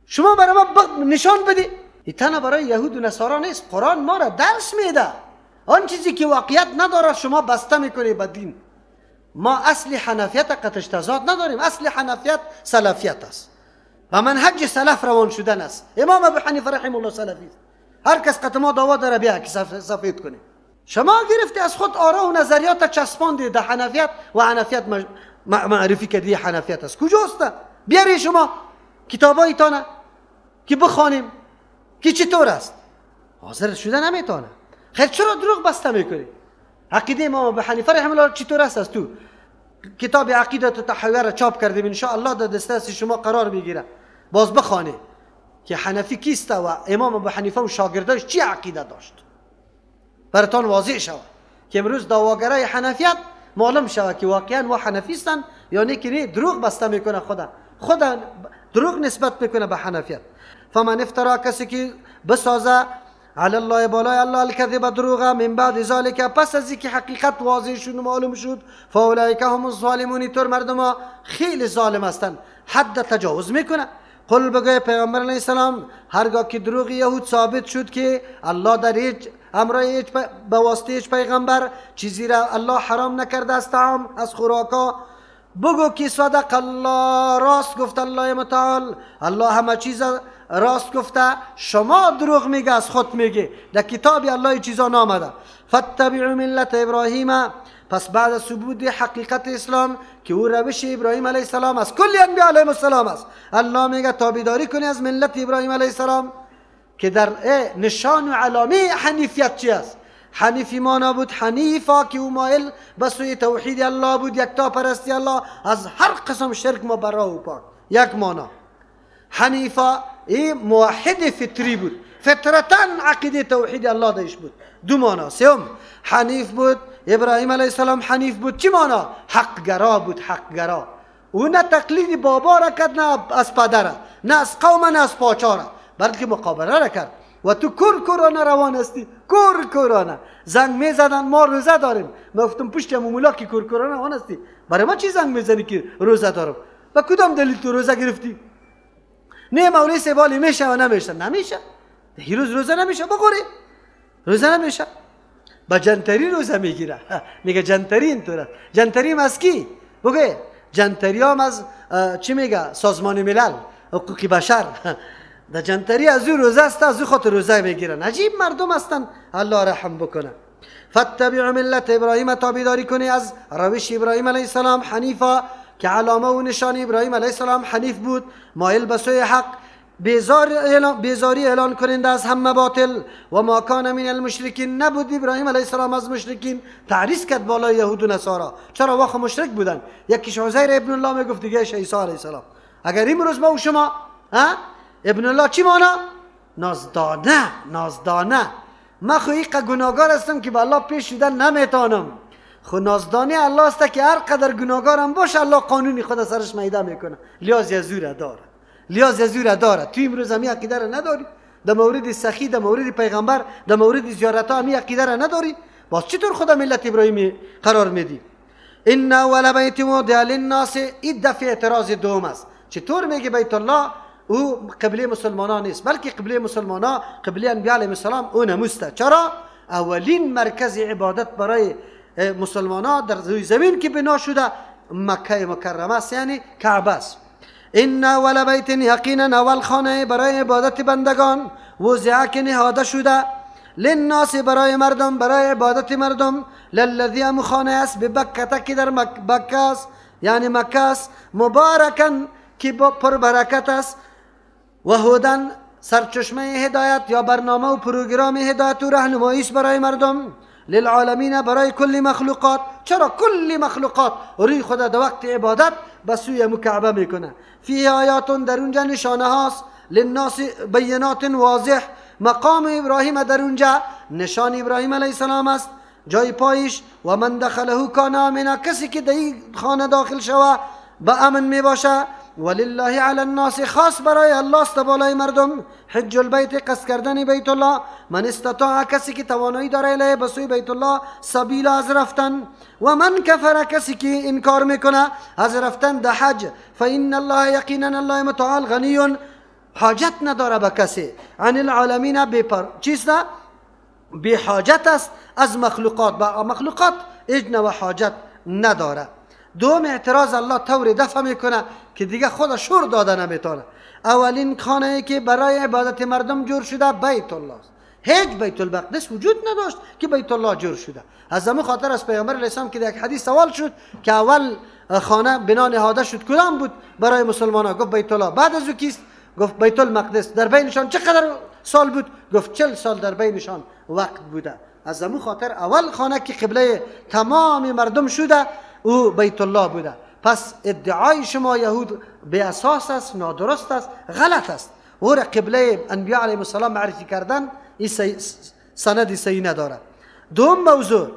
A: شما برای ما نشان بدی. این تنها برای یهود و نصارا نیست، قرآن ما را درس میده. آن چیزی که واقعیت نداره شما بسته میکنی به دین. ما اصل حنفیت قطش تضاد نداریم، اصل حنفیت سلفیت است و منهج سلف روان شدن است. امام ابو حنیفه رحمه الله سلفی است. هر کس قط ما دعوا داره بیا که سفید کنه. شما گرفتی از خود آرا و نظریات چسباندی در حنفیت و حنفیت معرفی کردی حنفیت است. کجاست؟ بیاری شما کتابایتانه که بخوانیم که چطور است. حاضر شده نمیتونه. خیر چرا دروغ بسته میکنی؟ عقیده امام ابو حنیفه رحمه الله چطور است؟ از تو کتاب عقیده طحاویه را چاپ کردیم، ان شاء الله در دسترس شما قرار میگیره، باز بخوانید که حنفی کیست و امام ابو حنیفه و شاگرداش چی عقیده داشت، براتان واضح شود که امروز دعواگرای حنفیت معلوم شود که واقعا و حنفی هستند یا نه که دروغ بسته میکنه، خدا دروغ نسبت میکنه به حنفیت. فمن افترا، کسی که بسازه علی الله بالای الله الکذب دروغ من بعد ذلک، پس از اینکه حقیقت واضح شد و معلوم شد، فاولئک هم الظالمون، طور مردم خیلی ظالم هستند، حد تجاوز میکنه. قل بگوی پیامبر علیه السلام هرگاه که دروغ یهود ثابت شد که الله در هیچ امرای هیچ به واسطه هیچ پیغمبر چیزی را الله حرام نکرده از طعام از خوراکا، بگو که صدق الله، راست گفت الله متعال، الله همه چیز راست گفته، شما دروغ میگه از خود میگه، در کتاب الله چیزا نامده. فاتبعوا ملت ابراهیم، پس بعد از ثبوت حقیقت اسلام که او روش ابراهیم علیه السلام است، کل انبیاء علیهم السلام است، الله میگه تابعداری کنی از ملت ابراهیم علیه السلام که در نشان و علامه حنیفیت چی است؟ حنیفی مانا بود حنیفا که او مایل به سوی توحید الله بود، یکتا پرستی الله، از هر قسم شرک مبرا و پاک، یک مانا. حنیفا ای موحد فطری بود، فطرتا عقیده توحید الله داشت بود، دو مانا. سوم حنیف بود، ابراهیم علیه السلام حنیف بود، چی مانا؟ حقگرا بود، حقگرا. او نه تقلید بابا را کرد، نه از پدره، نه از قوم، نه از پاچا را، بلکه مقابله را کرد. و تو کور کورانه روان هستی، کور کورانه زنگ میزدن ما روزه داریم، ما گفتم پشت مولا که کور کورانه روان هستی، برای ما چی زنگ میزنی که روزه دارم؟ با کدام دلیل تو روزه گرفتی؟ نه مولوی سبالی میشه و نمیشه، نمیشه هیچ روز روزه نمیشه، بخوری روزه نمیشه. با جنتری روزه میگیره، میگه جنتری اینطوره. جنتری از کی؟ بگه جنتری هم از چی میگه؟ سازمان ملل حقوق بشر. در جنتری از او روزه است، از او خاطر روزه میگیرن. عجیب مردم هستن، الله رحم بکنه. فاتبعوا ملت ابراهیم، تابعداری کنی از روش ابراهیم علیه السلام حنیفا که علامه و نشان ابراهیم علیه السلام حنیف بود، مایل به سوی حق، بیزاری اعلان کننده از همه باطل. و ما کان من المشرکین، نبود ابراهیم علیه السلام از مشرکین. تعریض کرد بالای یهود و نصارا. چرا؟ واخ مشرک بودن. یکیش عزیر ابن الله میگفت، دیگه عیسی علیه السلام. اگر امروز ما و شما ها ابن الله چی مانا؟ نازدانه، نازدانه. من خو ایقه گناهگار هستم که به الله پیش شدن نمیتونم. خو نازدانه الله است که هر قدر گناهگارم باشه الله قانونی خود سرش میده میکنه. لیاز یزوره داره، لیاز یزوره داره. تو امروز همی عقیده را نداری، در مورد سخی، در مورد پیغمبر، در مورد زیارت ها همی عقیده را نداری، باز چطور خدا ملت ابراهیمی قرار میدی؟ ان اول بیت وضع للناس، این دفعه اعتراض دوم است. چطور میگه بیت الله او قبله مسلمانان نیست، بلکه قبله مسلمانان قبله انبیاء علیهم السلام او نموسته. چرا؟ اولین مرکز عبادت برای مسلمانان در روی زمین که بنا شده مکه مکرمه است، یعنی کعبه است. ان اول بیت، یقینا اول خانه برای عبادت بندگان، وضع که نهاده شده، للناس برای مردم، برای عبادت مردم، للذی ام خانه است ببکته که در مکه است، یعنی مکه است، مبارکن که پر برکت است، و هدن سرچشمه هدایت یا برنامه و پروگرام هدایت و راهنمایی است برای مردم، للعالمین برای کل مخلوقات. چرا کل مخلوقات روی خدا در وقت عبادت به سوی مکعبه میکنه. فیه آیات، در اونجا نشانه هاست، للناس بینات واضح. مقام ابراهیم در اونجا نشان ابراهیم علیه السلام است، جای پایش. و من دخله کان آمنا، کسی که در این خانه داخل شوه به امن می باشه. ولله علی الناس، خاص برای الله است بالای مردم، حج البیت قصد کردن بیت الله، من استطاع کسی که توانایی داره الیه به سوی بیت الله سبیل از رفتن، و من کفر کسی که انکار میکنه از رفتن ده حج، فان الله یقینا الله متعال غنی حاجت نداره به کسی، عن العالمین بی چیست؟ بی حاجت است از مخلوقات، با مخلوقات هیچ نوع حاجت نداره. دوم اعتراض الله طور دفع میکنه که دیگه خود شور داده نمیتونه. اولین خانه که برای عبادت مردم جور شده بیت الله است. هیچ بیت المقدس وجود نداشت که بیت الله جور شده. از همون خاطر از پیامبر علیه السلام که در یک حدیث سوال شد که اول خانه بنا نهاده شد کدام بود برای مسلمان ها، گفت بیت الله. بعد از او کیست؟ گفت بیت المقدس. در بینشان چقدر سال بود؟ گفت 40 سال در بینشان وقت بوده. از همون خاطر اول خانه که قبله تمام مردم شده او بیت الله بوده. پس ادعای شما یهود به اساس است، نادرست است، غلط است. او را قبله انبیاء علیهم السلام معرفی کردن این سند صحیح نداره. دوم موضوع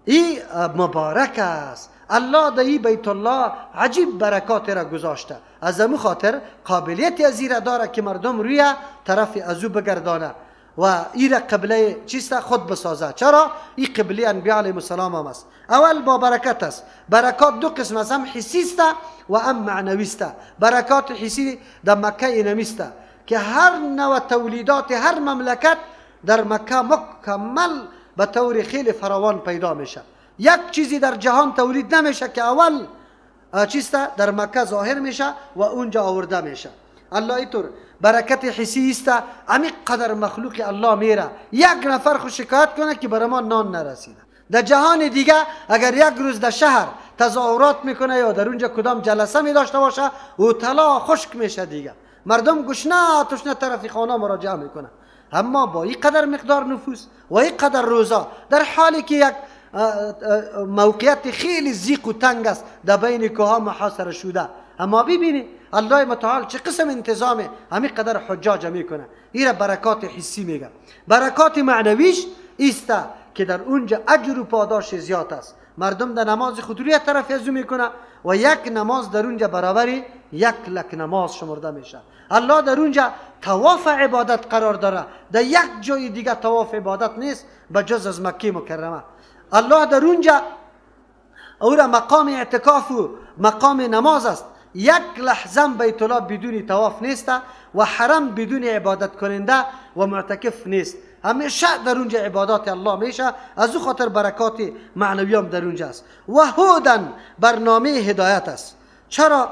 A: ای مبارک است. الله در این بیت الله عجیب برکات را گذاشته. از همون خاطر قابلیت از را داره که مردم روی طرف از او بگردانه. و ایره قبله چیست خود بسازه. چرا؟ این قبله انبیاء علیهم السلام هم است. اول با برکت است. برکات دو قسم است، هم حسی است و هم معنوی است. برکات حسی در مکه اینمی است که هر نوع تولیدات هر مملکت در مکه مکمل به طور خیلی فراوان پیدا میشه. یک چیزی در جهان تولید نمیشه که اول چیست در مکه ظاهر میشه و اونجا آورده میشه. الله اینطور برکت حسی است. امی قدر مخلوق الله میره، یک نفر خو شکایت کنه که برای ما نان نرسیده. در جهان دیگه اگر یک روز در شهر تظاهرات میکنه یا در اونجا کدام جلسه می داشته باشه، او طلا خشک میشه دیگه، مردم گشنه تشنه طرف خانه مراجعه میکنه. اما با این قدر مقدار نفوس و این قدر روزا، در حالی که یک موقعیت خیلی زیق و تنگ است، در بین کوه محاصره شده، اما ببینید الله متعال چه قسم انتظام همین قدر حجاج میکنه. ایره برکات حسی میگه. برکات معنویش ایست که در اونجا اجر و پاداش زیاد است. مردم در نماز خود روی طرف ازو میکنه و یک نماز در اونجا برابر 1 لک نماز شمرده میشه. الله در اونجا طواف عبادت قرار داره، در یک جای دیگه طواف عبادت نیست بجز از مکه مکرمه. الله در اونجا او را مقام اعتکاف و مقام نماز است. یک لحظه بیت الله بدون طواف نیست و حرم بدون عبادت کننده و معتکف نیست. همیشه در اونجا عبادات الله میشه. از او خاطر برکات معنوی هم در اونجا است. و هدى برنامه هدایت است. چرا؟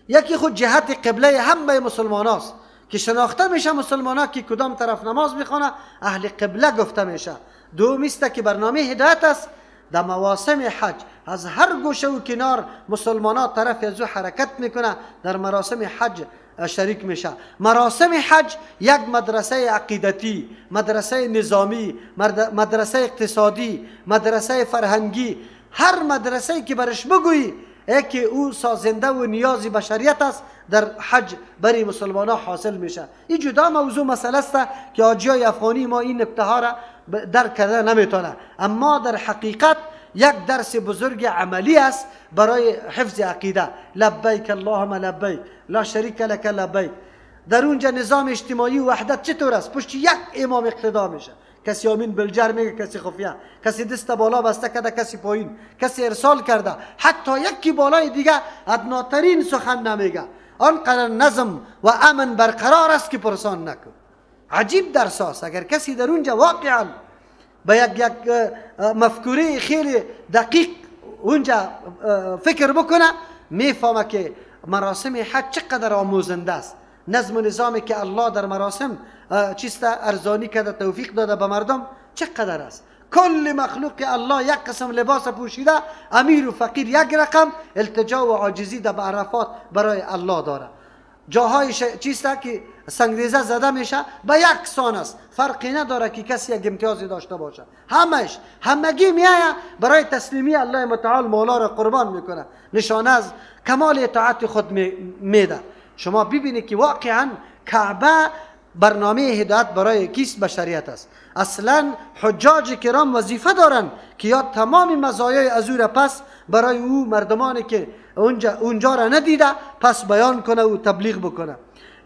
A: یکی خود جهت قبله همه مسلمان است که شناخته میشه مسلمان ها که کدام طرف نماز میخوانه، اهل قبله گفته میشه. دوم است که برنامه هدایت است. در مواسم حج از هر گوشه و کنار مسلمان ها طرف از او حرکت میکنه، در مراسم حج شریک میشه. مراسم حج یک مدرسه عقیدتی، مدرسه نظامی، مدرسه اقتصادی، مدرسه فرهنگی، هر مدرسه که برش بگویی که او سازنده و نیاز بشریت است، در حج برای مسلمان ها حاصل میشه. این جدا موضوع مسئله است که حاجیای افغانی ما این نکته ها را درک کرده نمیتونه، اما در حقیقت یک درس بزرگ عملی است برای حفظ عقیده. لبیک اللهم لبیک لا شریک لک لبیک. در اونجا نظام اجتماعی و وحدت چطور است؟ پشت یک امام اقتدا میشه. کسی آمین بالجهر میگه، کسی خفیه، کسی دست بالا بسته کرده، کسی پایین، کسی ارسال کرده، حتی یکی بالای دیگه ادناترین سخن نمیگه. آنقدر نظم و امن برقرار است که پرسان نکن. عجیب درس است. اگر کسی در اونجا واقعا به یک مفکوره خیلی دقیق اونجا فکر بکنه، میفهمه که مراسم حج چقدر آموزنده است. نظم و نظامی که الله در مراسم چیست ارزانی کرده، توفیق داده به مردم، چقدر است. کل مخلوق الله یک قسم لباس پوشیده، امیر و فقیر یک رقم التجا و عاجزی در عرفات برای الله داره. جاهای چیست که سنگریزه زده میشه به یک سان است، فرقی نداره که کسی یک امتیازی داشته باشه. همش همگی میایه برای تسلیمی الله متعال مولا را قربان میکنه، نشانه از کمال اطاعت خود میده. شما ببینید که واقعا کعبه برنامه هدایت برای کیست؟ بشریت است. اصلا حجاج کرام وظیفه دارن که یا تمام مزایای از او را پس برای او مردمانی که اونجا را ندیده پس بیان کنه و تبلیغ بکنه.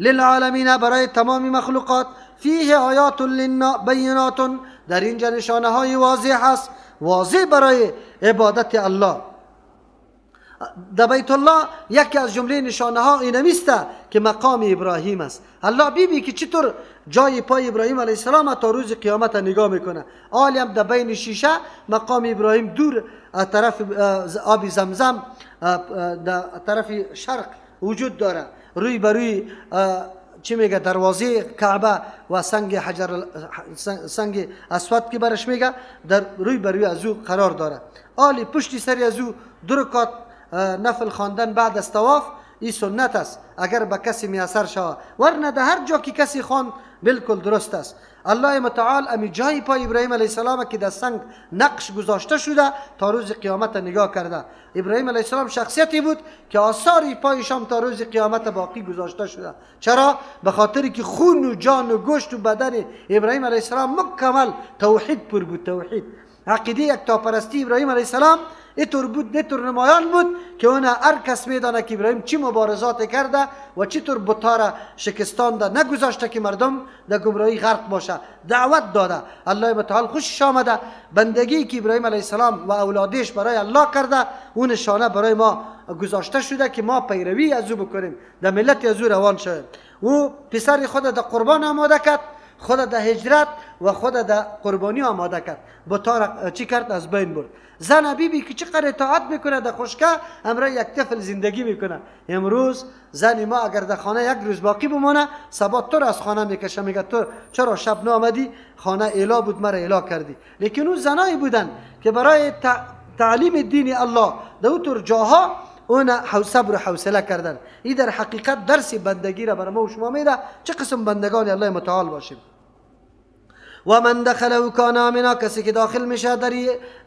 A: للعالمین برای تمام مخلوقات. فیه آیات بینات، در اینجا نشانه های واضح است، واضح برای عبادت الله. در بیت الله یکی از جمله نشانه ها اینمیست که مقام ابراهیم است. الله بیبی که چطور جای پای ابراهیم علیه السلام تا روز قیامت نگاه میکنه. آلی هم در بین شیشه مقام ابراهیم دور از طرف آب زمزم در طرف شرق وجود داره، روی بروی چی میگه دروازه کعبه و سنگ حجر سنگ اسود که برش میگه، در روی بروی از او قرار داره. آلی پشتی سری از او دو رکعت نفل خواندن بعد از طواف این سنت است اگر به کسی میسر شود، ورنه در هر جا که کسی خواند بالکل درست است. الله متعال امی جای پای ابراهیم علیه السلام که در سنگ نقش گذاشته شده تا روز قیامت نگاه کرده. ابراهیم علیه السلام شخصیتی بود که آثار پایشام تا روز قیامت باقی گذاشته شده. چرا؟ به خاطر که خون و جان و گوشت و بدن ابراهیم علیه السلام مکمل توحید پر بود. توحید عقیده یکتاپرستی ابراهیم علیه السلام اینطور بود، اینطور نمایان بود که اون هر کس میدانه که ابراهیم چی مبارزات کرده و چطور بت‌ها را شکستانده، نگذاشته که مردم در گمراهی غرق باشه، دعوت داده. الله متعال خوشش آمده. بندگی که ابراهیم علیه السلام و اولادش برای الله کرده، اون نشانه برای ما گذاشته شده که ما پیروی از او بکنیم، در ملت از او روان شویم. او پسر خود در قربان آماده کرد، خود در هجرت و خود در قربانی آماده کرد. بت‌ها را چی کرد؟ از بین برد. زن بیبی که چقدر اطاعت میکنه، در خشکه امرای یک طفل زندگی میکنه. امروز زن ما اگر در خانه یک روز باقی بمانه، صبا تو را از خانه میکشه، میگه تو چرا شب نامدی؟ خانه اعلا بود، مرا اعلا کردی. لیکن اون زنایی بودن که برای تعلیم دین الله در اون جاها اون صبر و حوصله کردن. این در حقیقت درس بندگی را برای ما و شما میده، چه قسم بندگان الله متعال باشیم. و من دخله کان آمنا، کسی که داخل میشه در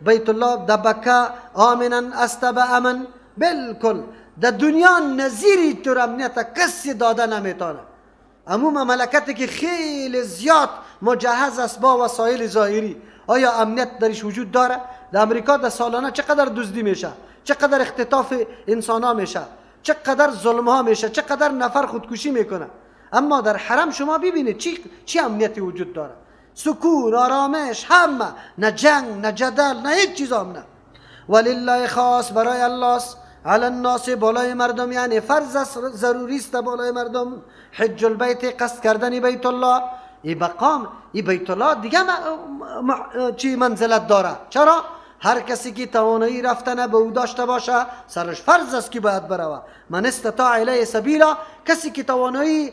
A: بیت الله در مکه، آمنا است به امن. بالکل در دنیا نظیری تر امنیت کسی داده نمیتونه. امو مملکتی که خیلی زیاد مجهز است با وسایل ظاهری، آیا امنیت درش وجود داره؟ در امریکا در سالانه چقدر دزدی میشه، چقدر اختطاف انسان ها میشه، چقدر ظلم ها میشه، چقدر نفر خودکشی میکنه. اما در حرم شما ببینید چی امنیتی وجود داره. سکون، آرامش، همه، نه جنگ، نه جدل، نه هیچ چیز هم نه. ولله خاص برای الله است، علی الناس بالای مردم، یعنی فرض است، ضروری است بالای مردم، حج البیت قصد کردن بیت الله. ای مقام، ای بیت الله دیگه چی منزلت داره؟ چرا؟ هر کسی که توانایی رفتن به او داشته باشه، سرش فرض است که باید بروه. من استطاع الیه سبیلا، کسی که توانایی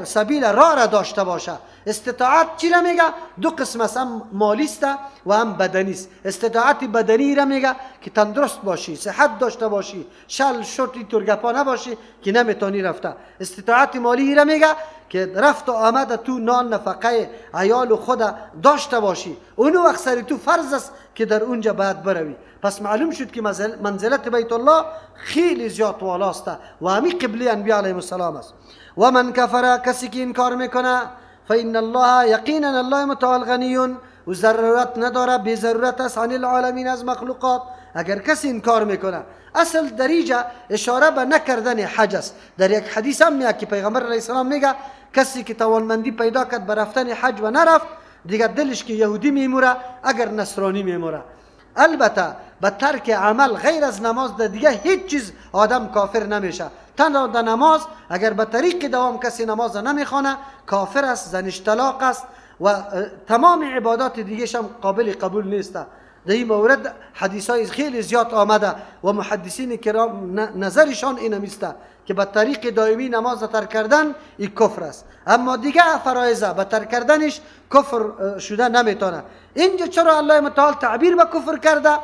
A: سبیل راه را داشته باشه. استطاعت چی را میگه؟ دو قسم است، هم مالی است و هم بدنی است. استطاعت بدنی را میگه که تندرست باشی، صحت داشته باشی، شل شد اینطور گپا نباشی که نمیتونی رفته. استطاعت مالی را میگه که رفت و آمد تو نان نفقه عیال خود داشته باشی، اونو وقت سر تو فرض است که در اونجا باید بروی. پس معلوم شد که منزلت بیت الله خیلی زیاد والاست و همی قبله انبیاء علیهم السلام است. و من کفر، کسی که انکار میکنه، فإن الله یقینا الله متعال غنی و ضرورت نداره، بی ضرورت است، عن العالمین از مخلوقات. اگر کسی انکار میکنه، اصل دریجه اشاره به نکردن حج است. در یک حدیث هم میاد که پیغمبر علیه السلام میگه کسی که توانمندی پیدا کرد به رفتن حج و نرفت، دیگه دلش که یهودی میموره اگر نصرانی میموره. البته به ترک عمل غیر از نماز در دیگه هیچ چیز آدم کافر نمیشه. تنها در نماز اگر به طریق دوام کسی نماز نمیخوانه کافر است، زنش طلاق است و تمام عبادات دیگه هم قابل قبول نیست. در این مورد حدیث های خیلی زیاد آمده و محدثین کرام نظرشان این است که به طریق دائمی نماز ترک کردن این کفر است، اما دیگه فرایض به ترک کردنش کفر شده نمیتونه. اینجا چرا الله متعال تعبیر به کفر کرده؟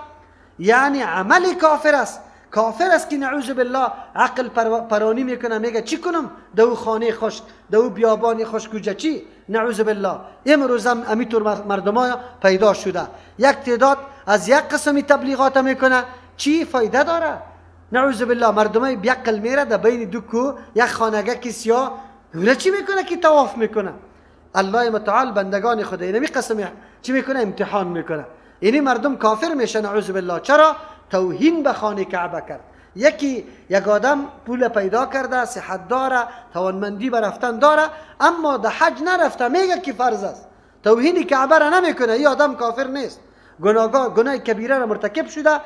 A: یعنی عمل کافر است. کافر است که نعوذ بالله عقل پرانی میکنه، میگه چی کنم دو خانه خشک، دو بیابان خشک کجا چی؟ نعوذ بالله. امروز هم امیطور مردم پیدا شده، یک تعداد از یک قسمی تبلیغات میکنه، چی فایده داره؟ نعوذ بالله مردمای بیعقل میره در بین دو کو یک خانگه که سیاه اونه چی میکنه که طواف میکنه. الله متعال بندگان خود اینمی قسم چی میکنه؟ امتحان میکنه. اینی مردم کافر میشه نعوذ بالله. چرا؟ توهین به خانه کعبه کرد. یکی یک آدم پول پیدا کرده، صحت داره، توانمندی به رفتن داره، اما در حج نرفته، میگه که فرض است، توهین کعبه را نمیکنه، این آدم کافر نیست، گناه کبیره را مرتکب شده،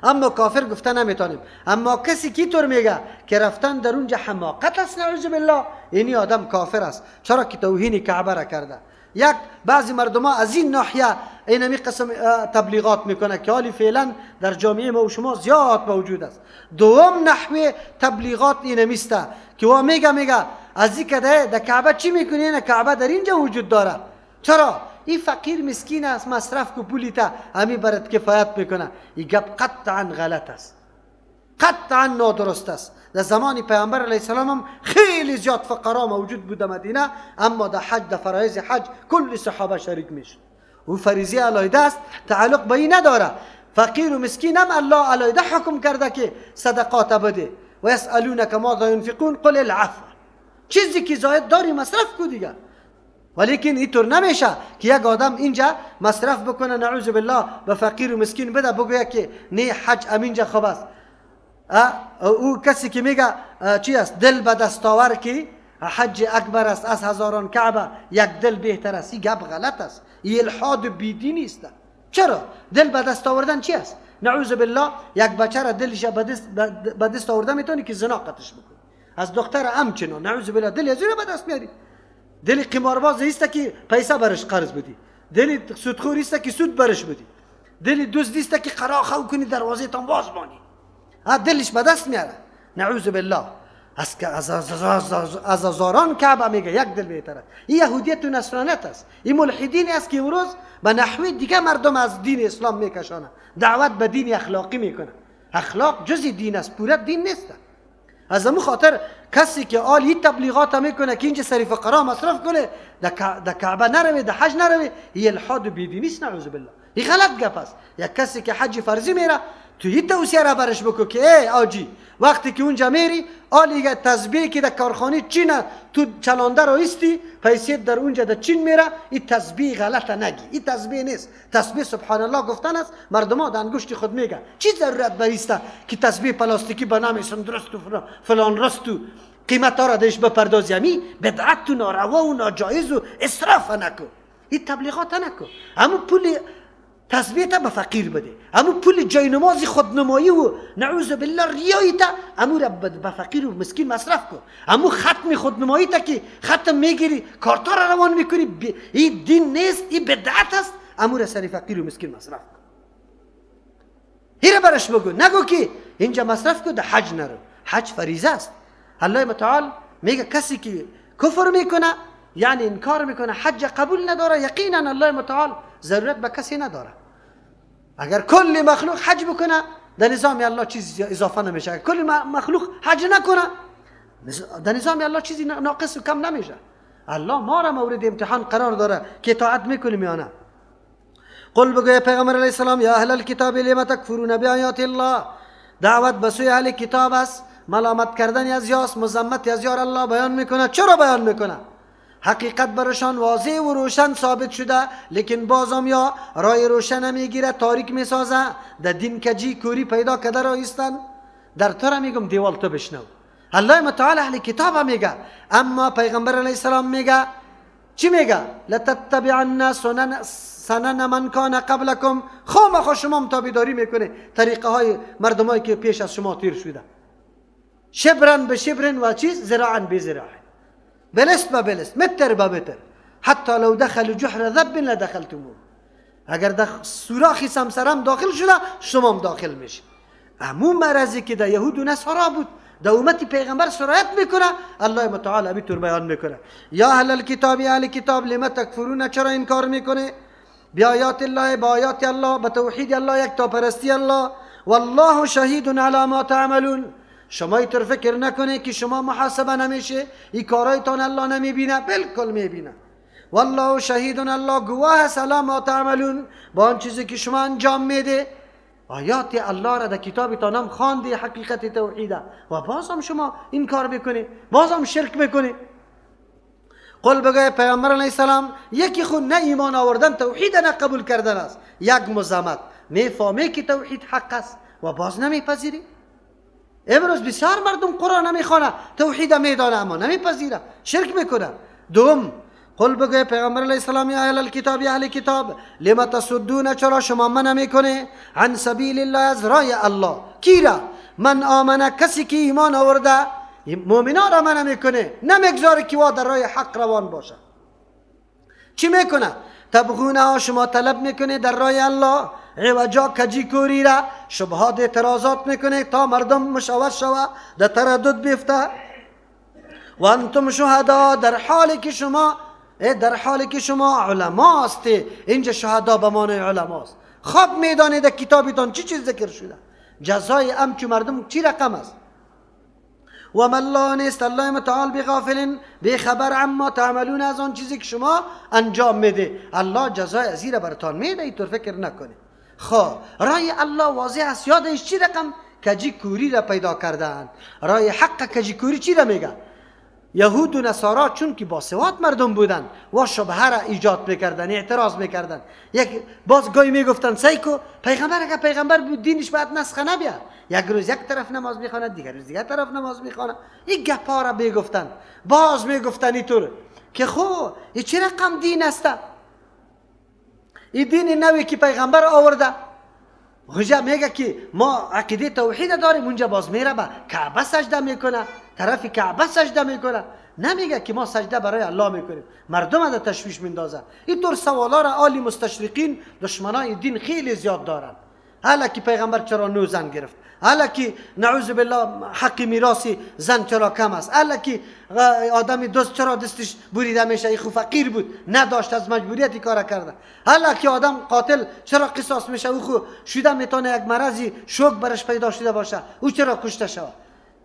A: اما کافر گفته نمیتونیم. اما کسی کی طور میگه که رفتن در اونجا حماقت است نعوذ بالله، اینی آدم کافر است، چرا که توهین کعبه را کرده. یک بعضی مردم ها از این ناحیه اینمی قسم تبلیغات میکنه که حالی فعلا در جامعه ما و شما زیاد موجود است. دوم نحوه تبلیغات اینمیسته که وا میگه از این که در کعبه چی میکنی؟ نه کعبه در اینجا وجود داره. چرا؟ این فقیر مسکین است، مصرف کو پولی تا همی برات کفایت میکنه. این گپ قطعا غلط است، قطعا نادرست است. در زمان پیامبر علیه السلام هم خیلی زیاد فقرا موجود بود در مدینه، اما در حج، در فرایض حج کل صحابه شریک میشد. او فریضه علیده است، تعلق به این نداره. فقیر و مسکین هم الله علیده حکم کرده که صدقات بده. و یسألونک ماذا ینفقون قل العفو. چیزی که زاید داری مصرف کو دیگه. ولیکن اینطور نمیشه که یک آدم اینجا مصرف بکنه نعوذ بالله به فقیر و مسکین بده، بگوید که نه حج امینجا خوب است. او کسی که میگه چی است؟ دل به دستاور که حج اکبر است از هزاران کعبه یک دل بهتر است. این گپ غلط است، این الحاد بیدینی است. چرا؟ دل به دست آوردن چی است؟ نعوذ بالله یک بچه را دلش به دست آورده میتونی که زنا قطش بکنی، از دختر همچنان نعوذ بالله دل از به دست میاری. دل قمارباز است که پیسه برش قرض بدی، دل سودخور است که سود برش بدی، دل دزد است که قراخه کنی دروازه تان باز بانی، دلش به دست میاره. نعوذ بالله از هزاران کعبه میگه یک دل بهتر است. این یهودیت و نصرانیت است، این ملحدین است که امروز به نحوی دیگه مردم از دین اسلام میکشانه، دعوت به دین اخلاقی میکنه. اخلاق جزء دین است، پوره دین نیست. از همون خاطر کسی که آل این تبلیغات میکنه که اینجا سری فقرا مصرف کنه، در کعبه نروه، در حج نروه، این الحاد و بیدینی است نعوذ بالله. این غلط گپ است. یک کسی که حج فرضی میره تو این توصیه را برش بکو که ای آجی وقتی که اونجا میری آلیگه تسبیح که در کارخانه چین تو چلانده رو ایستی پیسه در اونجا در چین میره، این تسبیح غلط نگی، این تسبیح نیست. تسبیح سبحان الله گفتن است، مردم ها در انگشت خود میگه. چی ضرورت بریسته که تسبیح پلاستیکی به نام سندرست و فلان رست و قیمت ها را دهش بپردازی؟ همی بدعت و ناروا و ناجایز و اسراف نکو، این تبلیغات نکو. همون پول تسبیح تا به فقیر بده، امو پول جای نماز خودنمایی و نعوذ بالله ریایی تا امو را به فقیر و مسکین مصرف کن. امو ختم خودنمایی تا که ختم میگیری کارتا را روان میکنی، این دین نیست، این بدعت است، امو را سر فقیر و مسکین مصرف کن. هیره برش بگو، نگو که اینجا مصرف کن در حج نرو. حج فریضه است. الله متعال میگه کسی که کفر میکنه یعنی انکار میکنه، حج قبول نداره، یقینا الله متعال ضرورت به کسی نداره. اگر کل مخلوق حج بکنه در نظام الله چیزی اضافه نمیشه، کل مخلوق حج نکنه در نظام الله چیزی ناقص و کم نمیشه. الله ما را مورد امتحان قرار داره که اطاعت میکنیم یا نه. قل بگوی پیغمبر علیه السلام یا اهل الکتاب لم تکفرون بآیات الله. دعوت به سوی اهل کتاب است، ملامت کردن از یاس، مذمت از یار الله بیان میکنه. چرا بیان میکنه؟ حقیقت برشان واضح و روشن ثابت شده، لیکن بازم یا رای روشن میگیره، تاریک میسازه، در دین کجی کوری پیدا کده را ایستن. در تو را میگم دیوال تو بشنو. الله متعال اهل کتاب میگه، اما پیغمبر علیه السلام میگه چی میگه؟ لتتبعن سنن من کان قبلکم. خامخا شما تابعداری میکنه طریقه های مردمایی که پیش از شما تیر شده، شبرن به شبرن و چیز ذراعا به ذراع، بلست به بلست، متر به متر، حتی لو دخلوا جحر ذب لدخلتموه. اگر در سوراخی سمسرم داخل شده شما هم داخل میشید. امو مرضی که در یهود و نصارا بود در امت پیغمبر سرایت میکنه، الله متعال همینطور بیان میکنه یا اهل الکتاب، اهل کتاب لم تکفرون، چرا انکار میکنه بیاات الله، با آیات الله، به توحید الله، یک تاپرستی الله. والله شهید علی ما تعملون. شما اینطور فکر نکنه که شما محاسبه نمیشه، این کارایتان الله نمیبینه، بالکل میبینه. والله شهید، الله گواه است علی ما تعملون، با آن چیزی که شما انجام میده. آیات الله را در کتابتان هم خواندی، حقیقت توحیده، و باز هم شما این کار میکنه، باز هم شرک میکنه. قل بگوی پیامبر علیه السلام یکی خود نه ایمان آوردن توحید نه قبول کردن است، یک مزامت میفهمه که توحید حق است و باز نمیپذیری. امروز بسیار مردم قرآن نمیخوانه، توحید میدانه اما نمیپذیره، شرک میکنه. دوم قل بگوی پیغمبر علیه السلام یا اهل الکتاب، یا اهل کتاب لما تصدون، چرا شما منع میکنه عن سبیل الله، از رای الله. کی را؟ من آمنه، کسی که ایمان آورده، مؤمنا را منع میکنه، نمیگذاره که وا در رای حق روان باشه. چی میکنه؟ تبغونه، شما طلب میکنه در رای الله عوجا، کجی کوری را، شبهات اعتراضات میکنه تا مردم مشوش شوه، در تردد بیفته. و انتم شهدا، در حالی که شما، در حالی که شما علما هستی. اینجا شهدا به معنی علما است. خواب میدانید در کتابتان چی چیز ذکر شده، جزای امچو مردم چی رقم است. و ما الله نیست الله متعال بغافل، بی خبر عما تعملون، از آن چیزی که شما انجام میده. الله جزای ازی را براتان میده، اینطور فکر نکنید. خب رای الله واضح است. یادش چی رقم کجی کوری را پیدا کردن، رای حق کجی کوری چی را میگه؟ یهود و نصارا چون که با سواد مردم بودن و شبهه را ایجاد میکردن، اعتراض میکردن. یک باز گاهی میگفتن سیکو پیغمبر اگر پیغمبر بود دینش باید نسخه نبیاد، یک روز یک طرف نماز میخواند، دیگر روز دیگر طرف نماز میخواند. این گپا را میگفتن. باز میگفتن اینطور که خو این چه رقم دین است، این دین نوی که پیغمبر آورده. اونجا میگه که ما عقیده توحید داریم، اونجا باز میره به کعبه سجده میکنه، طرف کعبه سجده میکنه، نمیگه که ما سجده برای الله میکنیم. مردم را تشویش میندازه. اینطور سوالا را عالی مستشرقین دشمنای دین خیلی زیاد دارن. حالا که پیغمبر چرا 9 زن گرفت، حالا که نعوذ بالله حق میراثی زن چرا کم است، حالا که آدم دوست چرا دستش بریده میشه، این خو فقیر بود نداشت از مجبوریت کار کرده، حالا که آدم قاتل چرا قصاص میشه، او خو شده میتونه یک مرضی شوک برش پیدا شده باشه، او چرا کشته شود.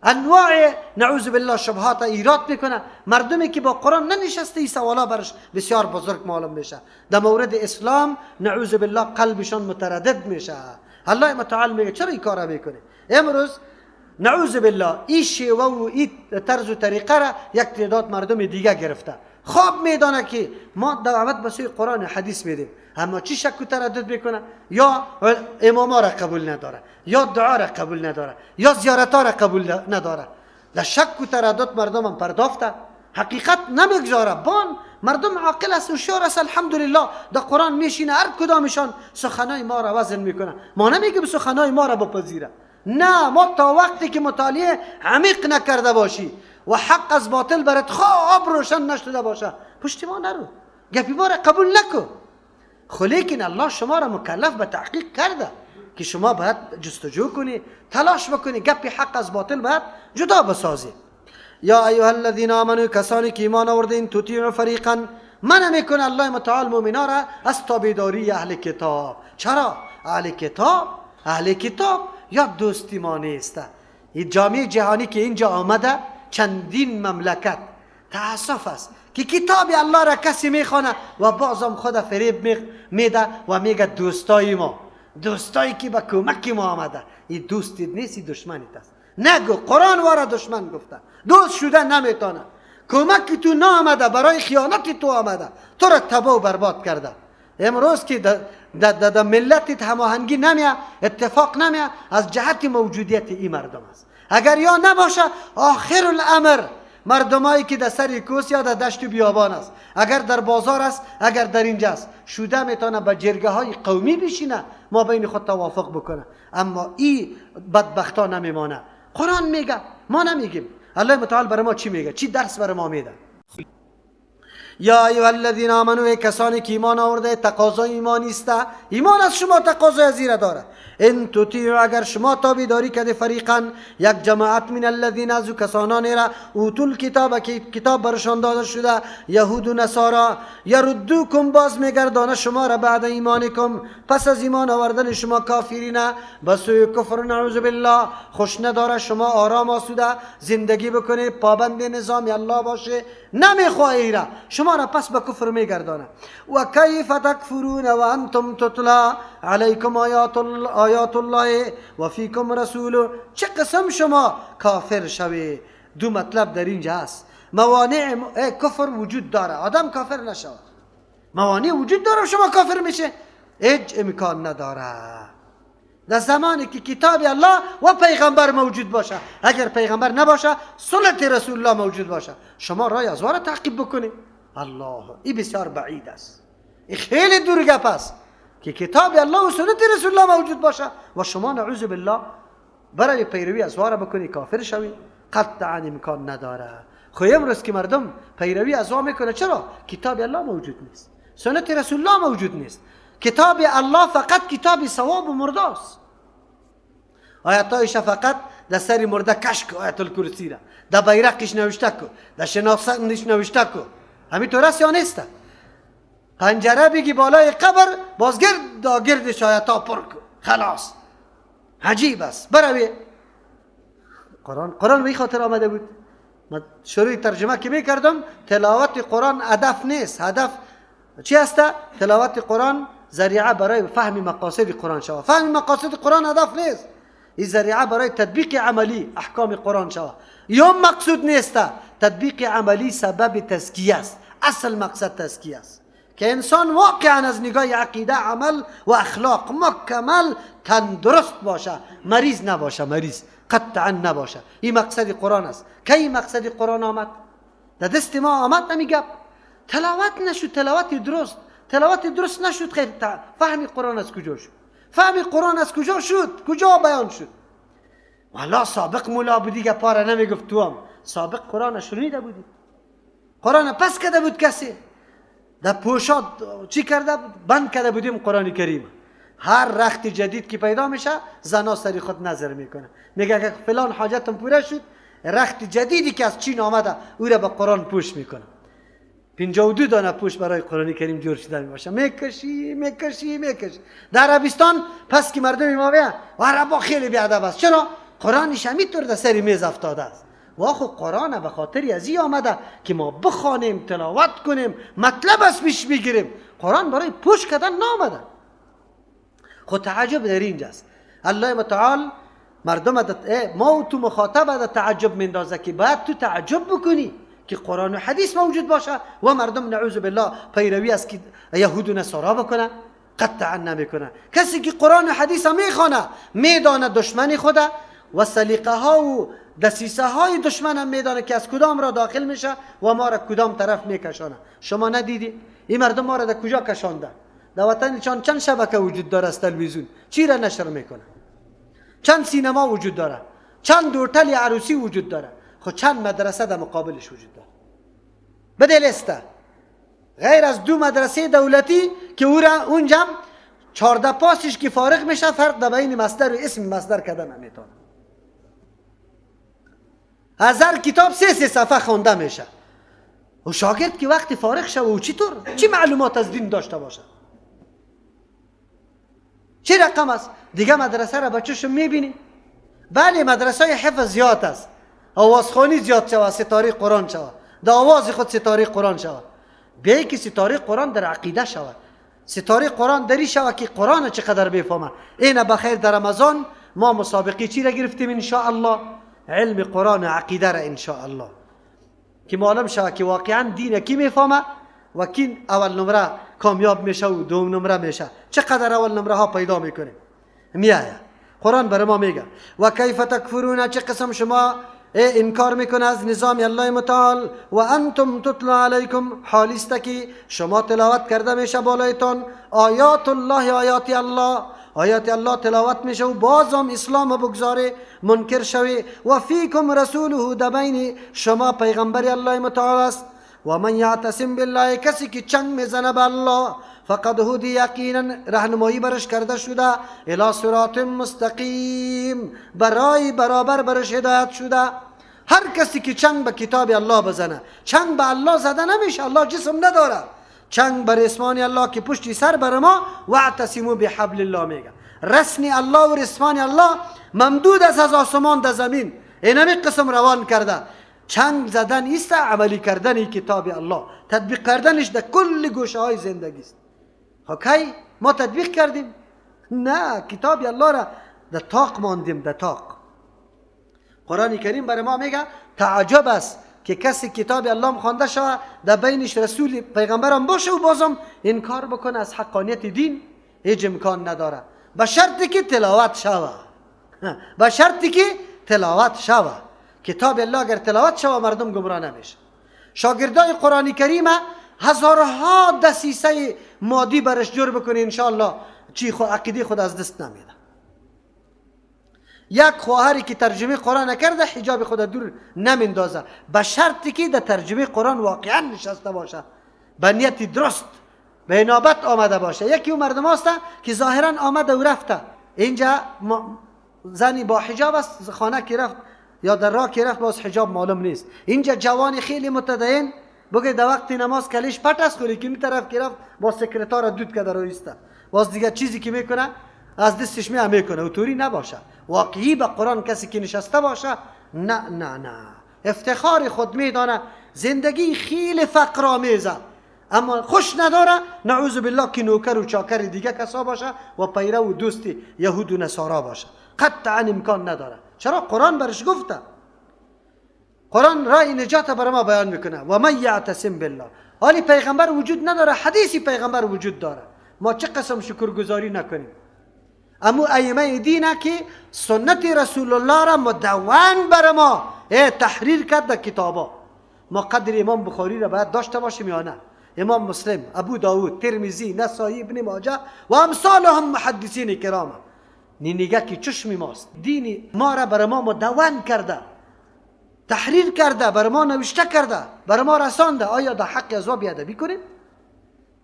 A: انواع نعوذ بالله شبهات ایراد میکنه. مردمی که با قرآن ننشسته این سوالا برش بسیار بزرگ معلوم میشه. در مورد اسلام نعوذ بالله قلبشان متردد میشه. الله متعال میگه چرا این کارا میکنه؟ امروز نعوذ بالله این شیوه و این طرز و طریقه را یک تعداد مردم دیگه گرفته. خواب میدانه که ما دعوت به سوی قرآن و حدیث میدیم، اما چی شک و تردد میکنه؟ یا اماما را قبول نداره، یا دعا را قبول نداره، یا زیارت ها را قبول نداره. در شک و تردد مردم هم پرداخته، حقیقت نمیگذاره. بان مردم عاقل است، هوشیار است، الحمدلله در قرآن میشینه، هر کدامشان سخنای ما را وزن میکنه. ما نمیگیم سخنای ما را بپذیره، نه، ما تا وقتی که مطالعه عمیق نکرده باشی و حق از باطل برات خواب روشن نشده باشه، پشت ما نرو، گپی ما را قبول نکن. خو لیکن الله شما را مکلف به تحقیق کرده که شما باید جستجو کنی، تلاش بکنی، گپی حق از باطل باید جدا بسازی. یا ایها الذین آمنوا، کسانی که ایمان آوردین، تطیعوا فریقا، منع میکنه الله متعال مؤمنا را از تابعداری اهل کتاب. چرا؟ اهل کتاب، اهل کتاب یا دوستی ما نیست. این جامعه جهانی که اینجا آمده چندین مملکت، تاسف است که کتاب الله را کسی میخوانه و بازم خود فریب میده و میگه دوستای ما، دوستایی که به کمک ما آمده. این دوستی نیست، این دشمنیت است. نگو قرآن وارا دشمن گفته، دوست شده نمیتونه، کمک تو نامده، برای خیانت تو آمده، تو را تباه و برباد کرده. امروز که در ملت هماهنگی نمیه، اتفاق نمیه، از جهت موجودیت این مردم است. اگر یا نباشه آخر الامر مردمایی که در سر کوس یا در دشت بیابان است، اگر در بازار است، اگر در اینجا است، شوده میتونه به جرگه های قومی بشینه، ما بین خود توافق بکنه، اما این بدبختا نمیمانه. قرآن میگه، ما نمیگیم. الله متعال برای ما چی میگه؟ چی درس برای ما میده؟ یا ایها الذین آمنوا، کسانی که ایمان آورده، تقاضای ایمانی است، ایمان از شما تقاضای از زیره داره. ان تطیعوا، اگر شما تابعداری کرده فریقا، یک جماعت، من الذین، از کسانانی را، اوتوا الکتاب، که کتاب برشان داده شده، یهود و نصارا، یردوکم، باز میگردانه شما را، بعد ایمانکم، پس از ایمان آوردن شما، کافرین، به سوی کفر، نعوذ بالله. خوش نداره شما آرام آسوده زندگی بکنه، پابند نظام الله باشه، نمیخواه را شما را پس به کفر میگردانه. و کیف تکفرون و انتم تتلا علیکم آیات الله و فیکم رسول. چه قسم شما کافر شوی؟ دو مطلب در اینجا هست. موانع کفر وجود داره، آدم کافر نشود. موانع وجود داره، شما کافر میشه، هیچ امکان نداره. در زمانی که کتاب الله و پیغمبر موجود باشه، اگر پیغمبر نباشه، سنت رسول الله موجود باشه، شما رای از وارا تعقیب بکنید. الله، این بسیار بعید است، این خیلی دور گپ است که کتاب الله و سنت رسول الله موجود باشه و شما نعوذ بالله برای پیروی از وارا بکنی کافر شوی، قطعا امکان نداره. خو امروز که مردم پیروی از وا میکنه، چرا؟ کتاب الله موجود نیست، سنت رسول الله موجود نیست. کتاب الله فقط کتاب ثواب و مرده است. آیت فقط در سر مرده کش کو، آیت الکرسی را در بیرقش نوشته کو، در شناسنش نوشته کو. همینطور است یا نیست؟ پنجره بگی بالای قبر، بازگرد داگردش آیت ها پر کو، خلاص. عجیب است. بروی قرآن به خاطر آمده بود. من شروع ترجمه که میکردم، تلاوت قرآن هدف نیست. هدف چی است؟ تلاوت قرآن ذریعه برای فهم مقاصد قرآن شود. فهم مقاصد قرآن هدف نیست، این ذریعه برای تطبیق عملی احکام قرآن شود. یا مقصود نیست تطبیق عملی سبب تزکیه است. اصل مقصد تزکیه است که انسان واقعا از نگاه عقیده، عمل و اخلاق مکمل تندرست باشه، مریض نباشه، مریض قطعا نباشه. این مقصد قرآن است. کی مقصد قرآن آمد؟ در دست ما آمد نمیگه تلاوت نشد، تلاوت درست نشد، خیر فهم قرآن از کجا شد؟ فهم قرآن از کجا شد؟ کجا بیان شد؟ والا سابق مولا بودی که پاره نمیگفت، تو هم سابق قرآن شنیده بودی، قرآن پس کرده بود، کسی در پوشاد چی کرده بود؟ بند کرده بودیم قرآن کریم. هر رخت جدید که پیدا میشه زنا سری خود نظر میکنه، میگه که فلان حاجتم پوره شد، رخت جدیدی که از چین آمده او را به قرآن پوش میکنه. 52 دانه پوش برای قرآن کریم جور شده میباشه. میکشی میکشی میکشی. در عربستان پس که مردم ما بیا و عربا خیلی بی‌ادب است، چرا؟ قرآنش همینطور در سر میز افتاده است. و خو قرآن به خاطر از این آمده که ما بخوانیم، تلاوت کنیم، مطلب از پیش بگیریم. قرآن برای پوش کردن نامده. خود تعجب در اینجاست. الله متعال مردم ما و تو مخاطب در تعجب میندازه که باید تو تعجب بکنی که قرآن و حدیث موجود باشه و مردم نعوذ بالله پیروی از که یهود و نصارا بکنه، قطعا نمیکنه. کسی که قرآن و حدیث میخوانه میدانه دشمن خوده و سلیقه ها و دسیسه های دشمن هم میدانه که از کدام را داخل میشه و ما را کدام طرف میکشانه. شما ندیدی این مردم ما را در کجا کشانده؟ در وطن چند شبکه وجود داره از تلویزیون چی را نشر میکنه؟ چند سینما وجود داره؟ چند هتل عروسی وجود داره؟ خب چند مدرسه در مقابلش وجود داره؟ بدلسته غیر از دو مدرسه دولتی که او را اونجا 14 پاسش که فارغ میشه فرق در بین مصدر و اسم مصدر کردن نمیتونه. از هر کتاب سه صفحه خوانده میشه و شاگرد که وقتی فارغ شه و چطور چی معلومات از دین داشته باشه؟ چه رقم است؟ دیگه مدرسه را بچه‌شون میبینی؟ بله مدرسه حفظ زیاد است، آوازخوانی زیاد شوه، ستاره قرآن شوه، در آواز خود ستاره قرآن شوه. بیایی که ستاره قرآن در عقیده شوه، ستاره قرآن دری شوه که قرآن چقدر بفهمه. اینه بخیر در رمضان ما مسابقه چی را گرفتیم ان شاء الله؟ علم قرآن و عقیده را ان شاء الله، که معلوم شوه که واقعا دین کی میفهمه و کی اول نمره کامیاب میشه و دوم نمره میشه. چقدر اول نمره ها پیدا میکنه میایه. قرآن برای ما میگه و کیف تکفرون، چه قسم شما انکار میکنه از نظام الله متعال، و انتم تتلا علیکم، حالیست که شما تلاوت کرده میشه بالایتان آیات الله، آیات الله، آیات الله تلاوت میشه و بازم اسلام بگذاره منکر شوی. و فیکم رسوله، در بین شما پیغمبر الله متعال است. و من یعتصم بالله، کسی که چنگ میزنه به الله، فقد هدی، یقینا راهنمایی برش کرده شده، الی صراط مستقیم، برای برابر برش هدایت شده. هر کسی که چنگ به کتاب الله بزنه، چنگ به الله زده نمیشه، الله جسم نداره، چنگ بر رسمان الله که پشتی سر بر ما، واعتصموا بحبل الله میگه، رسن الله و رسمان الله ممدود است از آسمان در زمین، اینمی قسم روان کرده. چنگ زدن ایست عملی کردن کتاب الله، تطبیق کردنش در کل گوشه های زندگی است. کی ما تطبیق کردیم؟ نه، کتاب الله را در طاق ماندیم، در طاق. قرآن کریم برای ما میگه تعجب است که کسی کتاب الله خوانده شود، در بینش رسول پیغمبرم باشه و بازم انکار بکنه از حقانیت دین، هیچ امکان نداره، به شرطی که تلاوت شود، به شرطی که تلاوت شود. کتاب الله اگر تلاوت شود مردم گمراه نمیشه. شاگردای قرآن کریم هزارها دسیسه مادی برش جور بکنه انشاءالله چی خو عقیده خود از دست نمیده. یک خواهری که ترجمه قرآن نکرده حجاب خود دور نمیندازه، به شرطی که در ترجمه قرآن واقعا نشسته باشه، به نیت درست به انابت آمده باشه. یکی اون مردم هست که ظاهرا آمده و رفته، اینجا زنی با حجاب است، خانه که رفت یا در راه که رفت باز حجاب معلوم نیست. اینجا جوان خیلی متدین بگه در وقت نماز کلیش پت است، خلی که این طرف که رفت با سکرتار دود کرده رویسته، باز دیگه چیزی که میکنه از دستش میکنه. و توری نباشه، واقعی به قرآن کسی که نشسته باشه، نه نه نه، افتخار خود میدانه، زندگی خیلی فقر آمیزه اما خوش نداره، نعوذ بالله که نوکر و چاکر دیگه کسا باشه و پیرو و دوست یهود و نصارا باشه، قطعا امکان نداره. چرا؟ قرآن برش گفته. قرآن راه نجات برای ما بیان میکنه. و من یعتصم بالله. حالی پیغمبر وجود نداره، حدیثی پیغمبر وجود داره. ما چه قسم شکرگزاری نکنیم؟ امو ائمه دینه که سنت رسول الله را مدون بر ما تحریر کرد در کتابا. ما قدر امام بخاری را باید داشته باشیم یا نه؟ امام مسلم، ابو داود، ترمذی، نسائی، ابن ماجه و امثالهم محدثین کرام. نینگه که چشم ماست، دین ما را بر ما مدون کرده، تحریر کرده، بر ما نوشته کرده، بر ما رسانده. آیا در حق از ما بیادبی کنیم؟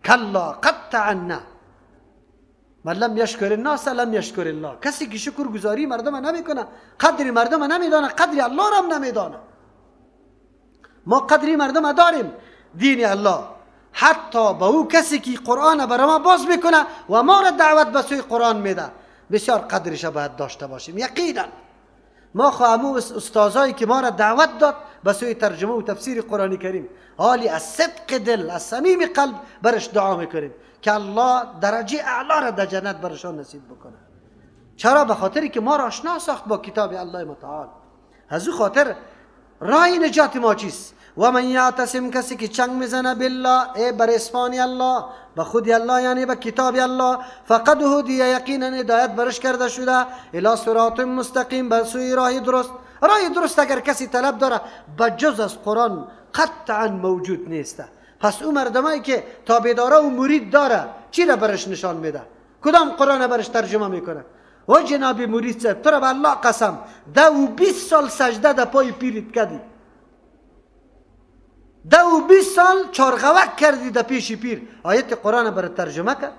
A: کلا قطعا نه. من لم یشکر الناس لم یشکر الله. کسی که شکر گزاری مردم نمیکنه، قدر مردم نمیدانه، قدر الله را هم نمیدانه. ما قدری مردم داریم، دین الله. حتی با او کسی که قرآن برای ما باز میکنه و ما را دعوت به سوی قرآن میده، بسیار قدرش باید داشته باشیم. یقینا ما خواهمو استازایی که ما را دعوت داد به سوی ترجمه و تفسیر قرآن کریم، حالی از صدق دل، از صمیم قلب برش دعا میکنیم که الله درجه اعلا را در جنت برشان نصیب بکنه. چرا؟ به خاطری که ما را آشنا ساخت با کتاب الله متعال. از او خاطر راه نجات ما چیست؟ و من یعتصم، کسی که چنگ میزنه بالله، ای بر اسمان الله، به خود الله، یعنی به کتاب الله، فقد هدی، یقینا هدایت برش کرده شده، الی صراط مستقیم، به سوی راه درست. راه درست اگر کسی طلب داره به جز از قرآن قطعا موجود نیست. پس او مردمایی که تابعداره و مرید داره چی را برش نشان میده؟ کدام قرآن برش ترجمه میکنه؟ و جناب مرید صاحب، تو را به الله قسم، 20 سال سجده در پای پیرت کردی، 20 سال چارغوک کردی در پیش پیر، آیت قرآن برای ترجمه کرد؟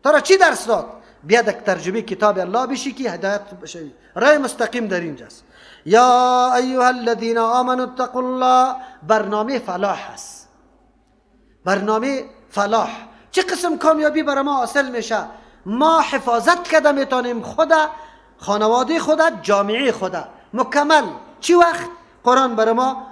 A: تو را چی درس داد؟ بیا در ترجمه کتاب الله بشی که هدایت بشوی. راه مستقیم در اینجاست. یا ایها الذین آمنوا اتقوا الله. برنامه فلاح است، برنامه فلاح. چه قسم کامیابی برای ما حاصل میشه؟ ما حفاظت کرده میتونیم خدا، خانواده خدا، جامعه خدا مکمل. چی وقت؟ قرآن برای ما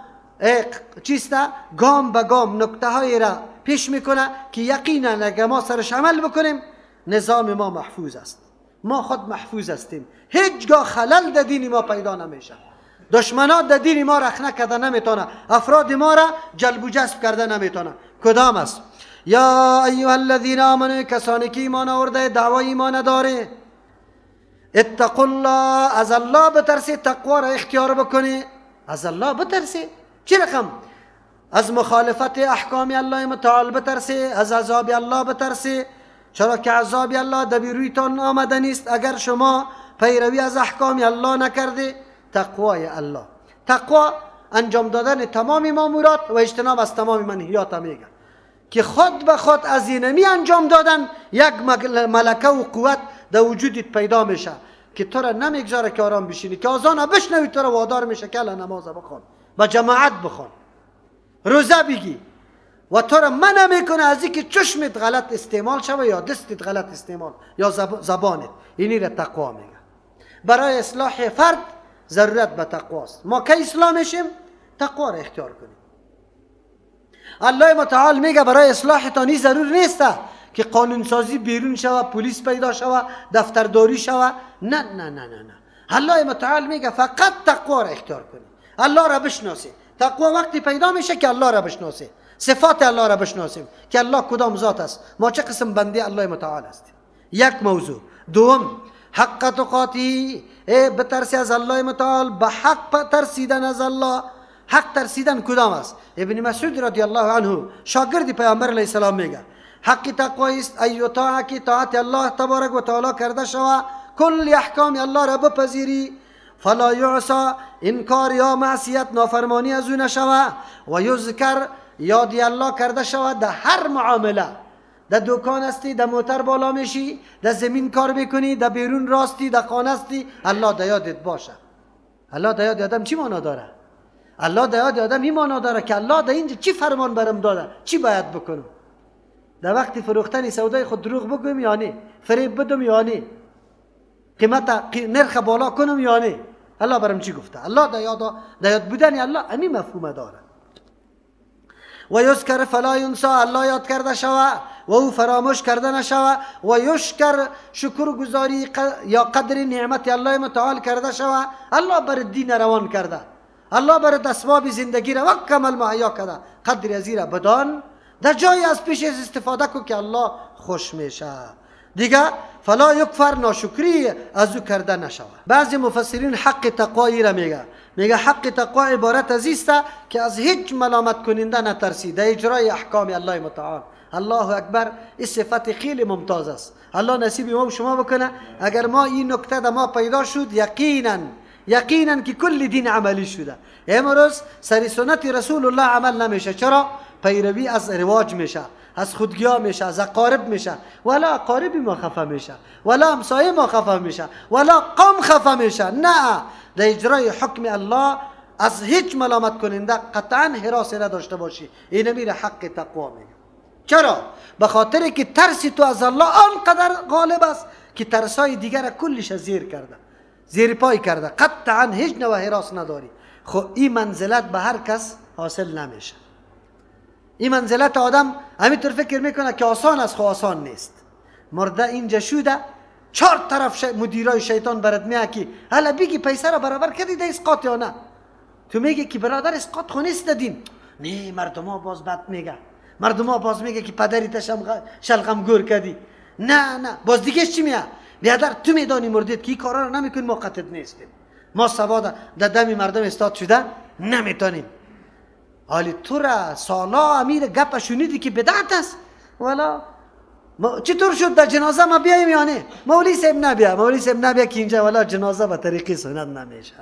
A: چیست؟ گام به گام نکته های را پیش میکنه که یقینا اگر ما سرش عمل بکنیم نظام ما محفوظ است، ما خود محفوظ هستیم، هیچگاه خلل در دین ما پیدا نمیشه، دشمنات در دین ما رخنه کرده نمیتونه، افراد ما را جلب و جذب کرده نمیتونه. کدام است؟ یا ایها الذین آمنوا، کسانی که ایمان آورده، دعوای ایمان داره، اتقوا الله، از الله بترسی، تقوا را اختیار بکنی، از الله بترسی. چی رقم؟ از مخالفت احکام الله متعال بترسی، از عذاب الله بترسی، چرا که عذاب الله در رویتان آمده نیست اگر شما پیروی از احکام الله نکرده. تقوای الله، تقوا انجام دادن تمام مامورات و اجتناب از تمام منهیات میگه که خود به خود از اینمی انجام دادن یک ملکه و قوت در وجودت پیدا میشه که تو را نمیگذاره که آرام بشینی، که آذان بشنوی تو را وادار میشه که نماز بخوان، با جماعت بخوان، روزه بگی، و تو را منع میکنه از اینکه چشمت غلط استعمال شوه یا دستت غلط استعمال یا زبانت. اینی را تقوا میگه. برای اصلاح فرد ضرورت به تقواست. ما که اصلاح میشیم تقوا را اختیار کنیم. الله متعال میگه برای اصلاح تانی ضرور نیست که قانون سازی بیرون شوه، پلیس پیدا شوه، دفترداری شوه. نه نه نه نه نه. الله متعال میگه فقط تقوا را اختیار کنی، الله را بشناسی. تقوا وقتی پیدا میشه که الله را بشناسی، صفات الله را بشناسیم که الله کدام ذات است، ما چه قسم بنده الله متعال هستیم. یک موضوع. دوم، حق تقاتی، بترسی از الله متعال، به حق ترسیدن از الله. حق ترسیدن کدام است؟ ابن مسعود رضی الله عنه شاگرد پیامبر علیه السلام میگه حق تقوا است ای یطاع، که طاعت الله تبارک و تعالی کرده شوه، کل احکام الله را بپذیری، فلا یعصی، انکار یا معصیت نافرمانی از او نشوه، و یذکر، یادی الله کرده شود در هر معامله. در دکان هستی، در موتر بالا میشی، در زمین کار میکنی، در بیرون راستی، در خانه هستی، الله در یادت باشه. الله در یاد آدم چی معنا داره؟ الله در یاد آدم این معنا داره که الله در اینجا چی فرمان برم داده، چی باید بکنم. در وقتی فروختن سودای خود دروغ بگویم یا نه، فریب بدم یا نه، قیمت نرخ بالا کنم یا نه، الله برم چی گفته. الله در یاد بودن الله همین مفهوم داره. و یذکر فلا ینسی، الله یاد کرده شوه و او فراموش کرده نشوه. و یشکر، شکرگزاری یا قدر نعمت الله متعال کرده شوه. الله بر دین روان کرده، الله بر اسباب زندگی را مکمل مهیا کرده، قدر ازی را بدان، در جای از پیش استفاده کن که الله خوش میشه. دیگه فلا یکفر، ناشکری از او کرده نشوه. بعضی مفسرین حق تقوی را میگه، میگه حق تقوا عبارت از است که از هیچ ملامت کننده نترسی در اجرای احکام الله متعال. الله اکبر، این صفت خیلی ممتاز است. الله نصیب ما و شما بکنه. اگر ما این نکته در ما پیدا شد، یقینا که کل دین عملی شده. امروز سر سنت رسول الله عمل نمیشه. چرا؟ پیروی از رواج میشه، از خودگیا میشه، از اقارب میشه، ولا اقارب ما خفه میشه، ولا همسایه ما خفه میشه، ولا قوم خفه میشه. نه، در اجرای حکم الله از هیچ ملامت کننده قطعا هراس نداشته باشی. این میره حق تقوا میگه. چرا؟ به خاطر که ترس تو از الله آنقدر غالب است که ترسای دیگر کلش زیر کرده، زیر پای کرده، قطعا هیچ نوع هراس نداری. خب این منزلت به هر کس حاصل نمیشه. این منزلت آدم همینطور فکر میکنه که آسان است، خب آسان نیست. مرده اینجا شده، چهار طرف مدیرای شیطان برات میاد که حالا بگی پیسه را برابر کردی در اسقاط یا نه؟ تو میگی که برادر اسقاط خو نیست دین. نه، مردما باز بد میگه، مردما باز میگه که پدری تشم شلغم گور کردی. نه نه، باز دیگه چی میاد؟ بیادر تو میدانی مردید که این کارا رو نمیکنی، ما قطعت نیستیم، ما سبا در دم مردم استاد شده نمیتونیم. حالی تو را سالا امیر گپ شنیدی که بدعت است، والا چطور شد در جنازه ما بیایم یا نه؟ مولوی صاحب نبیا، مولوی صاحب نبیا که اینجا والا جنازه به طریقی سنت نمیشه.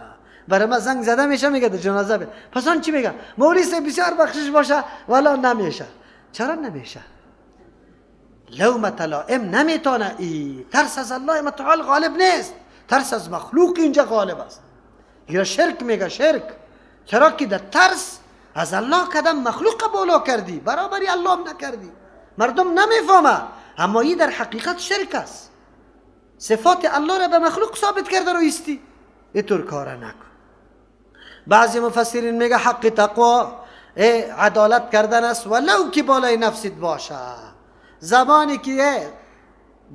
A: برای ما زنگ زده میشه میگه در جنازه بیا. پس آن چی میگه؟ مولوی صاحب بسیار بخشش باشه والا نمیشه. چرا نمیشه؟ لومة لائم نمیتونه. ای ترس از الله متعال غالب نیست، ترس از مخلوق اینجا غالب است. یا شرک میگه، شرک. چرا که در ترس از الله کدام مخلوق بالا کردی، برابری الله نکردی، مردم نمیفهمه، اما این در حقیقت شرک است. صفات الله را به مخلوق ثابت کرده رو ایستی، اینطور کار نکن. بعضی مفسرین میگه حق تقوا عدالت کردن است ولو که بالای نفست باشه. زمانی که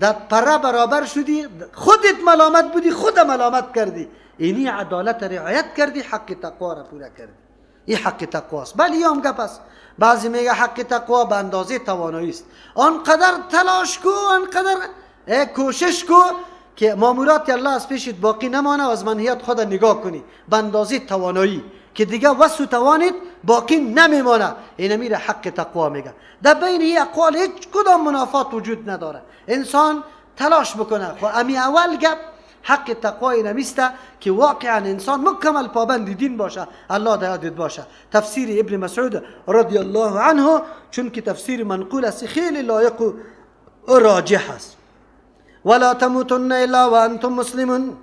A: در پره برابر شدی، خودت ملامت بودی، خود ملامت کردی، اینی عدالت رعایت کردی، حق تقوا را پورا کردی. این حق تقوا است. بله این هم گپ است. بعضی میگه حق تقوا به اندازه توانایی است. آنقدر تلاش کو، آنقدر کوشش کو که مامورات الله از پیشت باقی نمانه و از منهیات خود نگاه کنی به اندازه توانایی که دیگه وس و توانت باقی نمیمانه. این میره حق تقوا میگه. در بین این اقوال هیچ کدام منافات وجود نداره. انسان تلاش بکنه. خب امی اول گپ حق تقوا نمیسته که واقعا انسان مکمل پابند دین باشه، الله در یادت باشه. تفسیر ابن مسعود رضی الله عنه چون که تفسیر منقول است خیلی لایق و راجح است. ولا تموتن الا وانتم مسلمون،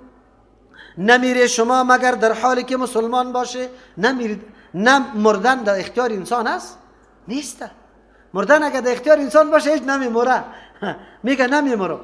A: نمیره شما مگر در حالی که مسلمان باشه. نمیرید، نه مردن در اختیار انسان است؟ نیست. مردن اگر در اختیار انسان باشه هیچ نمیموره. میگه نمیمورم.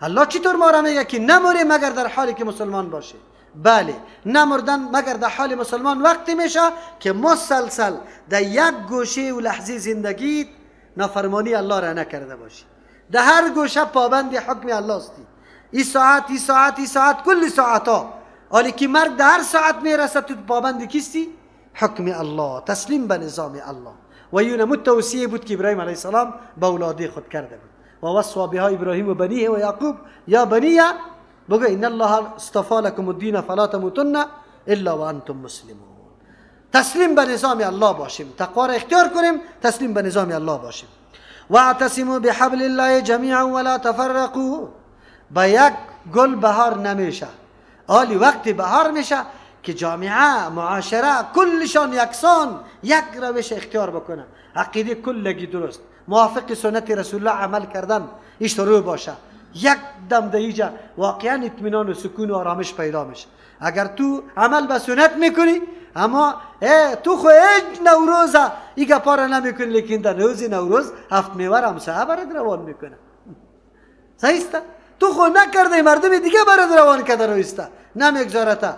A: الله چطور ما را میگه که نموری مگر در حالی که مسلمان باشه؟ بله، نمردن مگر در حال مسلمان وقتی میشه که مسلسل در یک گوشه و لحظه زندگی نافرمانی الله را نکرده باشی. در هر گوشه پابند حکم الله استی. این ساعت، این ساعت، این ساعت، کل ساعت ها. حالی که مرگ در هر ساعت میرسه تو پابند کیستی؟ حکم الله، تسلیم به نظام الله. و این توصیه بود که ابراهیم علیه السلام به اولاد خود کرده بود. و وصى بها ابراهیم و بنیه و یعقوب یا بنی، بگو ان الله اصطفى لكم الدین فلا تموتن الا وانتم مسلمون. تسلیم به نظام الله باشیم، تقوا را اختیار کنیم، تسلیم به نظام الله باشیم. واعتصموا بحبل الله جمیعا ولا تفرقوا. با یک گل بهار نمیشه. حالی وقتی بهار میشه که جامعه، معاشره کلشان یکسان یک روش اختیار بکنه، عقیده کلگی درست، موافق سنت رسول الله عمل کردن ایش رو باشه، یک دم دیجا واقعا اطمینان و سکون و آرامش پیدا میشه. اگر تو عمل به سنت میکنی اما تو خو هیچ نوروزه ای گپا را نمیکنی، لیکن در روز نوروز هفت میوه را همسایه برات روان میکنه. صحیح است؟ تو خو نکرده مردم دیگه برات روان کرده رویسته، نمیگذارته،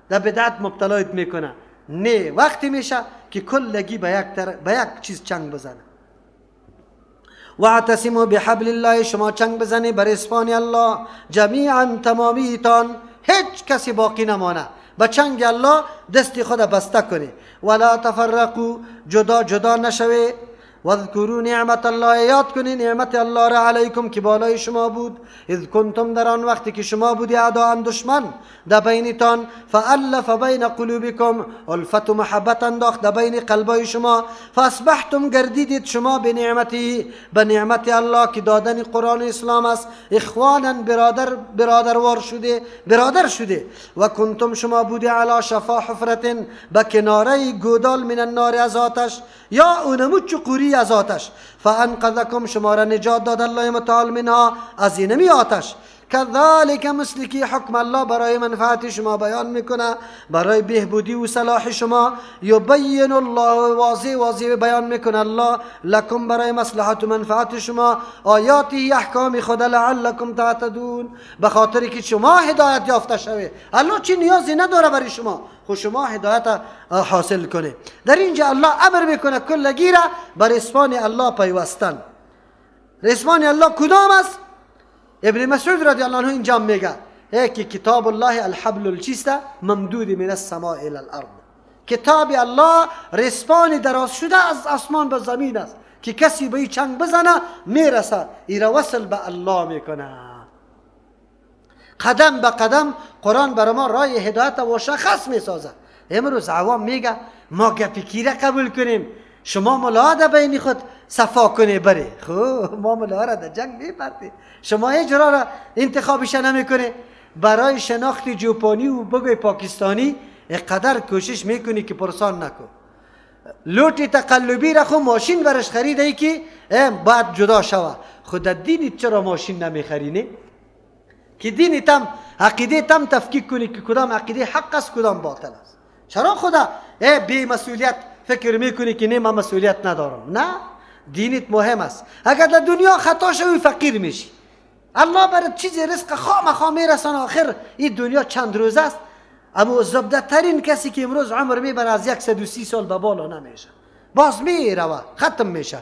A: در بدعت مبتلایت میکنه. نه، وقتی میشه که کلگی به یک چیز چنگ بزنه. واعتصموا بحبل الله، شما چنگ بزنی بر اسپان الله، جمیعا تمامیتان، هیچ کسی باقی نمانه، به چنگ الله دستی خود بسته کنی. ولا تفرقوا، جدا جدا نشوی. واذکروا نعمت الله، یاد کنی نعمت الله را علیکم که بالای شما بود، اذ کنتم در آن وقتی که شما بودی اعداء دشمن در بینتان، فالف بین قلوبکم، الفت و محبت انداخت در بین قلبای شما، فاصبحتم گردیدید شما به نعمتی، به نعمت الله که دادن قرآن اسلام است، اخوانا برادر برادروار شده، برادر شده. و کنتم شما بودی علی شفا حفرت، به کناره گودال من النار از آتش، یا اونمو چقوری از آتش، فانقذکم شما را نجات داد الله متعال منها از اینمی آتش. کذالک مثل که حکم الله برای منفعت شما بیان میکنه، برای بهبودی و صلاح شما. یبین الله، واضح واضح بیان میکنه الله لکم برای مصلحت و منفعت شما، آیاتی احکام خود، لعلکم تعتدون، به خاطر که شما هدایت یافته شوید. الله چی نیازی نداره برای شما، خو شما هدایت حاصل کنه. در اینجا الله امر میکنه کلگی را بر اسمان الله پیوستن. اسمان الله کدام است؟ ابن مسعود رضی الله عنه اینجا میگه که کتاب الله الحبل الچیست ممدود من السماء الى الارض. کتاب الله رسپان دراز شده از آسمان به زمین است که کسی به چنگ بزنه میرسه، ایرا وصل به الله میکنه. قدم به قدم قرآن برای ما راه هدایت مشخص میسازه. امروز عوام میگه ما گپی را قبول کنیم، شما ملا در بین خود صفا کنی بری. خب ما ملا را در جنگ میبردی، شما اجرا را انتخابش نمیکنی. برای شناخت ژاپنی و بگوی پاکستانی اقدر کوشش میکنی که پرسان نکن. لوت تقلبی را خو ماشین برش خریده ای که بعد جدا شوه. خود دینی چرا ماشین نمیخری؟ نه که دینی تم عقیده تم تفکیک کنی که کدام عقیده حق است کدام باطل است. چرا خدا بی مسئولیت فکر میکنی که نه من مسئولیت ندارم؟ نه، دینت مهم است. اگر در دنیا خطا شوی فقیر میشی، الله برات چیز رزق خامخا میرسانه. آخر این دنیا چند روز است. اما زبده ترین کسی که امروز عمر میبره از 130 سال به بالا نمیشه، باز میروه ختم میشه.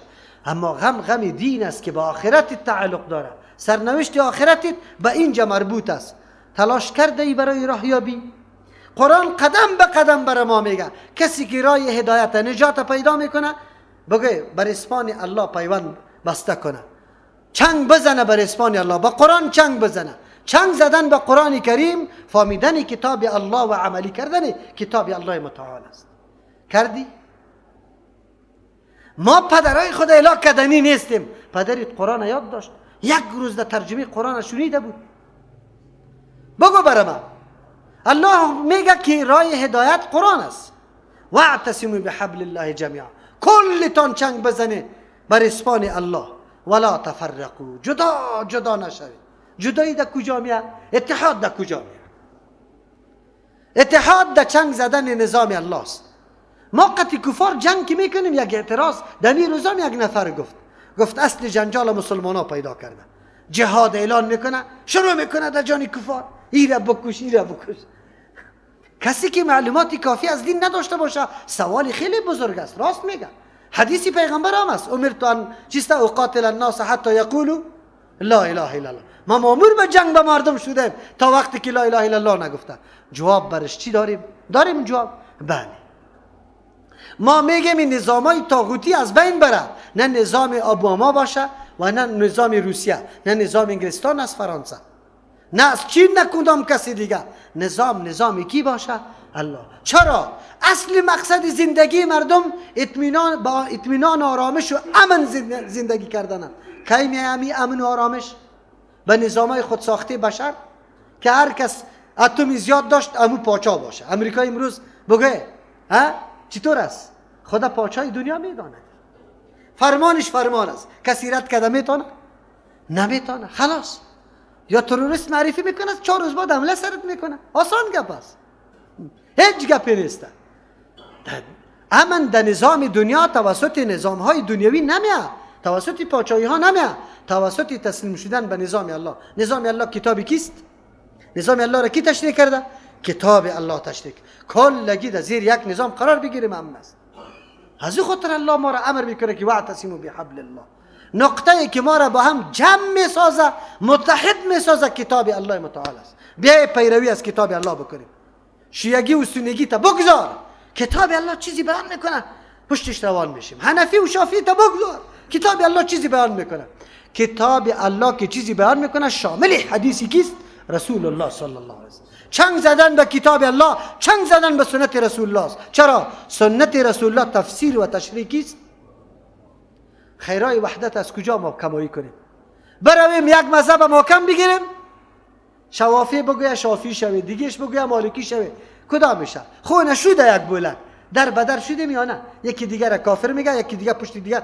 A: اما غم غم دین است که به آخرت تعلق داره، سرنوشت آخرتت به اینجا مربوط است. تلاش کرده ای برای راهیابی؟ قرآن قدم به قدم برای ما میگه کسی که راه هدایت نجات پیدا میکنه بگه بر اسپان الله پیوند بسته کنه، چنگ بزنه بر اسپان الله، با قرآن چنگ بزنه. چنگ زدن به قرآن کریم فهمیدن کتاب الله و عملی کردن کتاب الله متعال است. کردی؟ ما پدرای خود اله کدنی نیستیم. پدرت قرآن یاد داشت، یک روز در ترجمه قرآن شنیده بود. بگو برای ما الله میگه که راه هدایت قرآن است. واعتصموا بحبل الله جمیعا، کلتان چنگ بزنه بر اسپان الله، ولا تفرقوا، جدا جدا نشوید. جدایی در کجا میاد؟ اتحاد در کجا میاد؟ اتحاد در چنگ زدن نظام الله است. ما قطع کفار جنگ که میکنیم یک اعتراض در می روزام یک نفر گفت اصل جنجال مسلمان ها پیدا کرده، جهاد اعلان میکنه، شروع میکنه در جان کفار، ایره بکش ایره بکش. کسی که معلومات کافی از دین نداشته باشه سوال خیلی بزرگ است. راست میگه، حدیثی پیغمبر هم است، امرت ان چیست اقاتل الناس حتی یقولوا لا اله الا الله. ما مامور به جنگ به مردم شدیم تا وقتی که لا اله الا الله نگفته. جواب برش چی داریم؟ داریم جواب؟ بله. ما میگیم این نظامای طاغوتی از بین بره، نه نظام اوباما باشه و نه نظام روسیه، نه نظام انگلستان از فرانسه، نه از چین، نه کدام کسی دیگه. نظام نظام کی باشه؟ الله. چرا؟ اصل مقصد زندگی مردم اطمینان، با اطمینان، آرامش و امن زندگی کردن. کی میامی امن و آرامش؟ به نظامای خود ساخته بشر که هر کس اتمی زیاد داشت امو پاچا باشه. امریکا امروز بگه ها چطور است؟ خدا پاچای دنیا میداند، فرمانش فرمان است. کسی رد کرده میتونه؟ نمیتونه. خلاص، یا تروریست معرفی میکنه، 4 روز بعد حمله سرت میکنه. آسان گپ است، هیچ گپی نیست. امن در نظام دنیا توسط نظام های دنیوی نمیاد، توسط پاچایی ها نمیاد، توسط تسلیم شدن به نظام الله. نظام الله کتاب کیست؟ نظام الله را کی تشریح کرده؟ کتاب الله تشریح. کلگی در زیر یک نظام قرار بگیریم امن است. از او خاطر الله ما را امر میکنه که واعتصموا بحبل الله. نقطه ای که ما را با هم جمع میسازه، متحد میسازه، کتاب الله متعال است. بیای پیروی از کتاب الله بکنیم. شیعگی و سنیگی تا بگذار، کتاب الله چیزی بیان میکنه، پشتش روان میشیم. حنفی و شافعی تا بگذار، کتاب الله چیزی بیان میکنه. کتاب الله که چیزی بیان میکنه شامل حدیثی کیست؟ رسول الله صلی الله علیه وسلم. چنگ زدن به کتاب الله، چنگ زدن به سنت رسول الله است. چرا؟ سنت رسول الله تفسیر و تشریح کیست؟ خیرای وحدت از کجا ما کمایی کنیم؟ برویم یک مذهب محکم بگیریم، شوافی بگویا شافی شوی، دیگهش بگویا مالکی شوی، کدام میشه؟ خو نشوده یک بوله در بدر شدیم یا نه؟ یکی دیگر کافر میگه، یکی دیگر پشت دیگر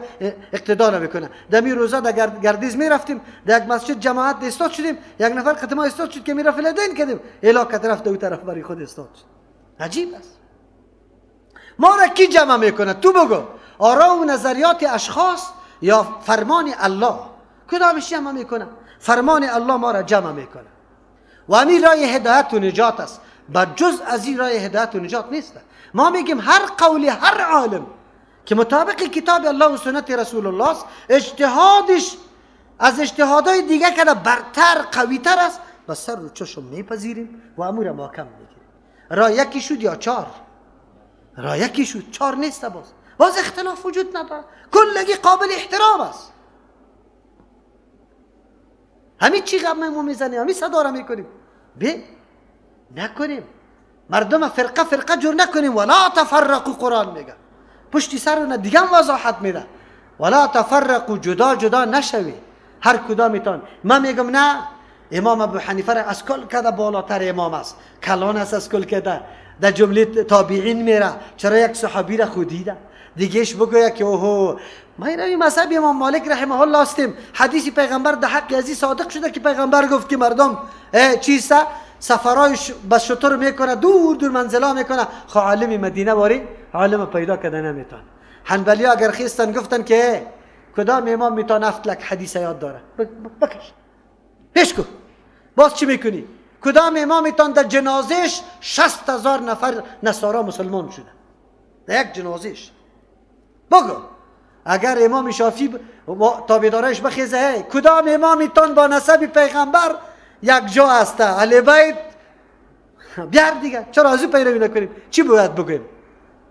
A: اقتدا نمیکنه. در می روزا در گردیز میرفتیم، در یک مسجد جماعت استاد شدیم، یک نفر قدما استاد شد که میرفت لدین کردیم، الا که طرف دو طرف برای خود استاد شد. عجیب است. ما را کی جمع میکنه؟ تو بگو. آرا و نظریات اشخاص یا فرمان الله؟ کدامش جمع میکنه؟ فرمان الله ما را جمع میکنه. و همین راه هدایت و نجات است. با جز از این راه هدایت و نجات نیست. ما میگیم هر قول هر عالم که مطابق کتاب الله و سنت رسول الله است، اجتهادش از اجتهادهای دیگه که برتر قویتر است، با سر و چشم میپذیریم و امور محکم میگیریم. راه یکی شد یا چهار؟ راه یکی شد، چهار نیست. باز اختلاف وجود نداره، کلگی قابل احترام است. همین چی غم ما میزنیم، همین صدا را میکنیم، به نکنیم. مردم فرقه فرقه جور نکنیم. ولا تفرقوا، قرآن میگه پشتی سر اون دیگه هم وضاحت میده. ولا تفرقوا، جدا جدا نشوی هر کدامتان. من میگم نه، امام ابو حنیفه را از کل کده بالاتر امام است، کلان است از کل کده، در جمله تابعین میره. چرا یک صحابی را خود دیده دیگهش بگویا که اوهو ما این مذهب امام مالک رحمه الله هستیم، حدیث پیغمبر در حق ازی صادق شده که پیغمبر گفت که مردم چیسته سفرایش بس شطور میکنه، دور دور منزلا میکنه. خو عالم مدینه واری عالم پیدا کرده نمیتون. حنبلی اگر خیستن گفتن که کدام امام میتونه 7 لک حدیث یاد داره، بکش پیش کو باز چی میکنی؟ کدام امام میتون در جنازهش 60,000 نفر نصارا مسلمان شده در یک جنازهش؟ بگو اگر امام شافعی تابعدارش بخیزه، کدام امام میتون با نسب پیغمبر یک جا است، اهل بیت بیار دیگه، چرا از او پیروی نکنیم؟ چی باید بگویم؟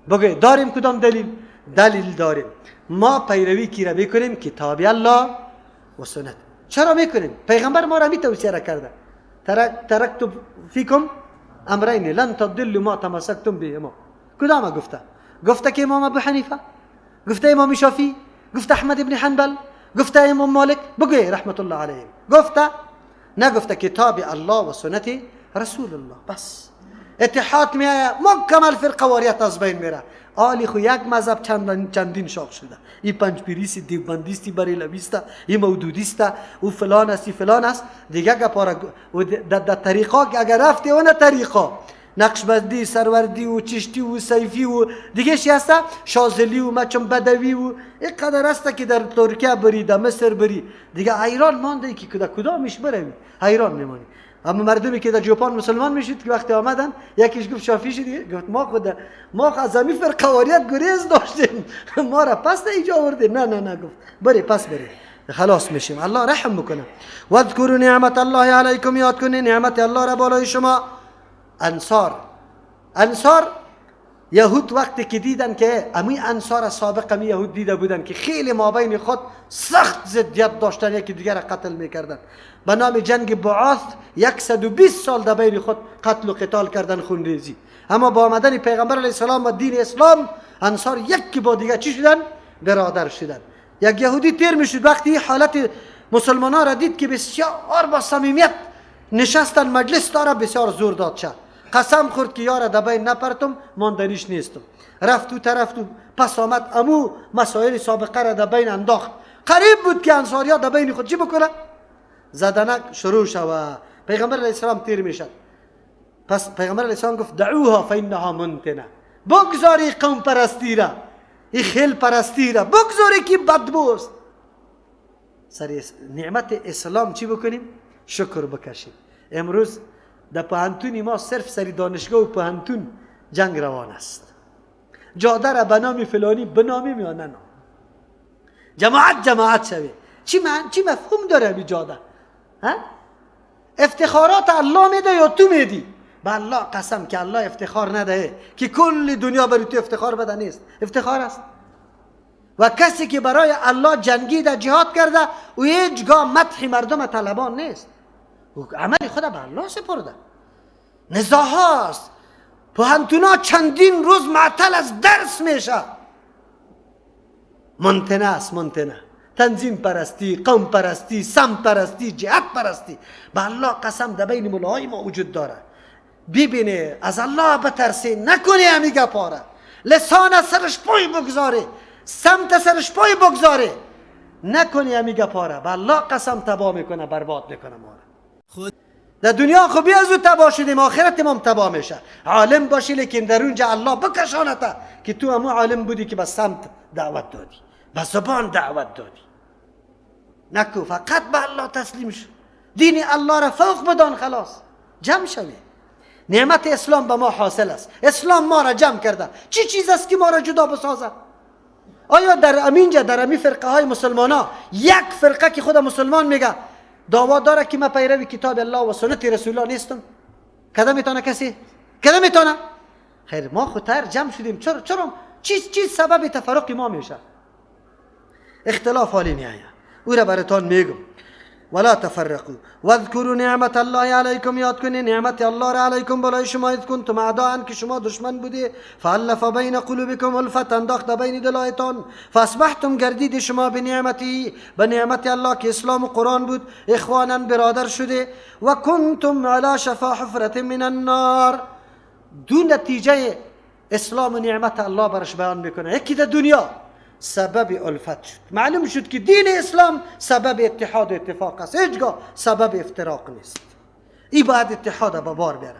A: بگویم داریم کدام دلیل؟ دلیل داریم. ما پیروی کی را میکنیم؟ کتاب الله و سنت. چرا میکنیم؟ پیغمبر ما را می توصیه را کرده، ترکت فیکم امرین لن تضلوا ما تمسکتم بهما. کدام گفته؟ گفته که امام ابو حنیفه، گفته امام شافعی، گفته احمد ابن حنبل، گفته امام مالک، بگوی رحمت الله علیهم. گفته نگفته کتاب الله و سنت رسول الله. بس اتحاد میآید، مکمل فرقه واریت از بین میره. آلی خو یک مذهب چندین شاخ شده، این پنج پیریسی، دیوبندیستی، بریلویسته، این مودودیسته، او فلان است، این فلان است دیگه. گپارا و در طریقا که اگر رفتی اون طریقا نقشبندی، سروردی و چشتی و سیفی و دیگه چی هست، شاذلی و مچم بدوی و اینقدر است که در ترکیه بری، در مصر بری، دیگه حیران مانده که کدامش بروی، حیران میمانی. اما مردمی که در ژاپن مسلمان میشد که وقتی آمدن یکیش گفت شافعی شد، گفت ما خود ما از همین فرقه‌واریت گریز داشتیم، ما را پس اینجا آوردیم. نه نه نه، گفت بری پس بری خلاص میشیم. الله رحم بکنه. واذکروا نعمت الله علیکم، یاد کنید نعمت الله را بالای شما. انصار یهود وقتی که دیدن که امی انصار سابق امی یهود دیده بودن که خیلی مابین خود سخت ضدیت داشتن، یکی دیگر را قتل میکردن، به نام جنگ بعاث 120 سال در بین خود قتل و قتال کردن، خونریزی. اما با آمدن پیغمبر علیه السلام و دین اسلام انصار یکی با دیگر چی شدن؟ برادر شدن. یک یهودی تیر میشد وقتی حالت مسلمان ها را دید که بسیار با صمیمیت نشستن مجلس داره، بسیار زور داد شد، قسم خورد که یارا در بین نپرتم، ماندنیش نیستم. رفت و طرف تو پس آمد، امو مسائل سابقه را در بین انداخت. قریب بود که انصاریا در بین خود چی بکنه؟ زدنک شروع شوه. پیغمبر علیه السلام تیر میشد. پس پیغمبر علیه السلام گفت دعوها فانها منتنه، بگذاری قوم پرستی را، ای خیل پرستی را بگذاری که بدبوست. سر نعمت اسلام چی بکنیم؟ شکر بکشیم. امروز در پهنتون ما صرف سری دانشگاه و پهنتون جنگ روان است. جاده را به نام فلانی بنامیم یا نه؟ جماعت جماعت شوی. چی مفهوم داره بی جاده؟ ها؟ افتخارات الله میده یا تو میدی؟ به الله قسم که الله افتخار نده که کل دنیا برای تو افتخار بده نیست، افتخار است. و کسی که برای الله جنگیده جهاد کرده او هیچگاه مدح مردم طلبان نیست، او عمل خود به الله سپرده. نزاع هاست، پوهنتونا چندین روز معطل از درس میشه، منتنه است، منتنه. تنظیم پرستی، قوم پرستی، سم پرستی، جهت پرستی، به الله قسم در بین ملاهای ما وجود داره. ببینه، از الله بترسی، نکنی همی گپاره، لسان سرش پای بگذاره، سمت سرش پای بگذاره، نکنی همی گپاره، به الله قسم تباه میکنه، برباد میکنه ما را. در دنیا خب از او تباه شدیم، آخرت امام تباه میشه. عالم باشی لیکن در اونجا الله بکشانته که تو همو عالم بودی که به سمت دعوت دادی، به زبان دعوت دادی. نکو، فقط به الله تسلیم شو، دین الله را فوق بدان، خلاص جمع شوی. نعمت اسلام به ما حاصل است، اسلام ما را جمع کرده. چی چیز است که ما را جدا بسازه؟ آیا در امینجا در امی فرقه های مسلمان ها یک فرقه که خود مسلمان میگه دعوا داره که من پیروی کتاب الله و سنت رسول الله نیستم؟ کده میتونه کسی؟ کده میتونه؟ خیر، ما خودتر جمع شدیم. چرا چیز سبب تفرق ما میشه؟ اختلاف حالی میآید، او را براتان میگم. ولا تفرقوا واذكروا نعمت الله علیکم، یاد کنید نعمت الله را علیکم بالای شما، اذ کنتم اعداء که شما دشمن بودی، فالف بین قلوبکم الفت انداخت بین دلایتان، فاصبحتم گردید شما بنعمتی، به نعمت الله که اسلام و قرآن بود، اخوانا برادر شده، و کنتم علی شفا حفرة من النار. دو نتیجه اسلام و نعمت الله برش بیان میکنه. یکی در دنیا سبب الفت شد، معلوم شد که دین اسلام سبب اتحاد و اتفاق است، هیچگاه سبب افتراق نیست. ای باید اتحاد به بار بیاره.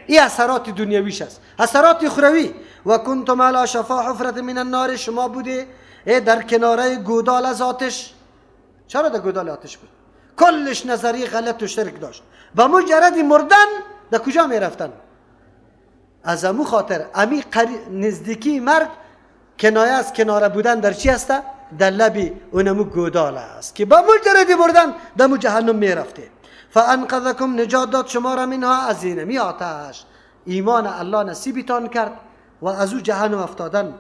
A: ای اثرات دنیویش است، اثرات اخروی. و کنتم علی شفا حفرة من النار، شما بوده ای در کناره گودال از آتش. چرا در گودال آتش بود؟ کلش نظریه غلط و شرک داشت. با مجرد مردن در کجا می رفتن؟ از امو خاطر امی نزدیکی مرگ کنایه از کناره بودن در چی هسته؟ در لبی اونمو گودال است که با مجردی بردن دمو جهنم می رفته. فانقذکم، نجات داد شما را، منها از اینمی آتش. ایمان الله نصیبتان کرد و از او جهنم افتادن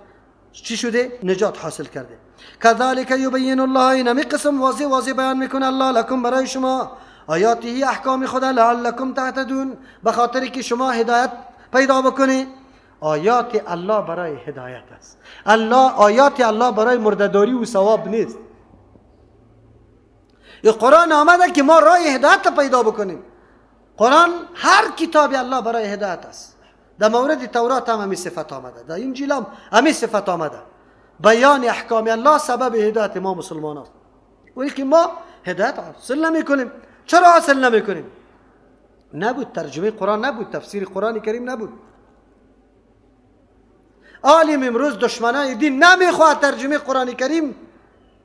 A: چی شده؟ نجات حاصل کرده. کذالک یبین الله، اینمی قسم واضح واضح بیان میکنه الله لکم برای شما آیاته، احکام خدا، لعلکم تهتدون، به خاطر که شما هدایت پیدا بکنی. آیات الله برای هدایت است. الله آیات الله برای مردداری و ثواب نیست. این قرآن آمده که ما راه هدایت پیدا بکنیم. قرآن هر کتاب الله برای هدایت است. در مورد تورات هم همین صفت آمده، در انجیل هم همین صفت آمده. بیان احکام الله سبب هدایت ما مسلمان است. ولی که ما هدایت حاصل نمی کنیم. چرا حاصل نمی کنیم؟ نبود ترجمه قرآن، نبود تفسیر قرآن کریم، نبود. عالم امروز دشمنای دین نمیخواد ترجمه قرآن کریم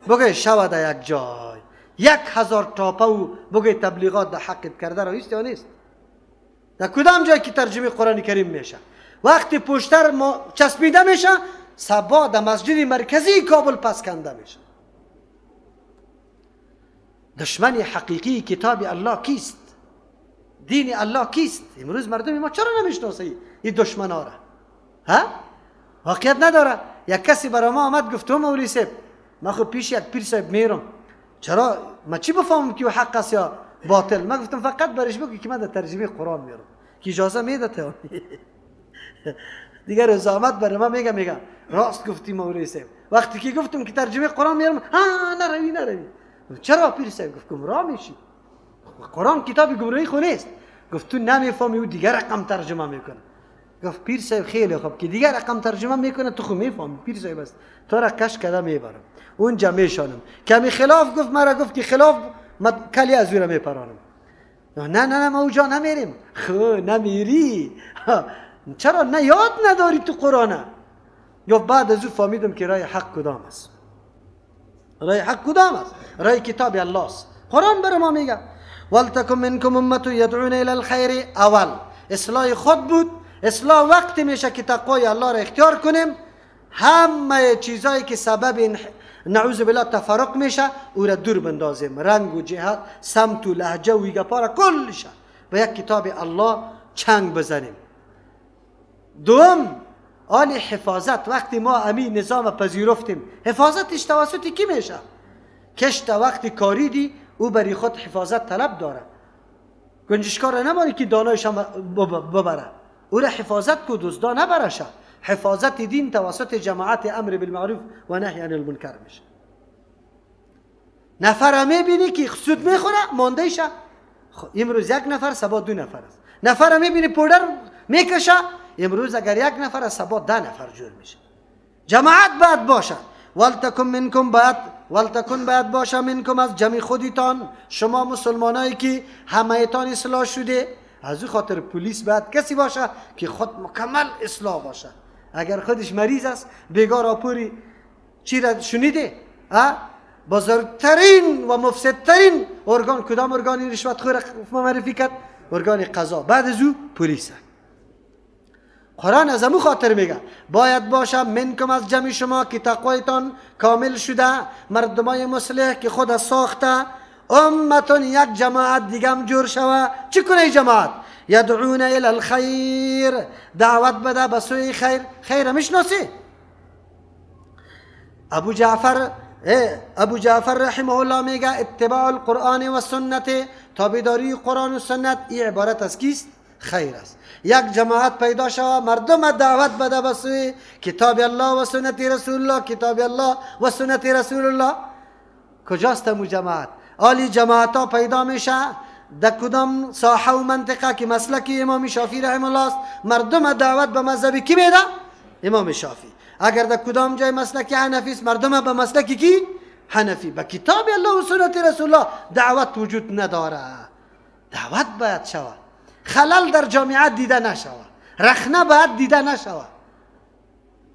A: بگه شود یک جای 1000 تاپه و بگه تبلیغات در حقت کرده را یا نیست. در کدام جای که ترجمه قرآن کریم میشه؟ وقتی پشتر ما چسبیده میشه، سبا در مسجد مرکزی کابل پس کنده میشه. دشمن حقیقی کتاب الله کیست؟ دین الله کیست؟ امروز مردم ما چرا نمیشناسه این دشمنا را؟ ها؟ واقعیت نداره. یک کسی برای ما آمد گفت تو مولوی صاحب، من خب پیش یک پیر صاحب میرم، چرا ما چی بفهمم که حق است یا باطل؟ من گفتم فقط برش بگو که من در ترجمه قرآن میرم که اجازه میده تا دیگر روز آمد برای ما میگه راست گفتی مولوی صاحب. وقتی که گفتم که ترجمه قرآن میرم، ها نروی. چرا پیر صاحب؟ گفت گمراه میشی، قرآن کتاب گمراهی خو نیست. گفت تو نمیفهمی، او دیگر رقم ترجمه میکنه. گفت پیر صاحب خیلی خوب که دیگر رقم ترجمه میکنه، تو خو میفهمی پیر صاحب است، تو را کش کده میبرم اونجا میشانم. کمی خلاف گفت، مرا گفت که خلاف ما کلی از او را میپرانم. نه نه نه ما اونجا نمیریم. خو نمیری چرا؟ نه یاد نداری تو قرآنه. گفت بعد از او فهمیدم که رای حق کدام است. رای حق کدام است؟ رای کتاب الله است. قرآن برای ما میگه ولتکن منکم امه یدعون الی الخیر. اول اصلاح خود بود. اصلاح وقتی میشه که تقوای الله را اختیار کنیم، همه چیزایی که سبب نعوذ بالله تفرق میشه او را دور بندازیم، رنگ و جهت، سمت و لهجه و گپا را کلش به یک کتاب الله چنگ بزنیم. دوم، آل حفاظت. وقتی ما امی نظام پذیرفتیم، حفاظتش توسط کی میشه؟ کشت وقتی کاری دی او برای خود حفاظت طلب داره. گنجشکار نماری که دانایش هم ببره، او را حفاظت کو، دزدا نبرشه. حفاظت دین توسط جماعت امر بالمعروف و نهی عن المنکر میشه. نفر میبینی که سود میخوره مانده شه، امروز یک نفر سبا دو نفر است. نفر میبینی پودر میکشه، امروز اگر یک نفر است سبا 10 نفر جور میشه. جماعت باید باشه. ولتکن منکم باید، ولتکن باید باشه منکم از جمع خودتان، شما مسلمانایی که همه‌تان اصلاح شده. از او خاطر پلیس باید کسی باشه که خود مکمل اصلاح باشه. اگر خودش مریض است، بیگار آپوری چی را شنیده؟ بزرگترین و مفسدترین ارگان کدام ارگانی رشوت خور معرفی کرد؟ ارگان قضا، بعد از او پلیس. قرآن از امو خاطر میگه باید باشه منکم از جمع شما که تقویتان کامل شده، مردمای مصلح که خود ساخته، امتون یک جماعت دیگه هم جور شوه. چی کنه جماعت؟ یدعون الی الخیر، دعوت بده به سوی خیر. خیر میشناسی؟ ابو جعفر رحمه الله میگه اتباع القرآن و سنت، تابعداری قرآن و سنت، این عبارت از کیست؟ خیر است. یک جماعت پیدا شوه، مردم دعوت بده به سوی کتاب الله و سنت رسول الله، کتاب الله و سنت رسول الله. کجاست امو جماعت؟ آلی جماعت ها پیدا میشه در کدام ساحه و منطقه که مسلک امام شافعی رحمه الله است، مردم دعوت به مذهب کی میده؟ امام شافعی. اگر در کدام جای مسلک حنفی است، مردم به مسلک کی؟ حنفی. به کتاب الله و سنت رسول الله دعوت وجود نداره. دعوت باید شود، خلل در جامعه دیده نشود، رخنه باید دیده نشود.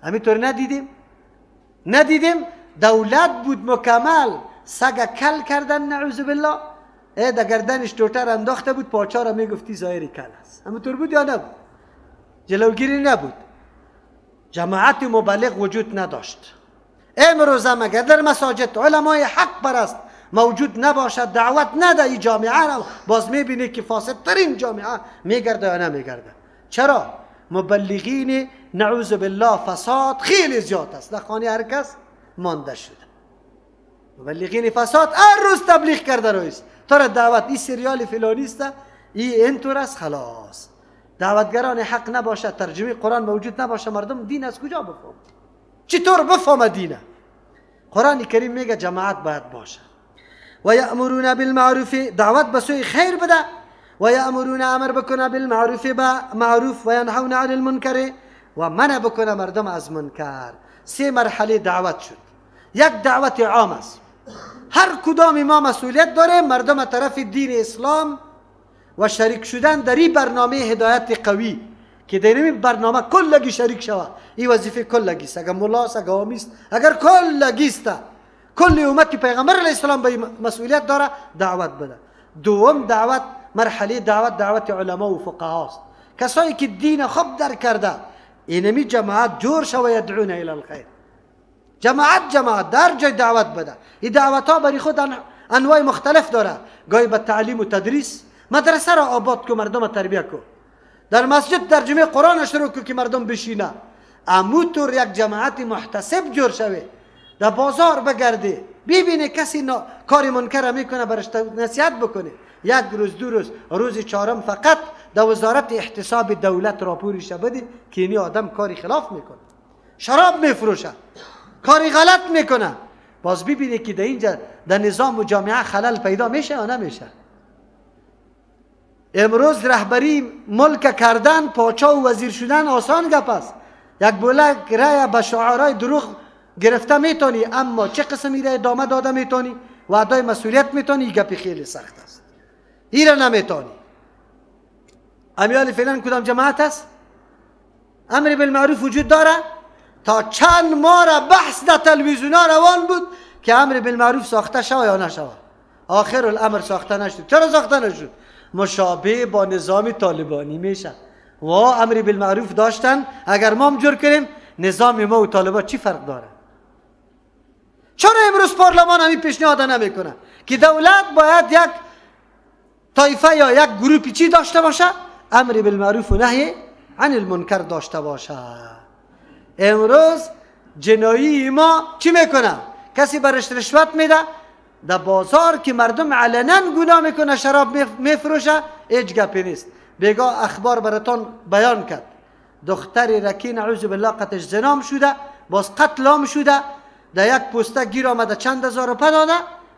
A: همینطور ندیدیم؟ ندیدیم دولت بود مکمل، سگ کل کردن نعوذ بالله، در گردنش توتر انداخته بود، پاچا را میگفتی ظاهر کل است. همینطور بود یا نبود؟ جلوگیری نبود، جماعت مبلغ وجود نداشت. امروز هم اگر در مساجد علمای حق پرست موجود نباشد، دعوت نده، این جامعه را باز میبینی که فاسدترین جامعه میگرده یا نمیگرده. چرا؟ مبلغین نعوذ بالله فساد خیلی زیاد است، در خانه هر کس مانده شده. مبلغین فساد هر روز تبلیغ کرده رویست تا دعوت، این سریال فلانی است، این اینطور است، خلاص. دعوتگران حق نباشه، ترجمه قرآن موجود نباشه، مردم دین از کجا بفهم؟ چطور بفهم دینه؟ قرآن کریم میگه جماعت باید باشه. و یأمرون بالمعروف، دعوت به سوی خیر بده، و یأمرون امر بکنه بالمعروف به معروف، و ینهون عن المنکر و منع بکنه مردم از منکر. سه مرحله دعوت شد. یک دعوت عام است، هر کدام ما مسئولیت داره مردم طرف دین اسلام و شریک شدن در این برنامه هدایت قوی که در این برنامه کلگی شریک شود. این وظیفه کلگی است، اگر ملاست، اگر عامی است، اگر کلگی است، کل امت پیغمبر علیه السلام به مسئولیت داره دعوت بده. دوم دعوت، مرحله دعوت، دعوت علما و فقها است، کسایی که دین خوب درک کرده. اینمی جماعت جور شوه یدعون الی الخیر. جماعت جماعت در جای دعوت بده. این دعوت ها برای خود انواع مختلف داره. گاهی به تعلیم و تدریس، مدرسه را آباد کو، مردم تربیه کو، در مسجد ترجمه قرآن شروع کو که مردم بشینه. اموتور یک جماعت محتسب جور شوه، در بازار بگرده ببینه کسی کار منکر میکنه برش نصیحت بکنه. یک روز، دو روز، روز چهارم فقط در وزارت احتساب دولت راپورش بده که اینی آدم کاری خلاف میکنه، شراب میفروشه، کاری غلط میکنه. باز ببینه که در اینجا در نظام و جامعه خلل پیدا میشه یا نمیشه. امروز رهبری ملک کردن، پاچا و وزیر شدن آسان گپ است. یک بلک رای به شعارهای دروغ گرفته میتونی، اما چه قسمی را ادامه داده میتونی و ادای مسئولیت میتونی، گپی خیلی سخت است. این را نمیتونی. امیال فعلا کدام جماعت است؟ امر بالمعروف وجود داره؟ تا چند ماه را بحث در تلویزیون روان بود که امر بالمعروف ساخته شوه یا نشوه. آخر الامر ساخته نشد. چرا ساخته نشد؟ مشابه با نظام طالبانی میشه. و امر بالمعروف داشتن، اگر ما هم جور کنیم نظام ما و طالبان چی فرق داره؟ چرا امروز پارلمان همین پیشنهاد نمیکنه که دولت باید یک طایفه یا یک گروپی چی داشته باشه؟ امر بالمعروف و نهی عن المنکر داشته باشه. امروز جنایی ما چی میکنه؟ کسی برش رشوت میده در بازار که مردم علنا گناه میکنه، شراب میفروشه، هیچ گپی نیست. بگاه اخبار براتون بیان کرد، دختری رکی نعوذ بالله قتش زنام شده، باز قتل شده، در یک پوسته گیر آمده چند هزار روپه داده،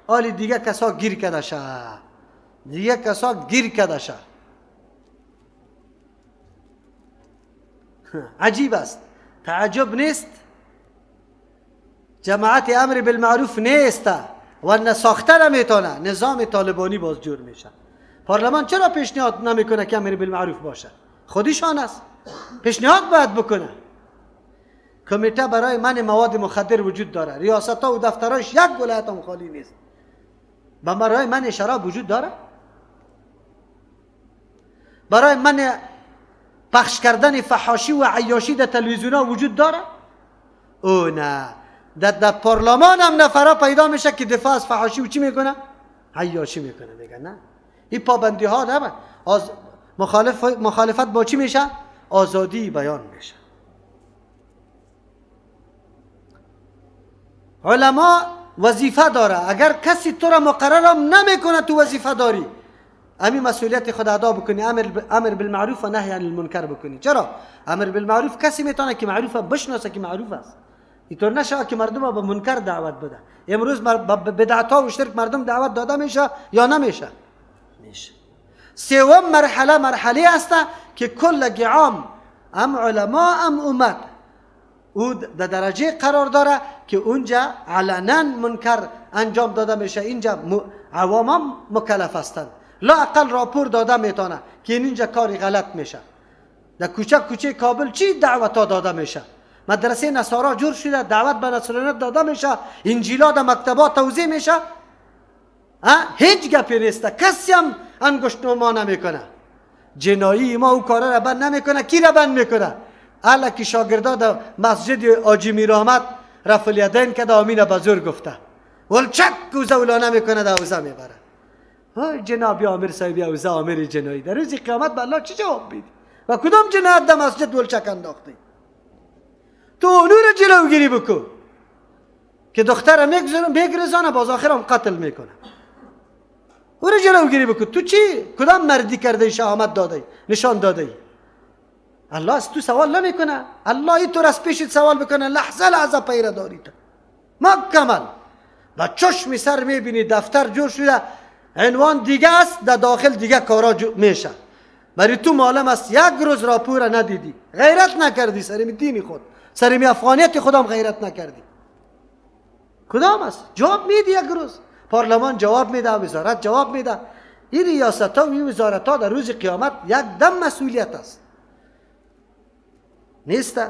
A: حالی دیگه کسا گیر کرده شه، دیگه کسا گیر کرده شه. عجیب است، تعجب نیست. جماعت امر بالمعروف نیست و نه ساخته نمیتونه، نظام طالبانی باز جور میشه. پارلمان چرا پیشنهاد نمیکنه که امر بالمعروف باشه؟ خودشان است، پیشنهاد باید بکنه. کمیته برای من مواد مخدر وجود داره، ریاست ها و دفترهاش یک ولایت هم خالی نیست. برای من شراب وجود داره؟ برای من پخش کردن فحاشی و عیاشی در تلویزیون ها وجود داره؟ او نه، در پارلمان هم نفرا پیدا میشه که دفاع از فحاشی و چی میکنه؟ عیاشی میکنه. میگه نه، این پابندی ها نه، مخالفت با چی میشه؟ آزادی بیان میشه. علما وظیفه داره، اگر کسی تو را مقرر هم نمیکنه تو وظیفه داری، امی مسئولیت خود ادا بکنی، امر بالمعروف و نهی عن المنکر بکنی. چرا؟ امر بالمعروف کسی میتونه که معروف بشناسه که معروف است، اینطور نشه که مردم به منکر دعوت بده. امروز به بدعت ها و شرک مردم دعوت داده میشه یا نمیشه؟ میشه. سوم مرحله، مرحله است که کل عام ام علما ام امت او در درجه قرار داره که اونجا علنا منکر انجام داده میشه، اینجا عوام هم مکلف هستند، لا اقل راپور داده میتونه که اینجا کاری غلط میشه. در کوچه کوچه کابل چی دعوت ها داده میشه؟ مدرسه نصارا جور شده، دعوت به نصرانیت داده میشه، انجیلا در مکتبات توزیع میشه، هیچ گپی نیست، کسی هم انگشت نما نمیکنه. جنایی ما او کارا را بند نمیکنه، کی را بند میکنه؟ الا که شاگردا در مسجد حاجی میرآمد رفع الیدین که آمین به زور گفته، ولچک کوزه میکنه در حوزه میبره. جناب آمر صاحب حوزه آمر جنایی، در روز قیامت به الله چی جواب میدی؟ و کدام جنایت در مسجد ولچک انداختی؟ تو اونو را جلوگیری بکن که دختر میگرزانه باز آخرم قتل میکنه، او را جلوگیری بکن. تو چی کدام مردی کرده شهامت داده نشان داده؟ الله از تو سوال نمیکنه، الله ای تو از پیشت سوال بکنه، لحظه لحظه پیره داری تو مکمل با چشم سر میبینی. دفتر جور شده، عنوان دیگه است، در داخل دیگه کارا میشه، برای تو معلوم است. یک روز راپور ندیدی، غیرت نکردی سر می دین خود، سر می افغانیت خودم غیرت نکردی. کدام است؟ جواب میدی یک روز. پارلمان جواب میده، وزارت جواب میده. این ریاست ها و این وزارت ها در روز قیامت یک دم مسئولیت است نیست.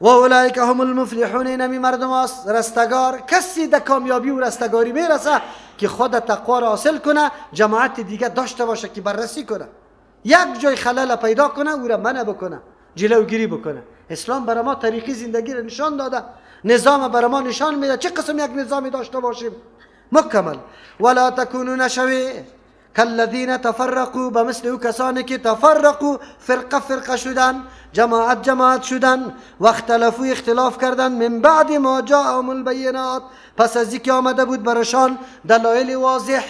A: و اولئک هم المفلحون، اینمی مردم است رستگار. کسی در کامیابی و رستگاری میرسه که خود تقوا را حاصل کنه، جماعت دیگه داشته باشه که بررسی کنه، یک جای خلل پیدا کنه او را منع بکنه، جلوگیری بکنه. اسلام برای ما طریقی زندگی را نشان داده، نظام برای ما نشان میده چه قسم یک نظامی داشته باشیم مکمل. ولا تکونوا نشوی کالذین تفرقوا، به مثل او کسانی که تفرقوا فرقه فرقه شدن، جماعت جماعت شدن، و اختلفوا اختلاف کردن، من بعد ما جاءهم البینات، پس از اینکه آمده بود برشان دلایل واضح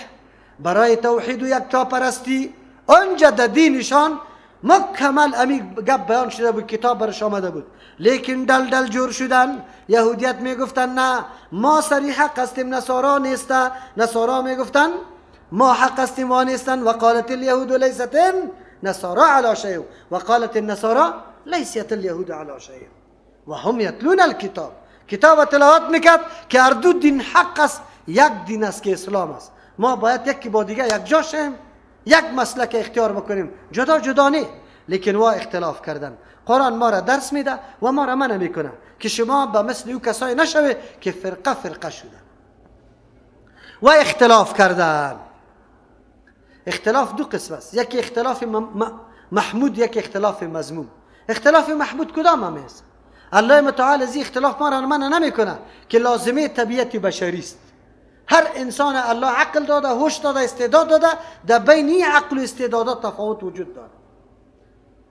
A: برای توحید و یکتاپرستی. آنجا در دینشان مکمل امی گپ بیان شده بود، کتاب برش آمده بود، لیکن دل دل جور شدن. یهودیت میگفتن نه ما سری حق هستیم، نصارا نیست. نصارا میگفتن ما حق هستیم و نیستن. و قالت اليهود لیست نصارا علی شیء و قالت النصارا لیست اليهود علی شیء و هم یتلون الکتاب. کتاب تلاوت میکرد که هر دو دین حق است، یک دین است که اسلام است. ما باید یکی با دیگه یک جا شیم، یک مسلک اختیار بکنیم، جدا جدا نه. لیکن وا اختلاف کردن. قرآن ما را درس میده و ما را منع میکنه که شما به مثل او کسایی نشوه که فرقه فرقه شدن و اختلاف کردن. اختلاف دو قسم است، یکی اختلاف محمود، یکی اختلاف مذموم. اختلاف محمود کدام هم است؟ الله متعال از اختلاف ما را منع نمیکنه که لازمه طبیعت بشری است. هر انسان الله عقل داده، هوش داده، استعداد داده، در بین این عقل و استعدادات تفاوت وجود داره،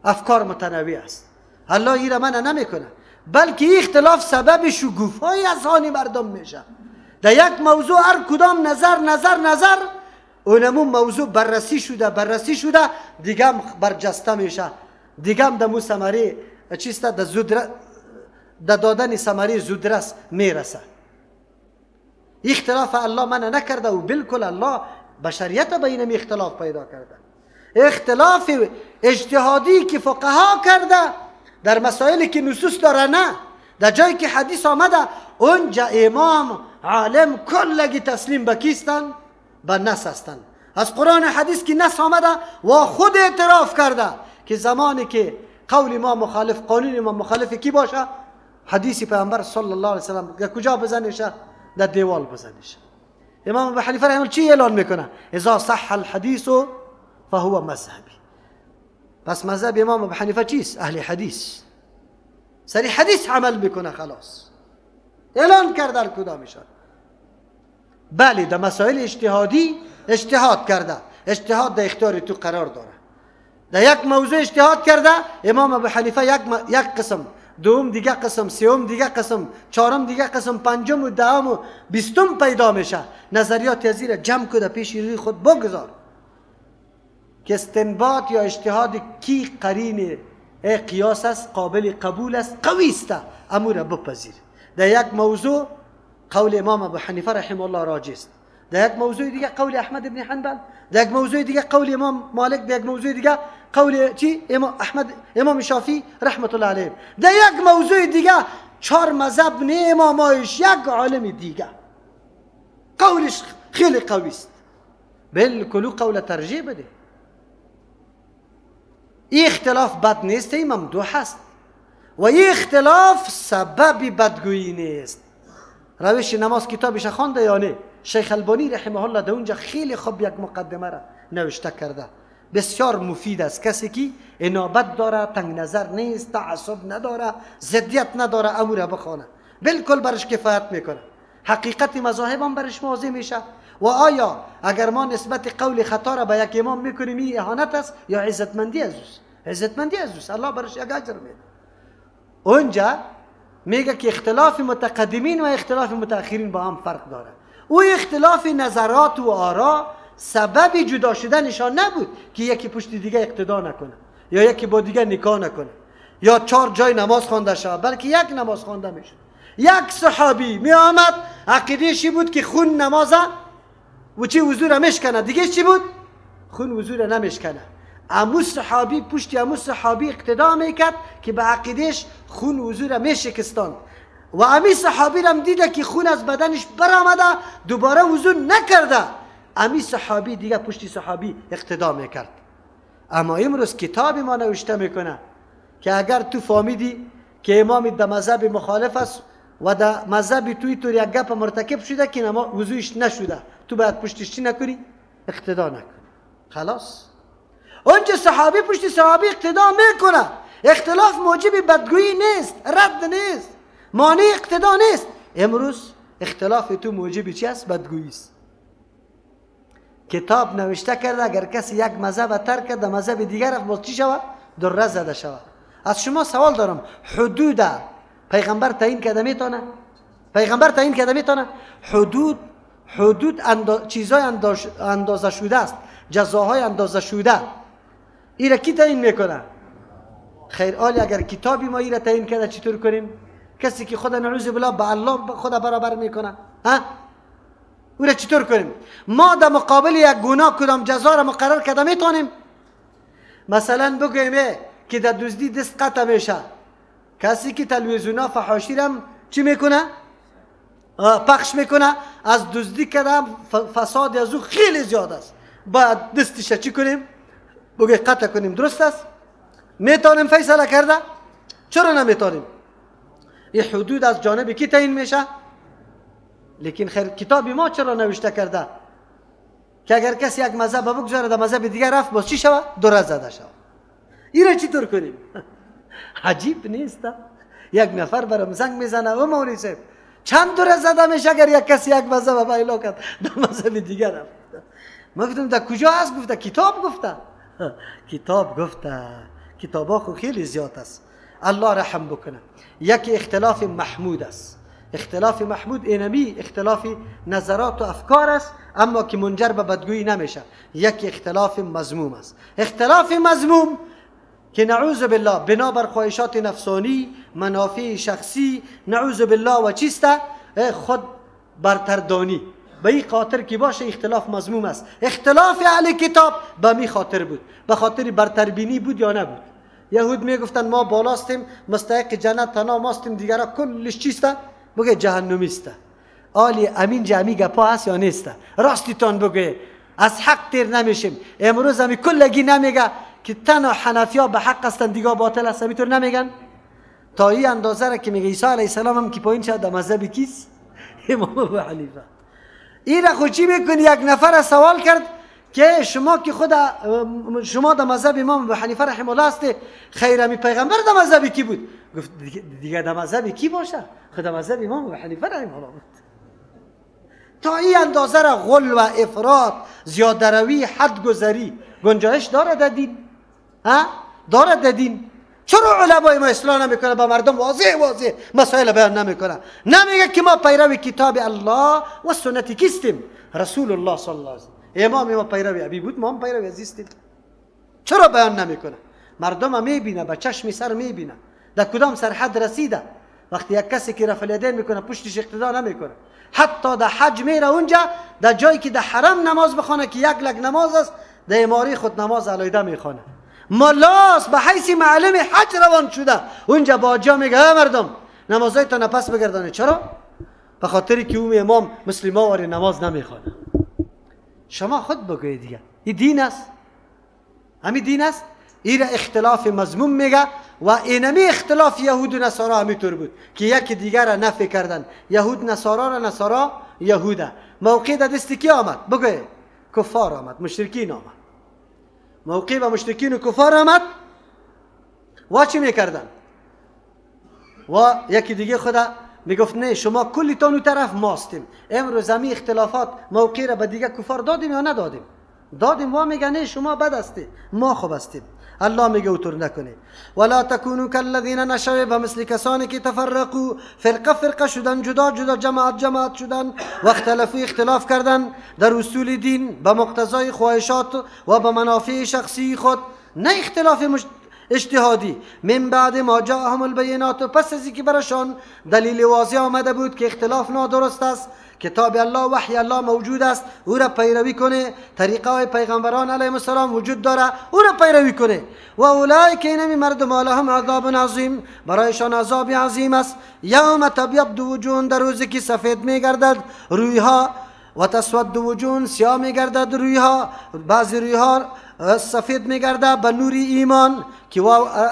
A: افکار متنوع است. الله این را منع نمیکنه، بلکه این اختلاف سبب شگوفای اذهان مردم میشه. در یک موضوع هر کدام نظر نظر نظر، اونمون موضوع بررسی شده بررسی شده، دیگه هم برجسته میشه، دیگه هم دمو ثمره چیست، در دادن ثمره زودرس میرسه. اختلاف الله منع نکرده و بالکل الله بشریت به اینم اختلاف پیدا کرده. اختلاف اجتهادی که فقها کرده در مسائلی که نصوص داره نه، در جایی که حدیث آمده اونجا امام عالم کلگی تسلیم به کیستن؟ به نص هستند. از قرآن حدیث که نص آمده و خود اعتراف کرده که زمانی که قول ما مخالف، قانون ما مخالف کی باشه، حدیث پیامبر صلی الله علیه و سلم کجا بزنیشه؟ در دیوال بزنیشه. امام ابو حنیفه رحمه الله چی اعلان میکنه؟ اذا صح الحدیث فهو مذهبی. پس مذهب امام ابو حنیفه چیست؟ اهل حدیث. سری حدیث عمل میکنه، خلاص اعلان کرده در کدامشان. بله در مسائل اجتهادی اجتهاد کرده، اجتهاد در اختیار تو قرار داره. در یک موضوع اجتهاد کرده امام ابو حنیفه یک قسم، دوم دیگه قسم، سوم دیگه قسم، چهارم دیگه قسم، پنجم و دهم و بیستم پیدا میشه. نظریات از را جمع کده پیش روی خود بگذار که استنباط یا اجتهاد کی قرین قیاس است، قابل قبول است، قوی است، امور بپذیر. در یک موضوع قول امام ابو حنیفه رحمه الله راجع است، در یک موضوع دیگه قول احمد بن حنبل، در یک موضوع دیگه قول امام مالک، در یک موضوع دیگه قول چی؟ امام احمد، امام شافعی رحمت الله علیه. در یک موضوع دیگه چهار مذهب نه امامایش، یک عالم دیگه قولش خیلی قوی است، بالکل قول ترجیح بده. این اختلاف بد نیست، این ممدوح است و این اختلاف سبب بدگویی نیست. روش نماز کتابش خوانده یا نه؟ شیخ البانی رحمه الله در اونجا خیلی خوب یک مقدمه را نوشته کرده، بسیار مفید است. کسی که انابت داره، تنگ نظر نیست، تعصب نداره، ضدیت نداره، امور بخوانه بالکل برش کفایت میکنه. حقیقت مذاهب هم برش واضح میشه. و آیا اگر ما نسبت قول خطا را به یک امام میکنیم این اهانت است یا عزتمندی از اوست؟ عزتمندی از اوست، الله برش یک اجر میده. اونجا میگه که اختلاف متقدمین و اختلاف متأخرین با هم فرق داره. او اختلاف نظرات و آرا سبب جدا شدنشان نبود که یکی پشت دیگه اقتدا نکنه یا یکی با دیگه نکاح نکنه یا چهار جای نماز خوانده شود، بلکه یک نماز خوانده میشد. یک صحابی می آمد عقیده بود که خون نماز و چی وضو را میشکنه، دیگه چی بود؟ خون وضو را نمیشکنه. امو صحابی پشت امو صحابی اقتدا میکرد که به عقیدهش خون وضو را میشکستاند و امی صحابی را دیده که خون از بدنش برآمده دوباره وضو نکرده، امی صحابی دیگه پشت صحابی اقتدا میکرد. اما امروز کتاب ما نوشته میکنه که اگر تو فهمیدی که امام در مذهب مخالف است و در مذهب توی طور یک گپ مرتکب شده که وضویش نشده، تو باید پشتش چی نکنی؟ اقتدا نکنی. خلاص اونجا صحابی پشت صحابی اقتدا میکنه. اختلاف موجب بدگویی نیست، رد نیست، مانع اقتدا نیست. امروز اختلاف تو موجب چی است؟ بدگویی است. کتاب نوشته کرده اگر کسی یک مذهب ترک کرد مذهب دیگر رفت باز چی شود؟ دره زده شود. از شما سوال دارم، حدود پیغمبر تعیین کرده میتونه؟ پیغمبر تعیین کرده میتونه؟ حدود چیزای اندازه شده است، جزاهای اندازه شده، این را کی تعیین میکنه؟ خیر آلی اگر کتابی ما این را تعیین کرده چطور کنیم؟ کسی که خدا نعوذ بالله به الله خدا برابر میکنه، ها؟ او را چطور کنیم؟ ما در مقابل یک گناه کدام جزا را مقرر کرده میتونیم؟ مثلا بگوییم که در دزدی دست قطع میشه، کسی که تلویزیونا فحاشی را چی میکنه؟ پخش میکنه، از دزدی کرده فساد از او خیلی زیاد است، باید دستش چی کنیم؟ بگه قطع کنیم. درست است؟ میتونیم فیصله کرده؟ چرا نمیتونیم؟ این حدود از جانب کی تعیین میشه؟ لیکن خیر کتاب ما چرا نوشته کرده که اگر کسی یک مذهب بگذاره در مذهب دیگر رفت باز چی شود؟ دره زده شود. این را چطور کنیم؟ عجیب نیست؟ یک نفر برام زنگ میزنه و مولوی صاحب چند دوره زده میشه اگر یک کسی یک مذهب پیدا کرد در مذهب دیگر رفت. ما گفتم در کجا هست؟ گفته کتاب گفته. کتاب گفته. کتابا خو خیلی زیاد است. الله رحم بکنه. یک اختلاف محمود است. اختلاف محمود اینمی اختلاف نظرات و افکار است، اما که منجر به بدگویی نمیشه. یک اختلاف مذموم است. اختلاف مذموم که نعوذ بالله بنابر خواهشات نفسانی، منافع شخصی، نعوذ بالله و چیست؟ خود برتردانی. به این خاطر که باشه اختلاف مذموم است. اختلاف اهل کتاب به می خاطر بود، به خاطر برتربینی بود یا نبود. یهود میگفتن ما بالاستیم، مستحق جنت تنها ماستیم، دیگرا کلش چیست؟ بگه جهنمی است. آلی امین جمعی گپا هست یا نیست؟ راستیتان بگه، از حق تیر نمیشیم. امروز همی کلگی نمیگه که تنها حنفیا به حق هستن دیگه باطل هست، همینطور نمیگن؟ تا این اندازه را که میگه عیسی علیه السلام هم که پایین شد در مذهب کیست؟ امام ابو حنیفه. این را خود چی میکنی؟ یک نفر سوال کرد که شما که خود شما در مذهب امام ابو حنیفه رحمه الله هستی، خیرمی پیغمبر در مذهب کی بود؟ گفت دیگه در مذهب کی باشه؟ خود در مذهب امام ابو حنیفه رحمه الله بود. تا این اندازه را غل و افراط، زیاده روی، حد گذری گنجایش داره در دین؟ ها؟ داره در دین؟ چرا علمای ما اصلاح نمیکنه؟ با مردم واضح واضح مسائل بیان نمیکنه. نمیگه که ما پیرو کتاب الله و سنت کیستیم؟ رسول الله صلی الله علیه و سلم. امام ما پیرو ابی بود، ما هم پیرو عزیزیم. چرا بیان نمیکنه؟ مردم میبینه، با چشم سر میبینه در کدام سرحد رسیده. وقتی یک کسی که رفع الیدین میکنه پشتش اقتدا نمیکنه، حتی در حج میره اونجا در جایی که در حرم نماز بخونه که یک لک نماز است، در اماره خود نماز علیده میخونه. ملاس به حیث معلم حج روان شده اونجا با جا میگه مردم نمازهای تا نپس بگردانه. چرا؟ به خاطر که اون امام مسلمان واری نماز نمیخونه. شما خود بگوید دیگه این دین است، همین دین است. این اختلاف مذموم میگه و اینمی اختلاف یهود و نصارا همینطور بود که یکی دیگر را نفی کردن. یهود نصارا را، نصارا یهوده. موقع در دست کی آمد؟ بگوید کفار آمد، مشرکین آمد. موقع به مشرکین و کفار آمد و چی میکردن؟ و یکی دیگه خدا میگفت نه شما کلیتان اون طرف ماستیم. امروز همی اختلافات موقع را به دیگه کفار دادیم یا ندادیم؟ دادیم. و میگه نه شما بد هستی، ما خوب هستیم. الله میگه اوتور نکنه. ولا تکونوا کالذین نشوی به مثل کسانی که تفرقوا، فرقه فرقه شدن، جدا جدا، جماعت جماعت شدن، و اختلافی اختلاف کردن در اصول دین به مقتضای خواهشات و به منافع شخصی خود، نه اختلاف اجتهادی. من بعد ما جاءهم البینات، پس از اینکه برشان دلیل واضح آمده بود که اختلاف نادرست است، کتاب الله وحی الله موجود است، او را پیروی کنه، طریقه های پیغمبران علیهم السلام وجود داره، او را پیروی کنه. و اولئک اینمی مردم لهم عذاب عظیم، برایشان عذاب عظیم است. یوم تبیض وجوه، در روزی که سفید میگردد رویها، و تسود وجوه، سیاه میگردد رویها، بعضی رویها سفید میگرده به نور ایمان که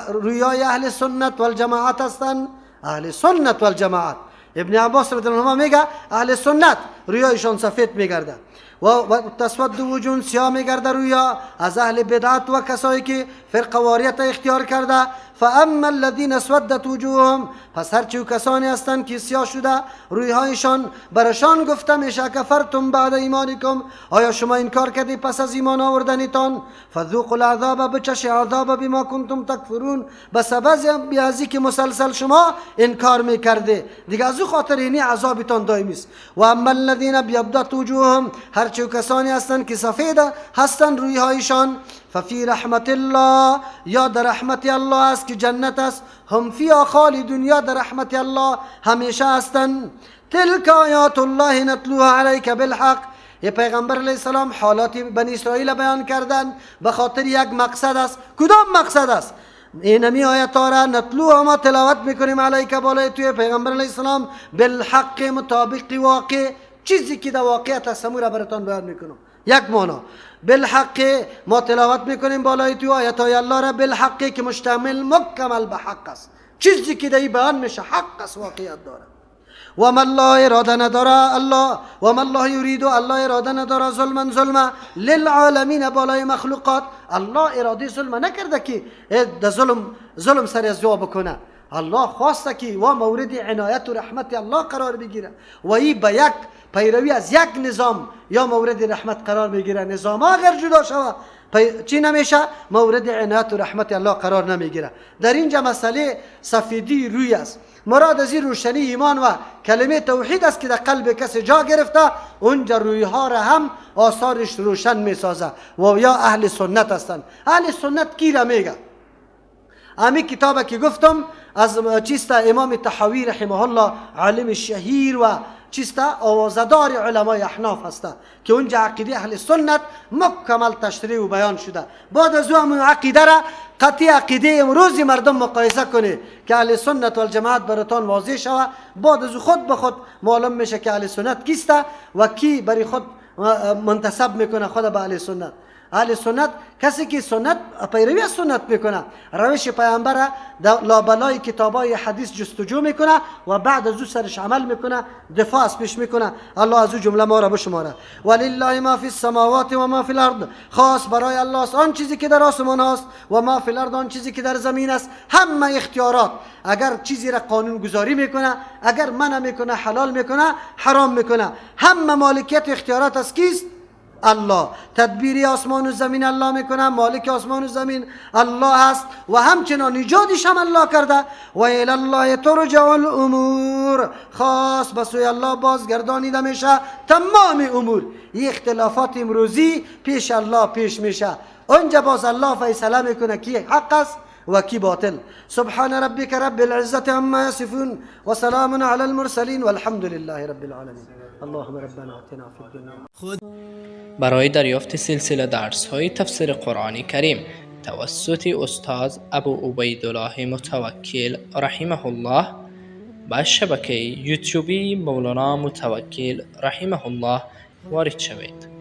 A: رویای اهل سنت والجماعت هستند. اهل سنت والجماعت، ابن عباس رضی الله عنه میگه اهل سنت رویایشان سفید میگرده و تسود وجوه، سیاه میگرده رویا از اهل بدعت و کسایی که فرقه واریت اختیار کرده. فاما الذين اسودت وجوههم، پس هرچی کسانی هستند که سیاه شده رویهایشان، برشان گفته میشه کفرتم بعد ایمانکم، آیا شما انکار کردی پس از ایمان آوردنتان؟ فذوقوا العذاب، بچش عذاب بما کنتم تکفرون، به سبب ازی که مسلسل شما انکار میکرده دیگه، از او خاطر اینی عذابتان دائمی است. و اما الذين ابيضت وجوههم، هرچی کسانی هستند که سفید هستند رویهایشان، ففی رحمت الله، یا در رحمت الله است که جنت است، هم فیها خالدون، یا در رحمت الله همیشه هستند. تلک آیات الله نتلوها علیک بالحق، یه پیغمبر علیه السلام حالات بنی اسرائیل بیان کردن به خاطر یک مقصد است. کدام مقصد است؟ اینمی آیات را نتلوها ما تلاوت میکنیم علیک، بالای توی پیغمبر علیه السلام، بالحق، مطابق واقع، چیزی که در واقعیت است را براتان بیان میکنم. یک معنا بالحق ما تلاوت میکنیم بالای تو آیت های الله را بالحق که مشتمل مکمل به حق است، چیزی که در بیان میشه حق است، واقعیت داره. و ما الله اراده نداره الله، و ما الله یرید، الله اراده نداره ظلما ظلما للعالمین، بالای مخلوقات. الله اراده ظلم نکرده که در ظلم سر از جواب بکنه. الله خواسته که و مورد عنایت و رحمت الله قرار بگیره و ای به یک پیروی از یک نظام یا مورد رحمت قرار بگیره. نظام اگر جدا شوه چی نمیشه؟ مورد عنایت و رحمت الله قرار نمیگیره. در اینجا مسئله سفیدی روی است. مراد از این روشنی ایمان و کلمه توحید است که در قلب کسی جا گرفته، اونجا روی ها را هم آثارش روشن میسازه و یا اهل سنت هستند. اهل سنت کی را میگه؟ امی کتاب که گفتم از چیست امام طحاوی رحمه الله، عالم شهیر و چیست آوازدار علمای احناف هسته که اونجا عقیده اهل سنت مکمل تشریح و بیان شده. بعد از او عقیده را قطعی عقیده امروز مردم مقایسه کنه که اهل سنت و الجماعت براتان واضح شوه. بعد از خود به خود معلوم میشه که اهل سنت کیسته و کی برای خود منتسب میکنه خود به اهل سنت. اهل سنت کسی که سنت پیروی از سنت میکنه، روش پیامبر در لابلای کتابای حدیث جستجو میکنه و بعد از او سرش عمل میکنه، دفاع از پیش میکنه. الله از او جمله ما را بشماره. ولله ما فی السماوات و ما فی الارض، خاص برای الله است آن چیزی که در آسمان است و ما فی الارض آن چیزی که در زمین است. همه اختیارات، اگر چیزی را قانون گذاری میکنه، اگر منع میکنه، حلال میکنه، حرام میکنه، همه مالکیت اختیارات از کیست؟ الله. تدبیری آسمان و زمین الله میکنه، مالک آسمان و زمین الله است و همچنان ایجادش هم الله کرده. و الی الله ترجع الامور، خاص به سوی الله بازگردانیده میشه تمام امور. این اختلافات امروزی پیش الله پیش میشه، اونجا باز الله فیصله میکنه کی حق است و کی باطل. سبحان ربک رب العزة عما یصفون و سلام علی المرسلین والحمد لله رب العالمین. اللهم ربنا آتنا فی الدنیا.
B: برای دریافت سلسله درس های تفسیر قرآن کریم توسط استاد ابو عبیدالله متوکل رحمه الله به شبکه یوتیوبی مولانا متوکل رحمه الله وارد شوید.